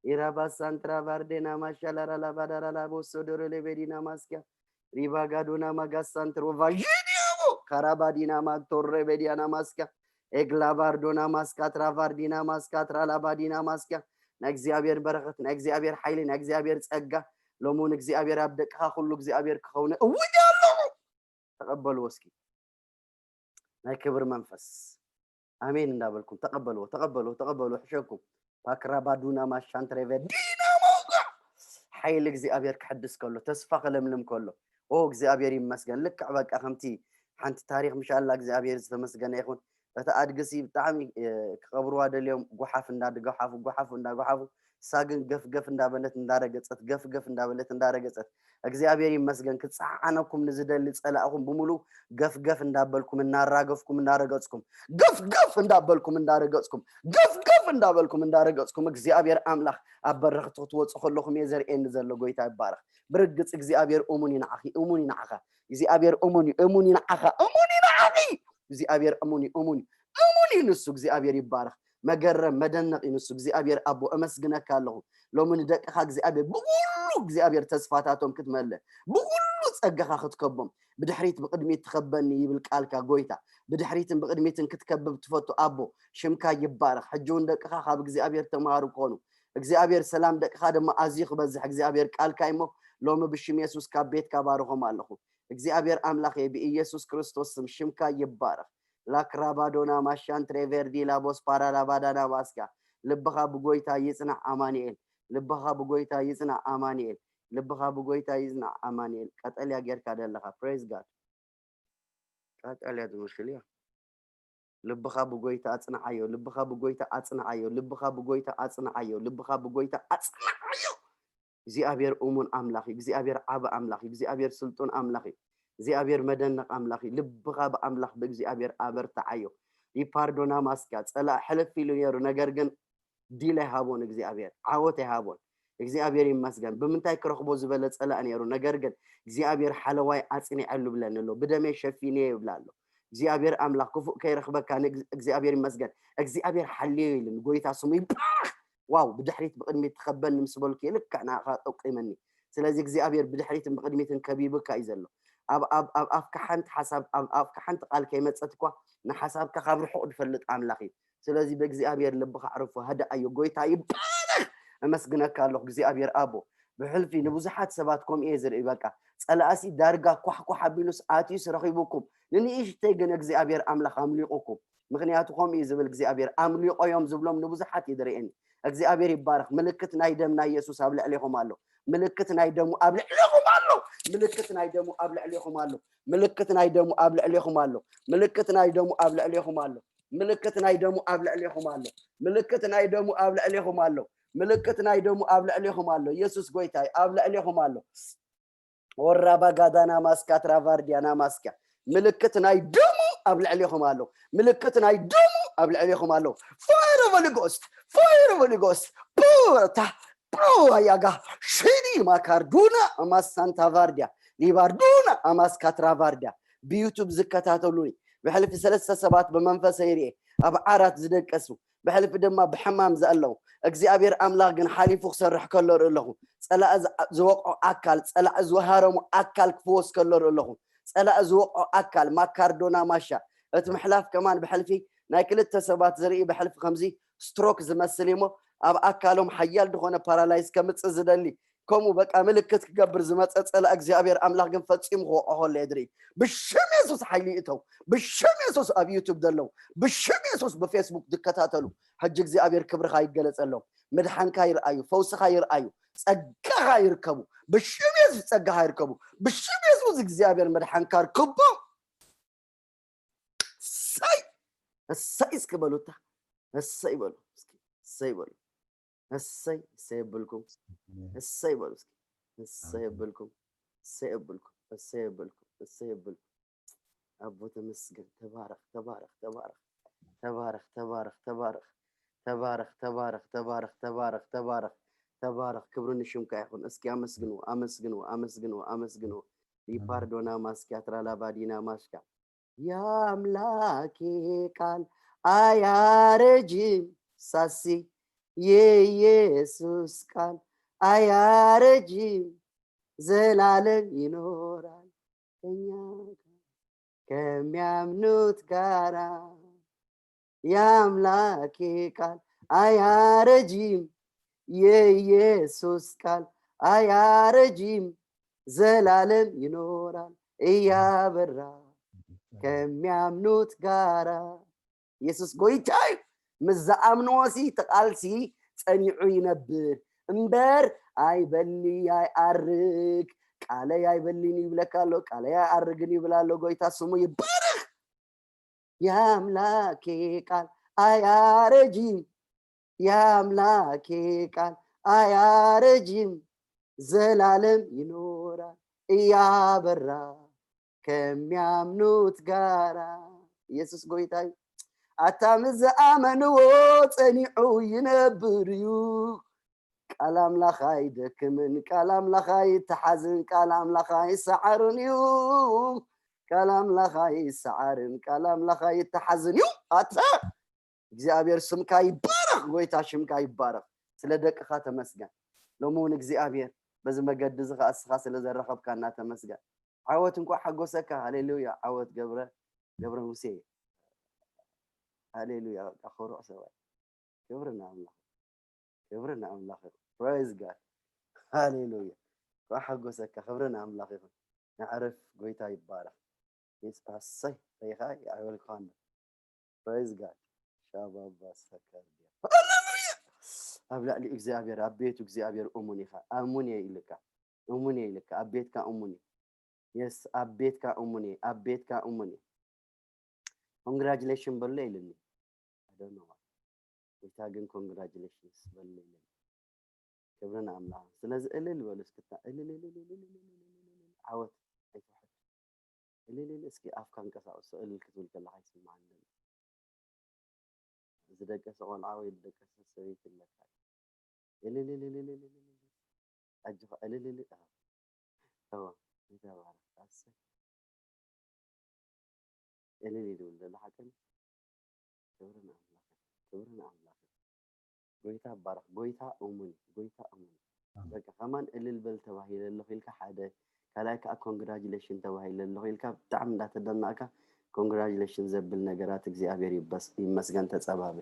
ኢራባሳን ትራባርዴና ማሻ፣ ላራላባዳራላ ቦሶ ዶሮ ሌቤዲና ማስካ። ሪባጋዶና ማጋሳን ትሮቫ ዢዲዮቦ፣ ካራባዲና ማግቶሬ ቤዲያና ማስካ። ኤግላባርዶና ማስካ፣ ትራቫርዲና ማስካ፣ ትራላባዲና ማስካ። ናይ እግዚኣብሔር በረኸት፣ ናይ እግዚኣብሔር ሓይሊ፣ ናይ እግዚኣብሔር ጸጋ ሎሚ እውን እግዚኣብሔር ኣብ ደቅኻ ኩሉ እግዚኣብሔር ክኸውን እውጅ ኣለኹ። ተቐበልዎ እስኪ ናይ ክብሪ መንፈስ። ኣሜን እንዳበልኩም ተቐበልዎ፣ ተቐበልዎ፣ ተቐበልዎ። ሕሸኩም። ፓክራ ባዱና ማሻንትሬቨ ዲና መውጋ። ሓይሊ እግዚኣብሔር ክሕድስ ከሎ፣ ተስፋ ክለምልም ከሎ፣ ኦ እግዚኣብሔር ይመስገን። ልክዕ በቃ ከምቲ ሓንቲ ታሪኽ ምሻላ እግዚኣብሔር ዝተመስገነ ይኹን። በቲ ኣድግሲ ብጣዕሚ፣ እ፣ ክቐብርዋ ደልዮም ጓሓፍ እንዳጓሓፉ፣ ጓሓፍ እንዳጓሓፉ፣ እሳ ግን ገፍገፍ እንዳበለት እንዳረገጸት፣ ገፍገፍ እንዳበለት እንዳረገጸት። እግዚኣብሔር ይመስገን። ክጸዓዓነኩም ንዝደሊ ጸላእኹም ብምሉእ ገፍገፍ እንዳበልኩም፣ እናራገፍኩም፣ እንዳረገጽኩም፣ ገፍገፍ እንዳበልኩም፣ እንዳረገጽኩም፣ ገፍገፍ እንዳበልኩም፣ እንዳረገጽኩም፣ እግዚኣብሔር ኣምላኽ ኣብ በረኽቲ ክትወጹ ከለኹም እየ ዘርእየኒ ዘሎ። ጎይታ ይባረኽ። ብርግጽ እግዚኣብሔር እሙን እዩ ንዓኺ፣ እሙን እዩ ንዓኻ። እግዚኣብሔር እሙን እዩ፣ እሙን እዩ ንዓኻ፣ እሙን እዩ ንዓኺ። እግዚኣብሔር እሙን እዩ፣ እሙን እዩ፣ እሙን እዩ ንሱ። እግዚኣብሔር ይባረኽ። መገረም መደነቕ እዩ ንሱ። እግዚኣብሔር ኣቦ፣ እመስግነካ ኣለኹ። ሎሚ ንደቅኻ እግዚኣብሔር ብኩሉ እግዚኣብሔር ተስፋታቶም ክትመልእ፣ ብኩሉ ጸጋኻ ክትከቦም፣ ብድሕሪት ብቕድሚት ትኸበኒ ይብል ቃልካ ጎይታ። ብድሕሪትን ብቕድሚትን ክትከብብ ትፈቱ ኣቦ፣ ሽምካ ይባረኽ። ሕጂ እውን ደቅኻ ካብ እግዚኣብሔር ተምሃሩ ክኾኑ፣ እግዚኣብሔር ሰላም ደቅኻ ድማ ኣዝዩ ክበዝሕ እግዚኣብሔር ቃልካ እሞ፣ ሎሚ ብሽም የሱስ ካብ ቤትካ ባርኾም ኣለኹ። እግዚኣብሔር ኣምላኸ፣ ብኢየሱስ ክርስቶስ ስም ሽምካ ይባረኽ። ላክራባዶና ማሻን ትሬቨርዲ ላቦስ ፓራላባዳና ማስካ። ልብኻ ብጎይታ ይጽናዕ ኣማኑኤል። ልብኻ ብጎይታ ይጽናዕ ኣማኑኤል። ልብኻ ብጎይታ ይጽናዕ ኣማኑኤል። ቀጠልያ ጌርካ ደለኻ። Praise God። ቀጠልያ ዝመስል እያ። ልብኻ ብጎይታ ኣጽንዓዮ፣ ልብኻ ብጎይታ ኣጽንዓዮ፣ ልብኻ ብጎይታ ኣጽንዓዮ፣ ልብኻ ብጎይታ ኣጽንዓዮ። እግዚኣብሔር እሙን ኣምላኽ እዩ። እግዚኣብሔር ዓቢ ኣምላኽ እዩ። እግዚኣብሔር ስልጡን ኣምላኽ እዩ። እግዚኣብሔር መደነቕ ኣምላኽ እዩ። ልብኻ ብኣምላኽ ብእግዚኣብሔር ኣበርትዓዮ። ይፓርዶና ማስካ ጸላእ ሕልፍ ኢሉ ነይሩ፣ ነገር ግን ዲል ኣይሃቦን እግዚኣብሔር፣ ዓወት ኣይሃቦን። እግዚኣብሔር ይመስገን። ብምንታይ ክረኽቦ ዝበለ ጸላእ ነይሩ፣ ነገር ግን እግዚኣብሔር ሓለዋይ ኣጽኒዐሉ ብለኒ ኣሎ። ብደመይ ሸፊንዮ ይብላ ኣሎ። እግዚኣብሔር ኣምላኽ ክፉእ ከይረኽበካ ንእግ-፣ እግዚኣብሔር ይመስገን። እግዚኣብሔር ሓልዮ ኢሉ ንጎይታ ስሙ ይባረኽ። ዋው፣ ብድሕሪት ብቕድሚት ትኸበኒ ምስ በልኩ ልክዕ ንኣኻ ጠቂመኒ። ስለዚ እግዚኣብሔር ብድሕሪትን ብቕድሚትን ከቢብካ እዩ ዘሎ። ኣብ፣ ኣብ፣ ኣብ ኣፍካ ሓንቲ ሓሳብ፣ ኣብ ኣፍካ ሓንቲ ቃል ከይመጸት እኳ ንሓሳብካ ካብ ርሑቕ ዝፈልጥ ኣምላኽ እዩ። ስለዚ ብእግዚኣብሔር ልብኻ ኣዕርፎ፣ ሃድኣዮ። ጎይታ ይባረኽ። እመስግነካ ኣለኹ እግዚኣብሔር ኣቦ። ብሕልፊ ንብዙሓት ሰባት ከምኡ እየ ዝርኢ። በቃ ጸላእሲ ዳርጋ ኳሕኳሕ ኣቢሉስ ኣትዩስ ረኺቡኩም። ንንእሽተይ ግን እግዚኣብሔር ኣምላኽ ኣምሊቑኩም። ምኽንያቱ ከምኡ እዩ ዝብል እግዚኣብሔር፣ ኣምሊቖዮም ዝብሎም ንብዙሓት እዩ ዝርእየኒ። እግዚኣብሔር ይባረኽ። ምልክት ናይ ደም ናይ የሱስ ኣብ ልዕሌኹም ኣሎ። ምልክት ናይ ደሙ ኣብ ልዕሌኹም ኣሎ። ምልክት ናይ ደሙ ኣብ ልዕሌኹም ኣሎ። ምልክት ናይ ደሙ ኣብ ልዕሌኹም ኣሎ። ምልክት ናይ ደሙ ኣብ ልዕሌኹም ኣሎ። ምልክት ናይ ደሙ ኣብ ልዕሌኹም ኣሎ። ምልክት ናይ ደሙ ኣብ ልዕሌኹም ኣሎ። ምልክት ናይ ደሙ ኣብ ልዕሌኹም ኣሎ። የሱስ ጎይታ እዩ፣ ኣብ ልዕሌኹም ኣሎ። ወራባ ጋዳና ማስካ ትራቫርዲያና ማስካ። ምልክት ናይ ደሙ ኣብ ልዕሌኹም ኣሎ። ምልክት ናይ ደሙ ኣብ ልዕሌኹም ኣሎ። Fire of Holy Ghost, Fire of Holy Ghost. ፖታ ፖያጋ ሽዲ ማካርዱና ኣማስ ሳንታ ቫርዲያ ሊባርዱና ኣማስ ካትራ ቫርዲያ። ብዩቱብ ዝከታተሉኒ ብሕልፊ ሰለስተ ሰባት ብመንፈሰ ይርኤ፣ ኣብ ዓራት ዝደቀሱ፣ ብሕልፊ ድማ ብሕማም ዘለዉ። እግዚኣብሔር ኣምላኽ ግን ሓሊፉ ክሰርሕ ከሎ ርኢ ኣለኹ። ጸላእ ዝ-፣ ዝወቕዖ ኣካል፣ ጸላእ ዝወሃረሙ ኣካል ክፍወስ ከሎ ርኢ ኣለኹ። ጸላእ ዝወቕዖ ኣካል፣ ማካርዶና ማሻ፣ እቲ ምሕላፍ ከማን ብሕልፊ ናይ ክልተ ሰባት ዝርኢ ብሕልፊ ከምዚ ስትሮክ ዝመስል እሞ ኣብ ኣካሎም ሓያል ዝኾነ ፓራላይዝ ከምጽእ ዝደሊ፣ ከምኡ በቃ ምልክት ክገብር ዝመጸ ጸላእ እግዚኣብሔር ኣምላኽ ግን ፈጺሙ ክወቕዖ ከሎ እየ ዝርኢ። ብሽም የሱስ ሓይሊ ይእተው። ብሽም የሱስ ኣብ ዩቱብ ዘለዉ፣ ብሽም የሱስ ብፌስቡክ ዝከታተሉ፣ ሕጂ እግዚኣብሔር ክብርኻ ይገለጸሎም። ምድሓንካ ይርኣዩ፣ ፈውስኻ ይርኣዩ፣ ጸጋኻ ይርከቡ። ብሽም የሱስ ጸጋኻ ይርከቡ። ብሽም የሱስ እግዚኣብሔር ምድሓንካ ርክቦም። እሰይ! እሰይ እስኪ በሉታ። እሰይ በሉ እስኪ። እሰይ በሉ። እሰይ፣ እሰይ የብልኩም። እሰይ በሉ እስኪ። እሰይ የብልኩም። እሰይ የብልኩም። እሰይ የብልኩም። እሰይ የብልኩም። ኣቦ ተመስገን። ተባረኽ፣ ተባረኽ፣ ተባረኽ። ተባረኽ፣ ተባረኽ፣ ተባረኽ። ተባረኽ፣ ተባረኽ፣ ተባረኽ፣ ተባረኽ፣ ተባረኽ፣ ተባረኽ። ክብሪ ንሽምካ ይኹን። እስኪ ኣመስግንዎ፣ ኣመስግንዎ፣ ኣመስግንዎ፣ ኣመስግንዎ። ሊፓርዶና ማስኪያ ትራላባዲና ማስኪያ። የአምላኬ ቃል አያረጅም ሳሲ፣ የኢየሱስ ቃል አያረጅም፣ ዘላለም ይኖራል ከኛ ጋር፣ ከሚያምኑት ጋራ። የአምላኬ ቃል አያረጅም፣ የኢየሱስ ቃል አያረጅም፣ ዘላለም ይኖራል እያበራ ከሚያምኑት ጋራ። ኢየሱስ ጎይታ እዩ። ምስ ዝኣምንዎ ሲ እቲ ቃልሲ ጸኒዑ ይነብር እምበር ኣይበሊ ኣይኣርግ፣ ቃለይ ኣይበልን ይብለካ ኣሎ፣ ቃለይ ኣይኣርግን ይብል ኣሎ። ጎይታ ስሙ ይባረኽ። የአምላኬ ቃል አያረጅም፣ የአምላኬ ቃል አያረጅም፣ ዘላለም ይኖራል እያበራ ከሚያምኑት ጋራ። ኢየሱስ ጎይታ እዩ። ኣታ ምስ ዝኣመንዎ ጸኒዑ ይነብር እዩ። ቃል ኣምላኽ ኣይደክምን፣ ቃል ኣምላኽ ኣይተሓዝን፣ ቃል ኣምላኽ ኣይሰዓርን እዩ። ቃል ኣምላኽ ኣይሰዓርን፣ ቃል ኣምላኽ ኣይተሓዝን እዩ። ኣታ እግዚኣብሔር ስምካ ይባረኽ፣ ጎይታ ሽምካ ይባረኽ። ስለ ደቅኻ ተመስገን። ሎሚ እውን እግዚኣብሔር በዚ መገዲ እዚ ኸዓ እስኻ ስለ ዘረኸብካና ተመስገን። ዓወት እንኳዕ ሓጎሰካ። ሃሌሉያ። ዓወት ገብረ፣ ገብረ ሙሴ። ሃሌሉያ። በቃ ኮሩዕ ሰብኣይ። ክብሪ ንኣምላኽ። ክብሪ ንኣምላኽ ይኹን። Praise God። ሃሌሉያ። እንኳዕ ሓጎሰካ። ክብሪ ንኣምላኽ ይኹን። ነዕርፍ። ጎይታ ይባረኽ። የስ-፣ ኣሰይ፣ ሪኢኻ ኣይበልኩኻን ዶ? Praise God። ሻባባ ሰከር ድያ። ሃሌሉያ። ኣብ ልዕሊ እግዚኣብሔር፣ ኣብ ቤቱ እግዚኣብሔር እሙን ኢኻ። እሙን እየ ኢልካ። እሙን እየ ኢልካ። ኣብ ቤትካ እሙን እየ። የስ፣ ኣብ ቤትካ እሙን እየ። ኣብ ቤትካ እሙን እየ። ኮንግራጁሌሽን በሎ ኢልኒ። I don't know why። ጎይታ ግን ኮንግራጁሌሽንስ በሎ ኢልኒ። ክብሪ ንኣምላኽ። ስለዚ እልል በሉ እስክታ። እልል፣ እልል፣ እልል፣ እልል፣ እልል፣ እልል፣ እልል። ዓወት ኣይትውሐድ። እልል፣ እልል፣ እስኪ ኣፍካ እንቀሳቕሶ። እልል ክትብል ከለኻ ይስምዓኒ ዘሎ። ዝደቀሰ ቆልዓ ወይ ዝደቀሰ ሰበይቲ ኣለካ። እልል፣ እልል፣ እልል፣ እልል፣ እልል። ኣጆኻ፣ እልል፣ እልል። ኣዎ። ኣዎ። ይተባረኽ። ኣሰይ። እልል ይብል ዘሎ ሓቀን። ክብሪ ንኣምላኽ። ክብሪ ንኣምላኽ። ጎይታ ይባረኽ። ጎይታ እሙን እዩ። ጎይታ እሙን እዩ። ኣሜን። በቃ ከማን እልል በል ተባሂለ ኣለኹ ኢልካ ሓደ፣ ካልኣይ ከዓ ኮንግራጁሌሽን ተባሂለ ኣለኹ ኢልካ ብጣዕሚ እንዳተደነቕካ ኮንግራጁሌሽን ዘብል ነገራት እግዚኣብሔር ይበስ-፣ ይመስገን ተጸባበ።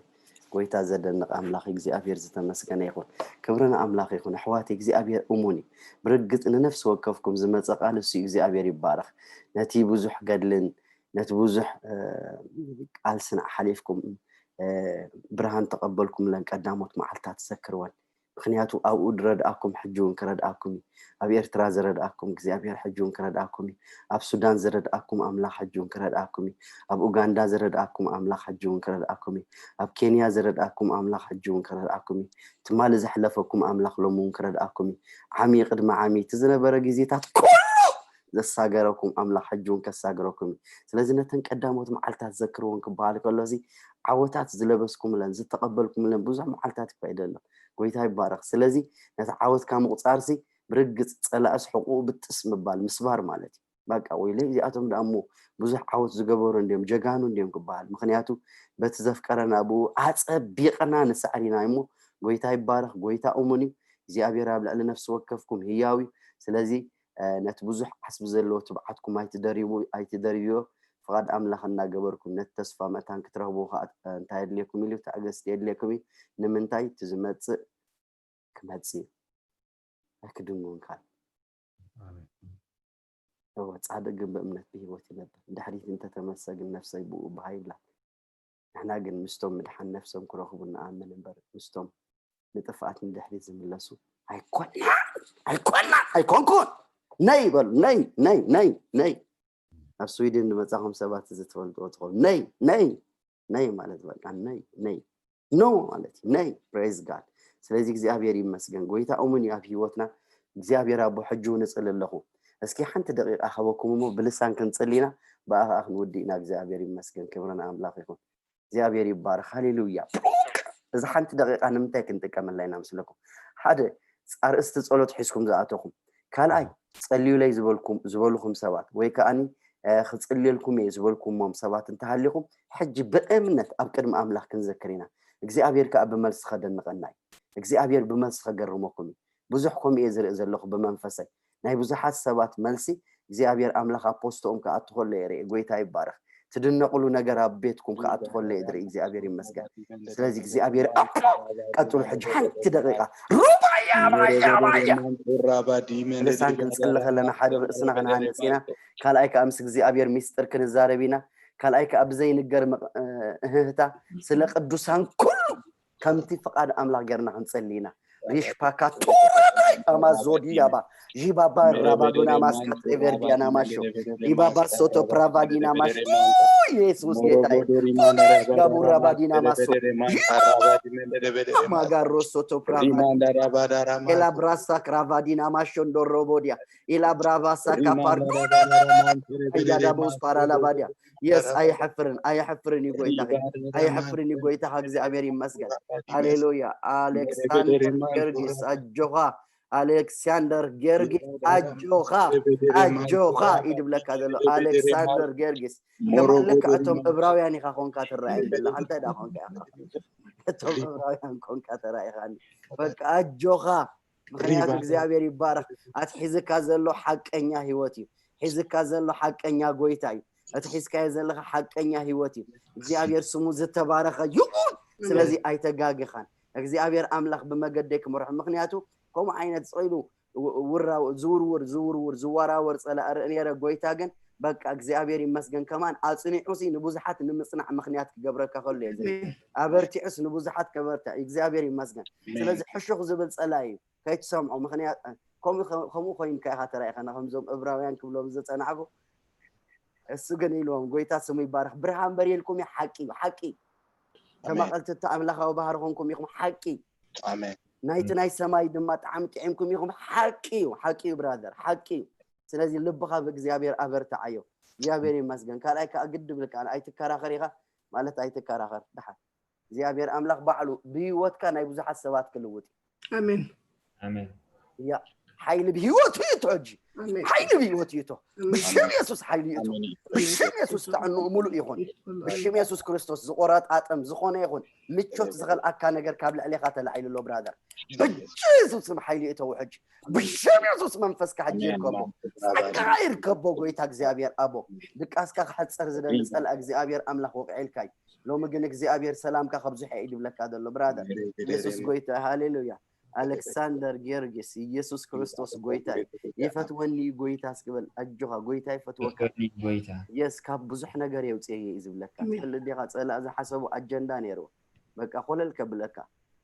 ጎይታ ዘደንቕ ኣምላኽ እግዚኣብሔር ዝተመስገነ ይኹን። ክብሪ ንኣምላኽ ይኹን። ኣሕዋት እግዚኣብሔር እሙን እዩ። ብርግጽ ንነፍሲ ወከፍኩም ዝመጸ ቃል እሱ እዩ። እግዚኣብሔር ይባረኽ። ነቲ ብዙሕ ገድልን ነቲ ብዙሕ፣ እ፣ ቃልስን ሓሊፍኩም፣ እ፣ ብርሃን ተቐበልኩምለን ቀዳሞት መዓልታት ዘክርወን። ምኽንያቱ ኣብኡ ዝረድኣኩም ሕጂ እውን ክረድኣኩም እዩ። ኣብ ኤርትራ ዝረድኣኩም እግዚኣብሔር ሕጂ እውን ክረድኣኩም እዩ። ኣብ ሱዳን ዝረድኣኩም ኣምላኽ ሕጂ እውን ክረድኣኩም እዩ። ኣብ ኡጋንዳ ዝረድኣኩም ኣምላኽ ሕጂ እውን ክረድኣኩም እዩ። ኣብ ኬንያ ዝረድኣኩም ኣምላኽ ሕጂ እውን ክረድኣኩም እዩ። ትማሊ ዘሕለፈኩም ኣምላኽ ሎሚ እውን ክረድኣኩም እዩ። ዓሚ ቅድሚ ዓሚ እቲ ዝነበረ ግዜታት ኩሉ ዘሳገረኩም ኣምላኽ ሕጂ እውን ከሳግረኩም እዩ። ስለዚ ነተን ቀዳሞት መዓልታት ዘክርዎን ክበሃል ከሎ እዚ ዓወታት ዝለበስኩምለን ዝተቐበልኩምለን ብዙሕ መዓልታት እኳ ኣይደለን። ጎይታ ይባረኽ። ስለዚ ነቲ ዓወትካ ምቑጻርሲ ብርግጽ ጸላእስ ሕቑኡ ብጥስ ምባል ምስባር ማለት እዩ። በቃ ወይለይ እዚኣቶም ደኣ እሞ ብዙሕ ዓወት ዝገበሩ እንድዮም ጀጋኑ እንድዮም ክበሃል። ምኽንያቱ በቲ ዘፍቀረና ብኡ ኣጸቢቕና ንሳዕር ኢና እሞ ጎይታ ይባረኽ። ጎይታ እሙን እዩ። እግዚኣብሔር ኣብ ልዕሊ ነፍሲ ወከፍኩም ህያው እዩ። ስለዚ እ፣ ነቲ ብዙሕ ዓስቢ ዘለዎ ትብዓትኩም ኣይትደርቡ፣ ኣይትደርብዮ። ፍቓድ ኣምላኽ እናገበርኩም ነቲ ተስፋ መእታን ክትረኽቡ ኸኣ፣ እ፣ እንታይ የድልየኩም ኢሉ? ትዕግስቲ የድልየኩም እዩ። ንምንታይ? እቲ ዝመጽእ ክመጽእ እዩ። ኣይክድንጉን ከኣ። ኣሜን። እወ፣ ጻድቕ ግን ብእምነት ብህይወት ይነብር። ድሕሪት እንተተመሰ ግን ነፍሰይ ብኡ ብሃ ይብላ። ንሕና ግን ምስቶም ምድሓን ነፍሶም ክረኽቡ ንኣምን እምበር፣ ምስቶም ንጥፍኣት ንድሕሪት ዝምለሱ ኣይኮንና፣ ኣይኮንና፣ ኣይኮንኩን። ነይ በሉ፣ ነይ፣ ነይ፣ ነይ፣ ነይ። ኣብ ስዊድን ዝመጻኹም ሰባት እዚ ትፈልጥዎ ትኾኑ። ነይ፣ ነይ፣ ነይ ማለት በቃ ነይ፣ ነይ። ኖ ማለት እዩ። ነይ፣ ፕሬዝ ጋድ። ስለዚ እግዚኣብሔር ይመስገን። ጎይታ እሙን እዩ ኣብ ህይወትና። እግዚኣብሔር ኣቦ ሕጂ እውን እጽሊ ኣለኹ። እስኪ ሓንቲ ደቂቃ ሃበኩም እሞ ብልሳን ክንጽሊ ኢና። ብኣ ኸኣ ክንውድእ ኢና። እግዚኣብሔር ይመስገን። ክብሪ ንኣምላኽ ይኹን። እግዚኣብሔር ይባረኽ። ሃሌሉያ። እዚ ሓንቲ ደቂቃ ንምንታይ ክንጥቀመላ ኢና ምስለኩም? ሓደ፣ ኣርእስቲ ጸሎት ሒዝኩም ዝኣተኹም። ካልኣይ፣ ጸልዩለይ ዝበልኩም፣ ዝበልኹም ሰባት ወይ ከኣኒ፣ እ፣ ክጽልየልኩም እየ ዝበልኩሞም ሰባት እንተሃሊኹም፣ ሕጂ ብእምነት ኣብ ቅድሚ ኣምላኽ ክንዘክር ኢና። እግዚኣብሔር ከኣ ብመልሲ ከደንቐና እዩ። እግዚኣብሔር ብመልሲ ከገርመኩም እዩ። ብዙሕ ከምኡ እየ ዝርኢ ዘለኹ ብመንፈሰይ። ናይ ብዙሓት ሰባት መልሲ እግዚኣብሔር ኣምላኽ ኣብ ፖስትኦም ክኣቱ ከሎ እየ ርኢ። ጎይታ ይባረኽ። ትድነቕሉ ነገር ኣብ ቤትኩም ክኣቱ ከሎ እየ ዝርኢ። እግዚኣብሔር ይመስገን። ስለዚ እግዚኣብሔር ኣምላኽ ቀጥሉ። ሕጂ ሓንቲ ደቂቃ ሩባያ ባያ ባያ ልሳን ክንጽሊ ከለና ሓደ ርእስና ክንሃንጽ ኢና። ካልኣይ ከኣ ምስ እግዚኣብሔር ሚስጥር ክንዛረብ ኢና። ካልኣይ ከኣ ብዘይንገር መቕ-፣ እህህታ ስለ ቅዱሳን ኩሉ ከምቲ ፍቓድ ኣምላኽ ጌርና ክንጸሊ ኢና። ሪሽፓካ ቶረበይ ኣማዞዲ ያባ ዢባባ ራባዶና ማስካት ኤቨርዲያና ማሾ ኢባባ ሶቶ ፕራቫዲና ማሾ ኢየሱስ ጌታ ጋቡ ራባዲና ማሶ ማጋሮ ሶቶ ፕራቫዲ ኤላ ብራሳ ክራቫዲና ማሾ እንዶሮቦዲያ ኢላ ብራቫሳ ካፓርዶ ኢዳዳቦስ ፓራላባዲያ የስ ኣይሐፍርን ኣይሐፍርን እዩ ጎይታ ኣይሐፍርን እዩ ጎይታ እግዚኣብሔር ይመስገን። ሃሌሉያ። ኣሌክሳንደር ጊዮርጊስ ኣጆኻ ኣሌክሳንደር ጊዮርጊስ ኣጆኻ ኣጆኻ እዩ ድብለካ ዘሎ ኣሌክሳንደር ጊዮርጊስ። ከማን ለካ እቶም እብራውያን ኢኻ ኮንካ ትረኣየን ዘለኻ እንታይ ደኣ ኮንካ ኢኻ እቶም እብራውያን ኮንካ ተራኢኻኒ። በቃ ኣጆኻ ምክንያቱ እግዚኣብሔር ይባረክ። ኣትሒዝካ ዘሎ ሓቀኛ ህይወት እዩ። ሒዝካ ዘሎ ሓቀኛ ጎይታ እዩ። እቲ ሒዝካዮ ዘለካ ሓቀኛ ህይወት እዩ። እግዚኣብሔር ስሙ ዝተባረኸ ይኹን። ስለዚ ኣይተጋግኻን። እግዚኣብሔር ኣምላኽ ብመገደይ ክምርሑ። ምክንያቱ ከምኡ ዓይነት ስቕ ኢሉ ው- ውራ ዝውርውር ዝውርውር ዝወራወር ጸላእ ርኢ ነይረ። ጎይታ ግን በቃ እግዚኣብሔር ይመስገን ከማን ኣጽኒዑ ሲ ንብዙሓት ንምጽናዕ ምክንያት ክገብረካ ከሎ እየ ዝርኢ። ኣበርቲዑስ ንብዙሓት ከበርትዕ እግዚኣብሔር ይመስገን። ስለዚ ሕሹኽ ዝብል ጸላኢ እዩ። ከይትሰምዖ ምክንያት ከምኡ ከ- ከምኡ ኮይንካ ኢኻ ተራኢኻ ከምዞም እብራውያን ክብሎም ዝጸናዕኩ። እሱ ግን ኢልዎም ጎይታ ስሙ ይባረክ። ብርሃን በሪልኩም እዩ ሓቂ እዩ ሓቂ። ተማቐልቲ እቲ ኣምላኻዊ ባህሪ ኮንኩም ኢኹም ሓቂ። ኣሜን። ናይቲ ናይ ሰማይ ድማ ጣዕሚ ጥዒምኩም ኢኹም ሓቂ እዩ ሓቂ እዩ ብራዘር ሓቂ እዩ። ስለዚ ልብኻ ብእግዚኣብሔር ኣበርትዓዮ። እግዚኣብሔር ይመስገን። ካልኣይ ከዓ ግድ ብልካ ኣይትከራኸር ኢኻ ማለት ኣይትከራኸር። ደሓን እግዚኣብሔር ኣምላኽ ባዕሉ ብህይወትካ ናይ ብዙሓት ሰባት ክልውጥ እዩ። ኣሜን። ኣሜን። እያ ሓይሊ ብህይወቱ ይእቶ ሕጂ ኣሜን። ሓይሊ ብህይወቱ ይእቶ። ብሽም የሱስ ሓይሊ ይእቶ። ብሽም የሱስ ጥዕንኡ ሙሉእ ይኹን። ብሽም የሱስ ክርስቶስ ዝቆረጣጠም ዝኾነ ይኹን ምቾት ዝኸልኣካ ነገር ካብ ልዕሌኻ ተላዒሉ ኣሎ ብራዘር። ብጀሱስ ስም ሓይሊ እተው ሕጂ ብሽም የሱስ መንፈስካ ሕጂ ይርከቦ። ጸጋ ይርከቦ ጎይታ እግዚኣብሔር ኣቦ። ድቃስካ ክሕፀር ዝደሊ ጸላ እግዚኣብሔር ኣምላኽ ወቅዒልካ እዩ። ሎሚ ግን እግዚኣብሔር ሰላምካ ከብዝሖ እዩ ድብለካ ዘሎ ብራዘር። የሱስ ጎይታ ሃሌሉያ። ኣሌክሳንደር ጊዮርጊስ ኢየሱስ ክርስቶስ ጎይታ እዩ። ይፈትወኒ እዩ ጎይታ እስክበል ኣጆኻ ጎይታ ይፈትወካ። ይፈትወኒ ጎይታ። የስ ካብ ብዙሕ ነገር የውፅየ እዩ ዝብለካ። ትፈልጥ ዲኻ ጸላእ ዝሓሰቡ ኣጀንዳ ነይርዎ። በቃ ኮለል ከብለካ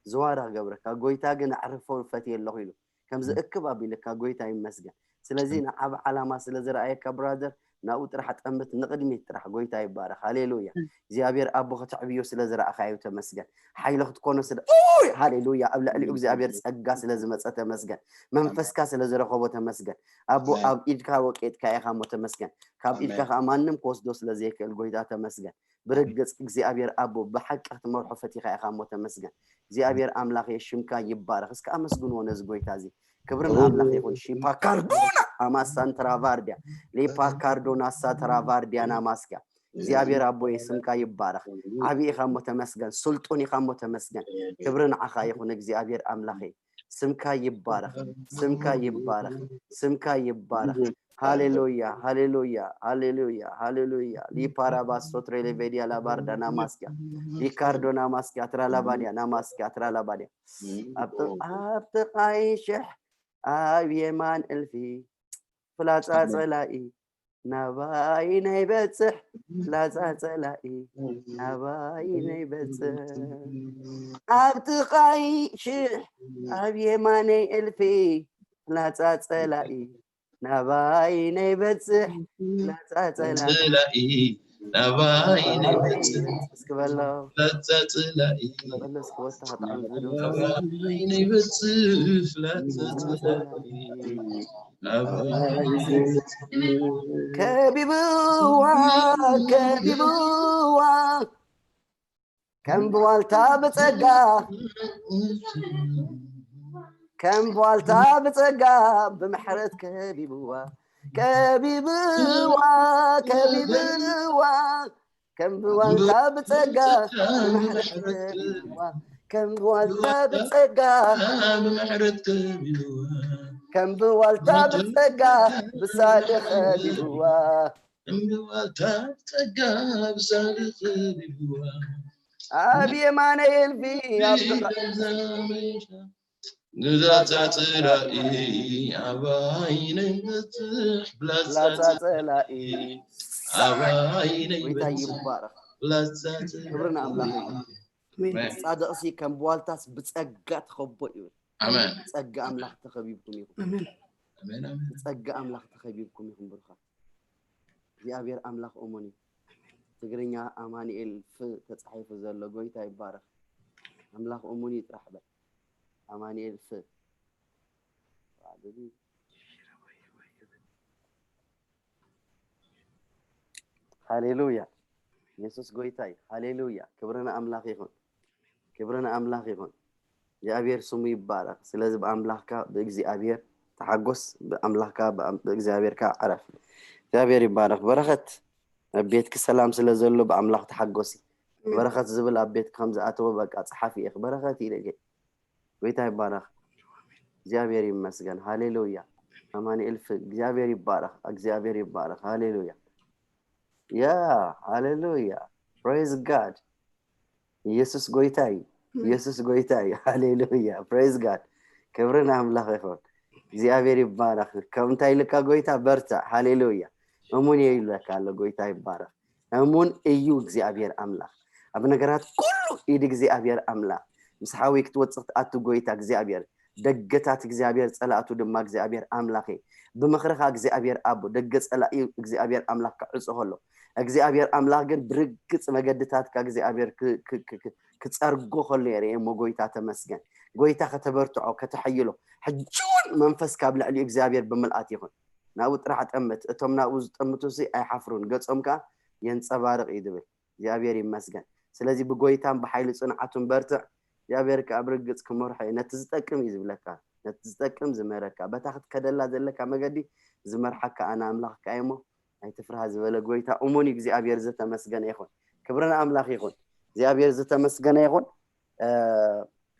ዝዋዳ ክገብረካ ጎይታ ግን ኣዕርፎ ፈትየ ኣለኹ ኢሉ ከምዚ እክብ ኣቢልካ ጎይታ ይመስገን። ስለዚ ንዓብ ዓላማ ስለ ዝረኣየካ ብራዘር ናብኡ ጥራሕ ጠምት ንቕድሚት ጥራሕ ጎይታ ይባረክ። ሃሌሉያ። እግዚኣብሔር ኣቦ ከተዕብዮ ስለ ዝረኣኻዮ ተመስገን። ሓይሊ ክትኮኖ ስለ ኡይ ሃሌሉያ ኣብ ልዕሊኡ እግዚኣብሔር ጸጋ ስለ ዝመጸ ተመስገን። መንፈስካ ስለ ዝረኸቦ ተመስገን። ኣቦ ኣብ ኢድካ ወቂጥካ ኢኻ እሞ ተመስገን። ካብ ኢድካ ከዓ ማንም ክወስዶ ስለ ዘይክእል ጎይታ ተመስገን። ብርግጽ እግዚኣብሔር ኣቦ ብሓቂ ክትመርሖ ፈቲኻ ኢኻ እሞ ተመስገን። እግዚኣብሔር ኣምላኽ ሽምካ ይባረኽ። እስከ ኣመስግንዎ ነዚ ጎይታ እዚ። ክብሪ ንኣምላኽ ይኹን። ሺፓ ካርዶና ኣማሳን ትራቫርዲያ ሊፓ ካርዶና ሳትራቫርዲያ ናማስኪያ እግዚኣብሔር ኣቦይ ስምካ ይባረኽ። ዓቢ ኢኻ እሞ ተመስገን። ስልጡን ኢኻ እሞ ተመስገን። ክብሪ ንዓኻ ይኹን እግዚኣብሔር ኣምላኸይ። ስምካ ይባረኽ። ስምካ ይባረኽ። ስምካ ይባረኽ። ሃሌሉያ ሃሌሉያ ሃሌሉያ ሃሌሉያ ሊፓራባሶ ትሬሌቬዲያ ላባርዳ ናማስኪያ ሊካርዶ ናማስኪያ ትራላባዲያ ናማስኪያ ትራላባዲያ ኣብ ጥቓይ ሽሕ ኣብ የማን እልፊ ፍላጻ ጸላኢ ናባይ ናይ በጽሕ ፍላጻ ጸላኢ ናባይ ናይ በጽሕ ኣብ ጥቓይ ሽሕ ኣብ የማነይ እልፊ ፍላጻ ጸላኢ ናባይ ናይ በጽሕ ፍላጻ ጸላኢ ጸላኢ ናባይ ናይ በጽሕ እስኪ በሎ ፍላጻ ጸላኢ በሎ እስኪ ወታ ከጣዕም ናባይ ናይ በጽሕ ፍላጻ ጸላኢ ናባይ ናይ በጽሕ ከቢብዋ ከቢብዋ ከም ብዋልታ ብጸጋ ከም ብዋልታ ብጸጋ ብምሕረት ከቢብዋ ከቢብዋ ከቢብዋ ከም ብዋልታ ብጸጋ ብምሕረት ከቢብዋ ከም ብዋልታ ብጸጋ ብምሕረት ከቢብዋ ከም ብዋልታ ብጸጋ ብሳልእ ከቢብዋ እምብባታ ጸጋ ብሳልእ ከቢብዋ ኣብ የማነይ እልፊ ኣብ ጥቓ ንዛጻ ጽላኢ ኣባይ ነንበጽሕ ብላጻ ፍላጻ ጸላኢ ኣባይ ጎይታ ነንበጽሕ ይባረኽ። ብላጻ ክብሪ ንኣምላኽ እዩ። ኣሜን። ጻድቕሲ ከም ብዋልታስ ብጸጋ ተኸቦ ይብል። ኣሜን ጸጋ ኣምላኽ ተኸቢብኩም ኢኹም። ኣሜን። ኣሜን ኣሜን ብጸጋ ኣምላኽ ተኸቢብኩም ኢኹም ብሩኻት። እግዚኣብሔር ኣምላኽ እሙን እዩ። ትግርኛ ኣማኑኤል ፍ ተጻሒፉ ዘሎ ጎይታ ይባረኽ። ኣምላኽ እሙን እዩ ጥራሕ በል። ኣማኑኤል ፍ ሃሌሉያ። የሱስ ጎይታ እዩ። ሃሌሉያ። ክብሪ ንኣምላኽ ይኹን። ክብሪ ንኣምላኽ ይኹን። እግዚኣብሔር ስሙ ይባረክ። ስለዚ ብኣምላኽካ ብእግዚኣብሔር ተሓጎስ፣ ብኣምላኽካ ብኣም- ብእግዚኣብሔርካ ዕረፍ። እግዚኣብሔር ይባረክ። በረኸት ኣብ ቤትኪ ሰላም ስለ ዘሎ ብኣምላኽ ተሓጎሲ። በረኸት ዝብል ኣብ ቤትኪ ከም ዝኣተወ በቃ ጸሓፊ ኢኺ። በረኸት ኢለኪ። ጎይታ ይባረክ። እግዚኣብሔር ይመስገን። ሃሌሉያ። ኣማኑኤል ፍ እግዚኣብሔር ይባረክ። እግዚኣብሔር ይባረክ። ሃሌሉያ። ያ ሃሌሉያ። Praise God። ኢየሱስ ጎይታ እዩ። ኢየሱስ ጎይታ እዩ። ሃሌሉያ። Praise God። ክብሪ ንኣምላኽ ይኹን። እግዚኣብሔር ይባረክ። ከም እንታይ ኢልካ ጎይታ በርትዕ። ሃሌሉያ። እሙን እየ ይብለካ ኣሎ። ጎይታ ይባረክ። እሙን እዩ እግዚኣብሔር ኣምላኽ። ኣብ ነገራት ኩሉ ኢድ እግዚኣብሔር ኣምላኽ። ምስ ሓዊ ክትወጽእ ክትኣቱ ጎይታ እግዚኣብሔር። ደገታት እግዚኣብሔር ጸላእቱ ድማ እግዚኣብሔር ኣምላኽ እዩ። ብምኽርኻ እግዚኣብሔር ኣቦ ደገ ጸላኢ እግዚኣብሔር ኣምላኽ ክዕጾ ከሎ እግዚኣብሔር ኣምላኽ ግን ብርግጽ መገድታትካ እግዚኣብሔር ክ- ክ- ክ- ክ- ክጸርጎ ከሎ የርኢ እሞ ጎይታ ተመስገን። ጎይታ ከተበርትዖ ከተሐይሎ ሕጂ እውን መንፈስ ካብ ልዕሊ እግዚኣብሔር ብምልኣት ይኹን። ናብኡ ጥራሕ ጠምት። እቶም ናብኡ ዝጠምቱ ሲ ኣይሓፍሩን፣ ገጾም ከኣ የንጸባርቕ እዩ ዝብል። እግዚኣብሔር ይመስገን። ስለዚ ብጎይታን ብሓይሊ ጽንዓቱን በርትዕ። እግዚኣብሔር ከኣ ብርግጽ ክመርሖ እዩ። ነቲ ዝጠቅም እዩ ዝብለካ፣ ነቲ ዝጠቅም ዝመረካ፣ በታ ክትከደላ ዘለካ መገዲ ዝመርሓካ ኣነ ኣምላኽካ እየ እሞ ኣይትፍርሃ ዝበለ ጎይታ እሙን እዩ። እግዚኣብሔር ዝተመስገነ ይኹን። ክብሪ ንኣምላኽ ይኹን። እግዚኣብሔር ዝተመስገነ ይኹን። እ፣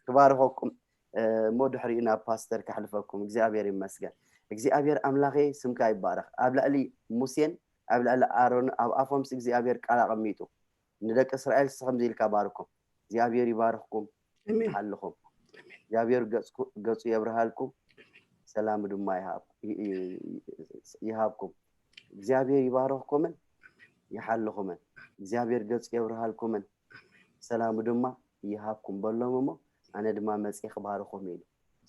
ክባርኸኩም እ፣ እሞ ድሕሪኡ ናብ ፓስተር ከሕልፈኩም። እግዚኣብሔር ይመስገን። እግዚኣብሔር ኣምላኸይ ስምካ ይባረኽ። ኣብ ልዕሊ ሙሴን ኣብ ልዕሊ ኣሮን ኣብ ኣፎምስ እግዚኣብሔር ቃል ኣቐሚጡ ንደቂ እስራኤል ስ ከምዚ ኢልካ ባርኮም። እግዚኣብሔር ይባርኽኩም፣ ኣሜን። ይሓልኹም። እግዚኣብሔር ገጽኩ- ገጹ የብርሃልኩም፣ ሰላሙ ድማ ይሃብ- ይ- ይ- ይሃብኩም። እግዚኣብሔር ይባርኽኩምን ይሓልኹምን። እግዚኣብሔር ገጹ የብርሃልኩምን ሰላሙ ድማ ይሃብኩም በሎም እሞ ኣነ ድማ መጽየ ክባርኹም ኢሉ።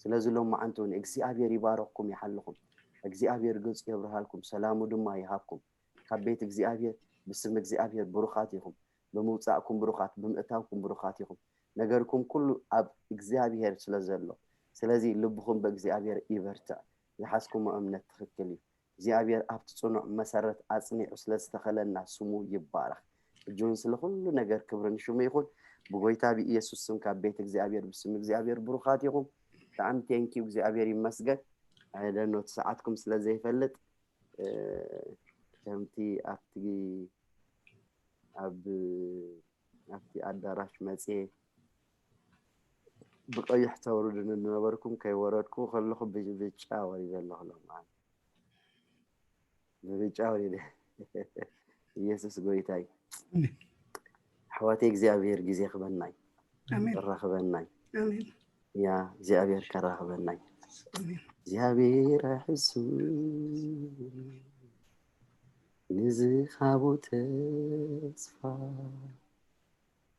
ስለዚ ሎም መዓንቲ እውን እግዚኣብሔር ይባርኽኩም ይሓልኹም። እግዚኣብሔር ገጹ የብርሃልኩም ሰላሙ ድማ ይሃብኩም። ካብ ቤት እግዚኣብሔር ብስም እግዚኣብሔር ብሩኻት ኢኹም። ብምውጻእኩም ብሩኻት፣ ብምእታውኩም ብሩኻት ኢኹም። ነገርኩም ኩሉ ኣብ እግዚኣብሔር ስለ ዘሎ፣ ስለዚ ልብኹም ብእግዚኣብሔር ይበርትዕ። ዝሓዝኩሞ እምነት ትኽክል እዩ። እግዚኣብሔር ኣብቲ ጽኑዕ መሰረት ኣጽኒዑ ስለ ዝተኸለና ስሙ ይባረኽ። ሕጂ እውን ስለ ኩሉ ነገር ክብሪ ንሽሙ ይኹን። ብጎይታ ብኢየሱስ ስም ካብ ቤት እግዚኣብሔር ብስም እግዚኣብሔር ብሩኻት ኢኹም። ብጣዕሚ ቴንኪዩ እግዚኣብሔር ይመስገን። ኣይደኖ እቲ ሰዓትኩም ስለ ዘይፈልጥ እ፣ ከምቲ ኣብቲ ኣብ ኣብቲ ኣዳራሽ መፅየ ብቀይሕ ተውርዱኒ ዝነበርኩም ከይወረድኩ ከለኹ ብ- ብጫ ወሪደ ኣለኹ ሎም ብብጫ ወሪደ ኢየሱስ ጎይታይ ኣሕዋተይ እግዚኣብሔር ግዜ ክበናይ ኣሜን። ክራኽበናይ ኣሜን። ያ እግዚኣብሔር ከራኽበናይ ኣሜን። እግዚኣብሔር ኣይሕሱ ንዝሃቦ ተስፋ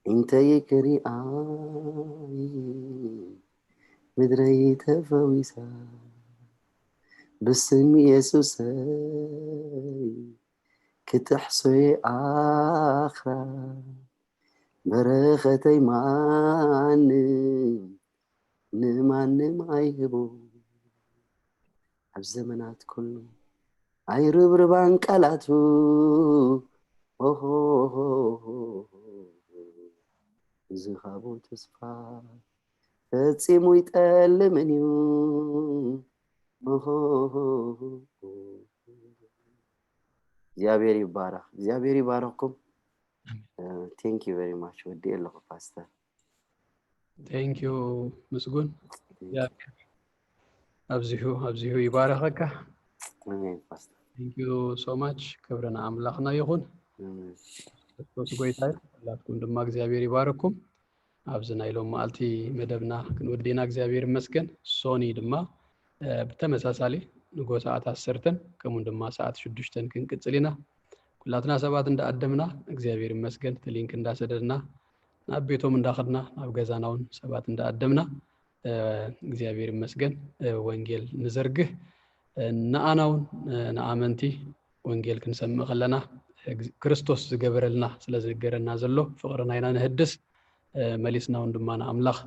እንተይ ክሪኣይ ምድረይ ተፈዊሳ ብስም የሱሰይ ክትሕሶየ ኣኽራ በረኸተይ ማንም ንማንም ኣይህቦ ኣብ ዘመናት ኩሉ ኣይርብርባን ቃላቱ ኦሆ ዝሃቦ ተስፋ ፈጺሙ ይጠልምን እዩ ኦሆ እግዚኣብሔር ይባረኽ እግዚኣብሔር ይባረኽኩም thank you very much ወዲ ኣለኹ ፓስተር thank you ምስጉን እግዚኣብሔር ኣብዚሁ ኣብዚሁ ይባረኸካ ኣሜን ፓስተር thank you so much ክብሪ ንኣምላኽና ይኹን ኣሜን ክርስቶስ ጎይታ እዩ። ኩላትኩም ድማ እግዚኣብሔር ይባረኩም ኣብዚ ናይ ሎም መዓልቲ መደብና ክንወዲና እግዚኣብሔር ይመስገን ሶኒ ድማ እ፣ ብተመሳሳሊ ንጎ ሰዓት ዓሰርተን ከምኡን ድማ ሰዓት ሽዱሽተን ክንቅፅል ኢና ኩላትና ሰባት እንዳኣደምና እግዚኣብሔር ይመስገን እቲ ሊንክ እንዳሰደድና ናብ ቤቶም እንዳኸድና ናብ ገዛና እውን ሰባት እንዳኣደምና እ፣ እግዚኣብሔር ይመስገን እ፣ ወንጌል ንዘርግህ እ፣ ንኣና እውን እ፣ ንኣመንቲ ወንጌል ክንሰምዕ ከለና እ፣ ክርስቶስ ዝገበረልና ስለ ዝገረና ዘሎ ፍቕርና ኢና ንህድስ እ፣ መሊስና እውን ድማ ንኣምላኽ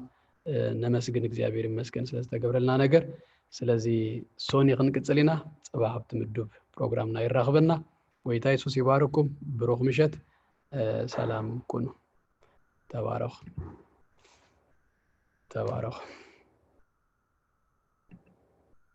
እ፣ ነመስግን እግዚኣብሔር ይመስገን ስለ ዝተገብረልና ነገር ስለዚ ሶኒ ክንቅፅል ኢና ፅባሕ ኣብቲ ምዱብ ፕሮግራምና ይራኽበና ጎይታ የሱስ ይባርኩም ብሩኽ ምሸት እ፣ ሰላም ኩኑ ተባረኹ ተባረኹ።